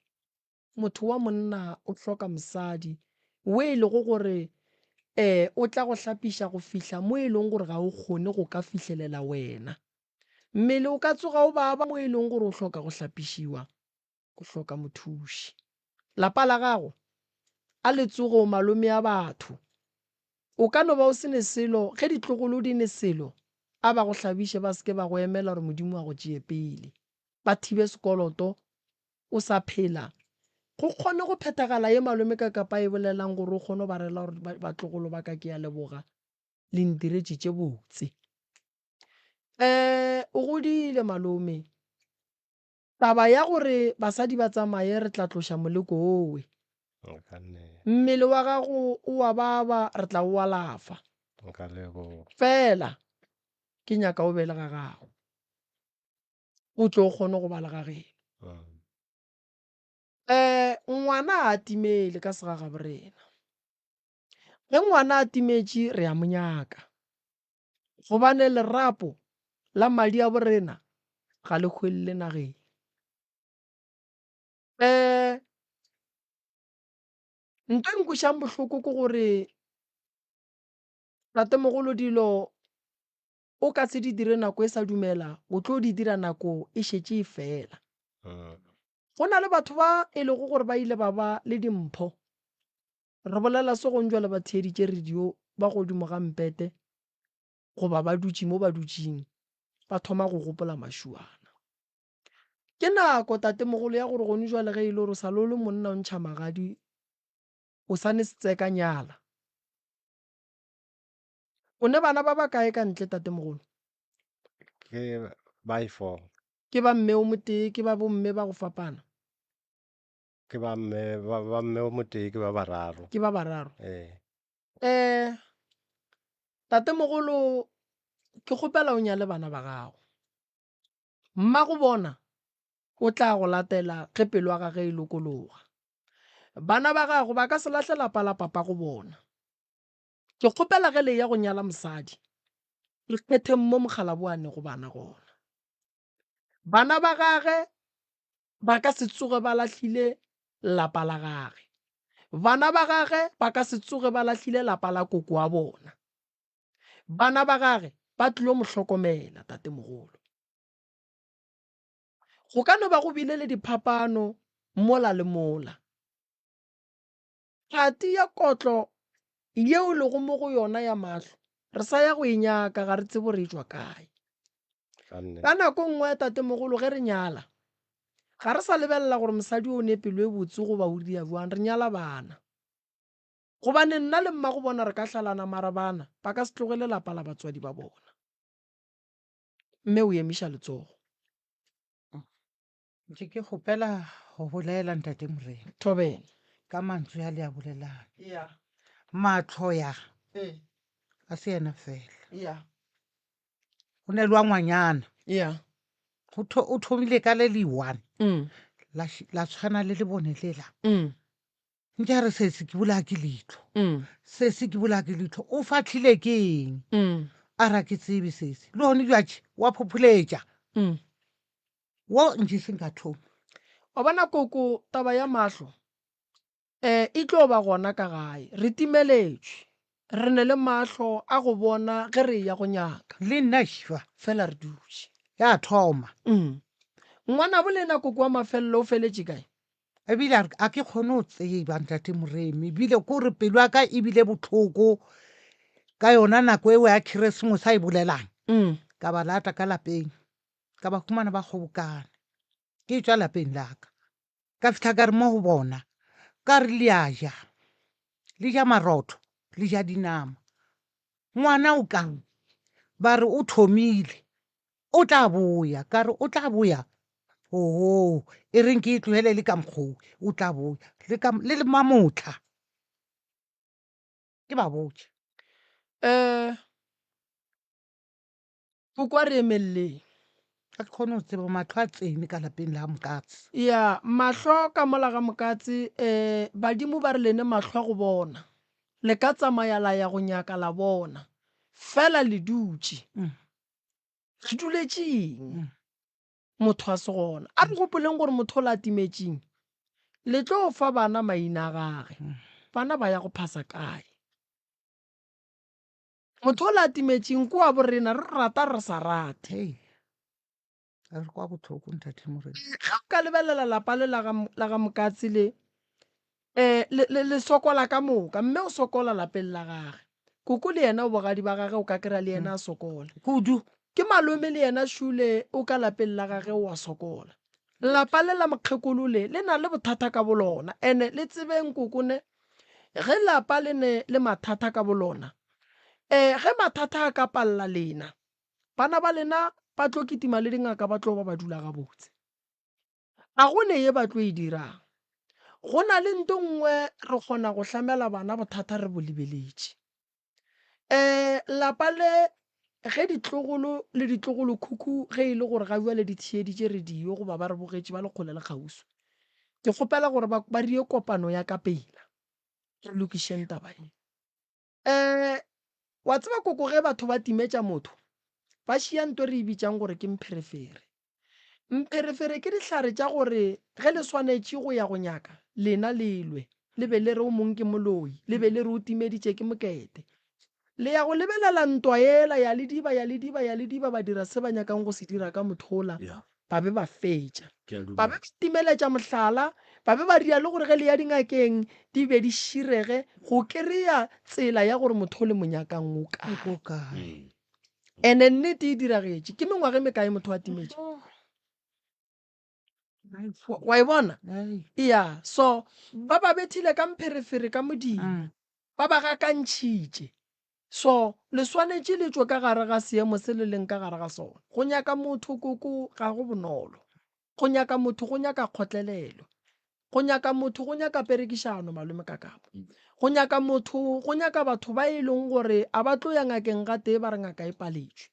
Motho wa monna o hloka mosadi we e lego gore um o tla go hlapiša go fihla mo e leng gore ga o kgone go ka fihlelela wena. Mmele o ka tsoga o baba mo e leng gore o hloka go hlapišiwa, o hloka mothuši. Lapa la gago a le tsoge o malome a batho. O ka no ba o se ne selo, ge ditlogolo di ne selo, a ba go hlabiše ba se ke ba go emela gore Modimo a go tšee pele. Ba thibe sekoloto o sa phela, go kgone go phethagala ye malome ka kapa e bolelang gore o kgone go ba rela gore batlogolo ba ka ke a leboga le ntiretše tše botse. Um o godile malome. Taba ya gore basadi ba tsamaye re tla tloša moleko owe. Mmele wa gago o wa baba re tla o alafa. Fela ke nyaka o be le ga gago. O tlo kgone go ba le ga geno. Um ngwana a timele ka segagabo rena. Ge ngwana a timetše re a mo nyaka. Gobane lerapo la madi a borena ga le hwelele nageng. Um nto e nkwešang bohloko ke gore tatemogolo dilo o ka se di dire nako e sa dumela, o tlo di dira nako e šetše e fela. Go na le batho ba e lego gore ba ile ba ba le dimpho. Re bolela se gong jwale ba theeditše radio ba godimo ga mpete goba ba dutše mo ba dutšeng ba thoma go gopola mašuana. Ke nako tatemogolo ya gore gone jwale ge e le gore o sa le o le monna o ntšha magadi o sa ne setseka nyala. O ne bana ba bakae ka ntle tatemogolo? Ke ba four. Ke ba mme o motee ke ba bomme ba go fapana? Ke ba mme, ba, ba mme o motee ke ba bararo. Ke ba bararo. Ee. Eh, tatemogolo ke kgopela o nyale bana ba gago. Mmago bona o tla go latela ge pelo ya gage e lokologa. Bana ba gago ba ka se lahle lapa la papa go bona. Ke kgopela ge le ya go nyala mosadi, le kgetheng mo mokgalabo a nego bana gona. Bana ba gage ba ka se tsoge ba lahlile lapa la gage. Bana ba gage ba ka se tsoge ba lahlile lapa la koko wa bona. Bana ba gage ba tlilo mo hlokomela, tatemogolo. Go ka no ba go bile le diphapano mola le mola. Kgati ya kotlo yeo lego mo go yona ya mahlo, re sa ya go e nyaka, ga re tsebe gore e tšwa kae. Ka nako nngwe tatemogolo ge re nyala, ga re sa lebelela gore mosadi o ne pelo e botse goba o dia bjang, re nyala bana. Gobane nna le mmago bona re ka hlalana mara bana ba ka se tlogele lapa la batswadi ba bona. Mme o emiša letsogo. Ntše ke kgopela go bolela ntate Morena. Thobela. Ka mantswe a le a bolelang. Ya. Mahlo ya. Ee. A se yena fela. Ya. Go ne le wa ngwanyana. Ya. Go tho, o thomile ka le le one. Mm. La, la tshwana le lebone lela. Mm. Nke a re sesi ke bolaya ke leihlo. Mm. Sesi ke bolaya ke leihlo. O fahlile ke eng? Mm. A ra ke tsebe sesi. Le gone bjatše wa phopholetša. Mm. Wo ntše se nka thoma. Wa bona koko taba ya mahlo eh e tlo ba gona ka gae. Re timeletšwe. Re ne le mahlo a go bona ge re eya go nyaka. Le nna šwa. Fela re dutše. Ya thoma. Mm. Ngwanabo lena koko wa mafelelo o feletše kae? Ebile a re a ke kgone go tseba ntate Moremi. Ebile ko re pelo ya ka ebile bohloko ka yona nako eo ya Keresemose a e bolelang. Mm. Ka ba lata ka lapeng, ka ba humana ba kgobokane. Ke tšwa lapeng la ka, ka fihla ka re mo go bona, ka re le a ja, le ja marotho, le ja dinama. Ngwana o kae? Ba re o thomile, o tla boya. Ka re o tla boya? Oho, e reng ke e tlogele le ka mokgwa wo, o tla boya. Le ka, le le mamohla. Ke ba botše. Um Koko a re emelleng. Ga ke kgone go tseba mahlo a tsene ka lapeng la Mokatse. Ya, mahlo ka mola ga Mokatse, um badimo ba re lene mahlo a go bona. Le ka tsamaya la ya go nyaka la bona. Fela le dutše. Re duletše eng? Motho a se gona. A re gopoleng gore motho ola a timetšeng, le tlo fa bana maina a gage. Bana ba ya go phasa kae? Motho ola a timetšeng ke wa borena, re rata re sa rate. Hei, re kwa bohloko ntate Morena. Ge o ka lebelela lapa le la ga, la ga Mokatse le, um le, le, le sokola ka moka, mme o sokola lapeng la gage. Koko le yena o bogadi ba gage o ka kry-a le yena a sokola. Kudu. Ke malome le yena Šule o ka lapeng la gage o a sokola. Lapa le la mokgekolo le, le na le bothata ka bolona. Ene le tsebeng koko ne, Ge lapa le ne le mathata ka bolona, ee, ge mathata a ka palela lena, bana ba lena ba tlo kitima le dingaka ba tlo ba ba dula gabotse. Ga go ne ye ba tlo e dirang. Go na le nto nngwe re kgona go hlamela bana bothata re bo lebeletše. Ee, lapa le ge ditlogolo le ditlogolokhukhu ge e le gore ga bjale di theeditše radio goba ba re bogetše ba le kgole le kgauswi, ke kgopela gore ba, ba rie kopano ya ka pela, re lokišeng taba ye. Ee, wa tseba koko ge batho ba timetša motho, ba šia nto re e bitšang gore ke mpherefere. Mpherefere ke dihlare tša gore ge le swanetše go ya go nyaka, lena le lwe, le be le re o mong ke moloi, le be le re o timeditše ke mokete. Le ya go lebelela ntwa yela ya le diba, ya le diba, ya le diba, ba dira se ba nyakang go se dira ka motho wola, ba be ba fetša. Ba be ba timeletša mohlala, ba be ba dira le gore ge le ya dingakeng di be di širege go kereya tsela ya gore motho o le mo nyakang o kae. Ene nnete e diragetše. Ke mengwaga e mekae motho a timetše? Wa e bona? Ya, so ba ba bethile ka mpherefere ka modimo. Mm. Ba ba gakantšhitše. So le swanetše le tšwe ka gare ga seemo se le leng ka gare ga sona. Go nyaka motho koko ga go bonolo. Go nyaka motho go nyaka kgotlelelo. Go nyaka motho go nyaka perekišano, Malome Kakabo. Go nyaka motho go nyaka batho ba e leng gore a ba tlo ya ngakeng gatee ba re ngaka e paletšwe.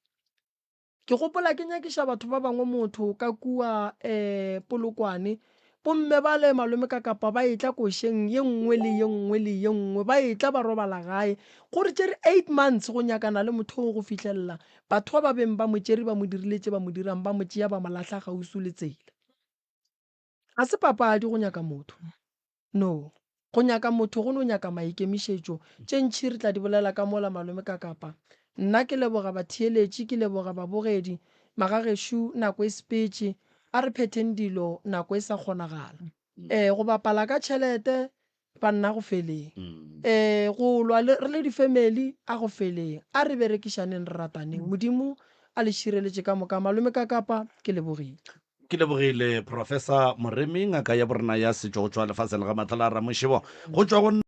Ke gopola ke nyakiša batho ba bangwe motho ka kua um Polokwane, bomme bale Malome Kakapa ba etla košeng ye nngwe le ye nngwe le ye nngwe, ba etla ba robala gae. Go re tšere eight months go nyakana le motho oo go fihlelela batho ba ba beng ba mo tšere ba mo dirile tše ba mo dirang, ba mo tšea ba mo lahla kgauswi le tsela. Ga se papadi go nyaka motho. No. Go nyaka motho go no nyaka maikemišetšo. Tše ntši re tla di bolela ka mola malome ka kapa. Nna ke leboga batheeletši, ke leboga babogedi. Magagešo nako e sepetše. A re phetheng dilo nako e sa kgonagala. Ee, go bapala ka tšhelete Banna go feleng. Ee, go lwa le, re le difemeli, a go feleng. A re berekišaneng re rataneng. Modimo a le šireletše ka moka. Malome Kakapa, ke lebogile. Ke lebogile Professor Moremi, ngaka ya borena ya setšo go tšwa lefaseng la ga Matlala Ramošebo. Go tšwa go.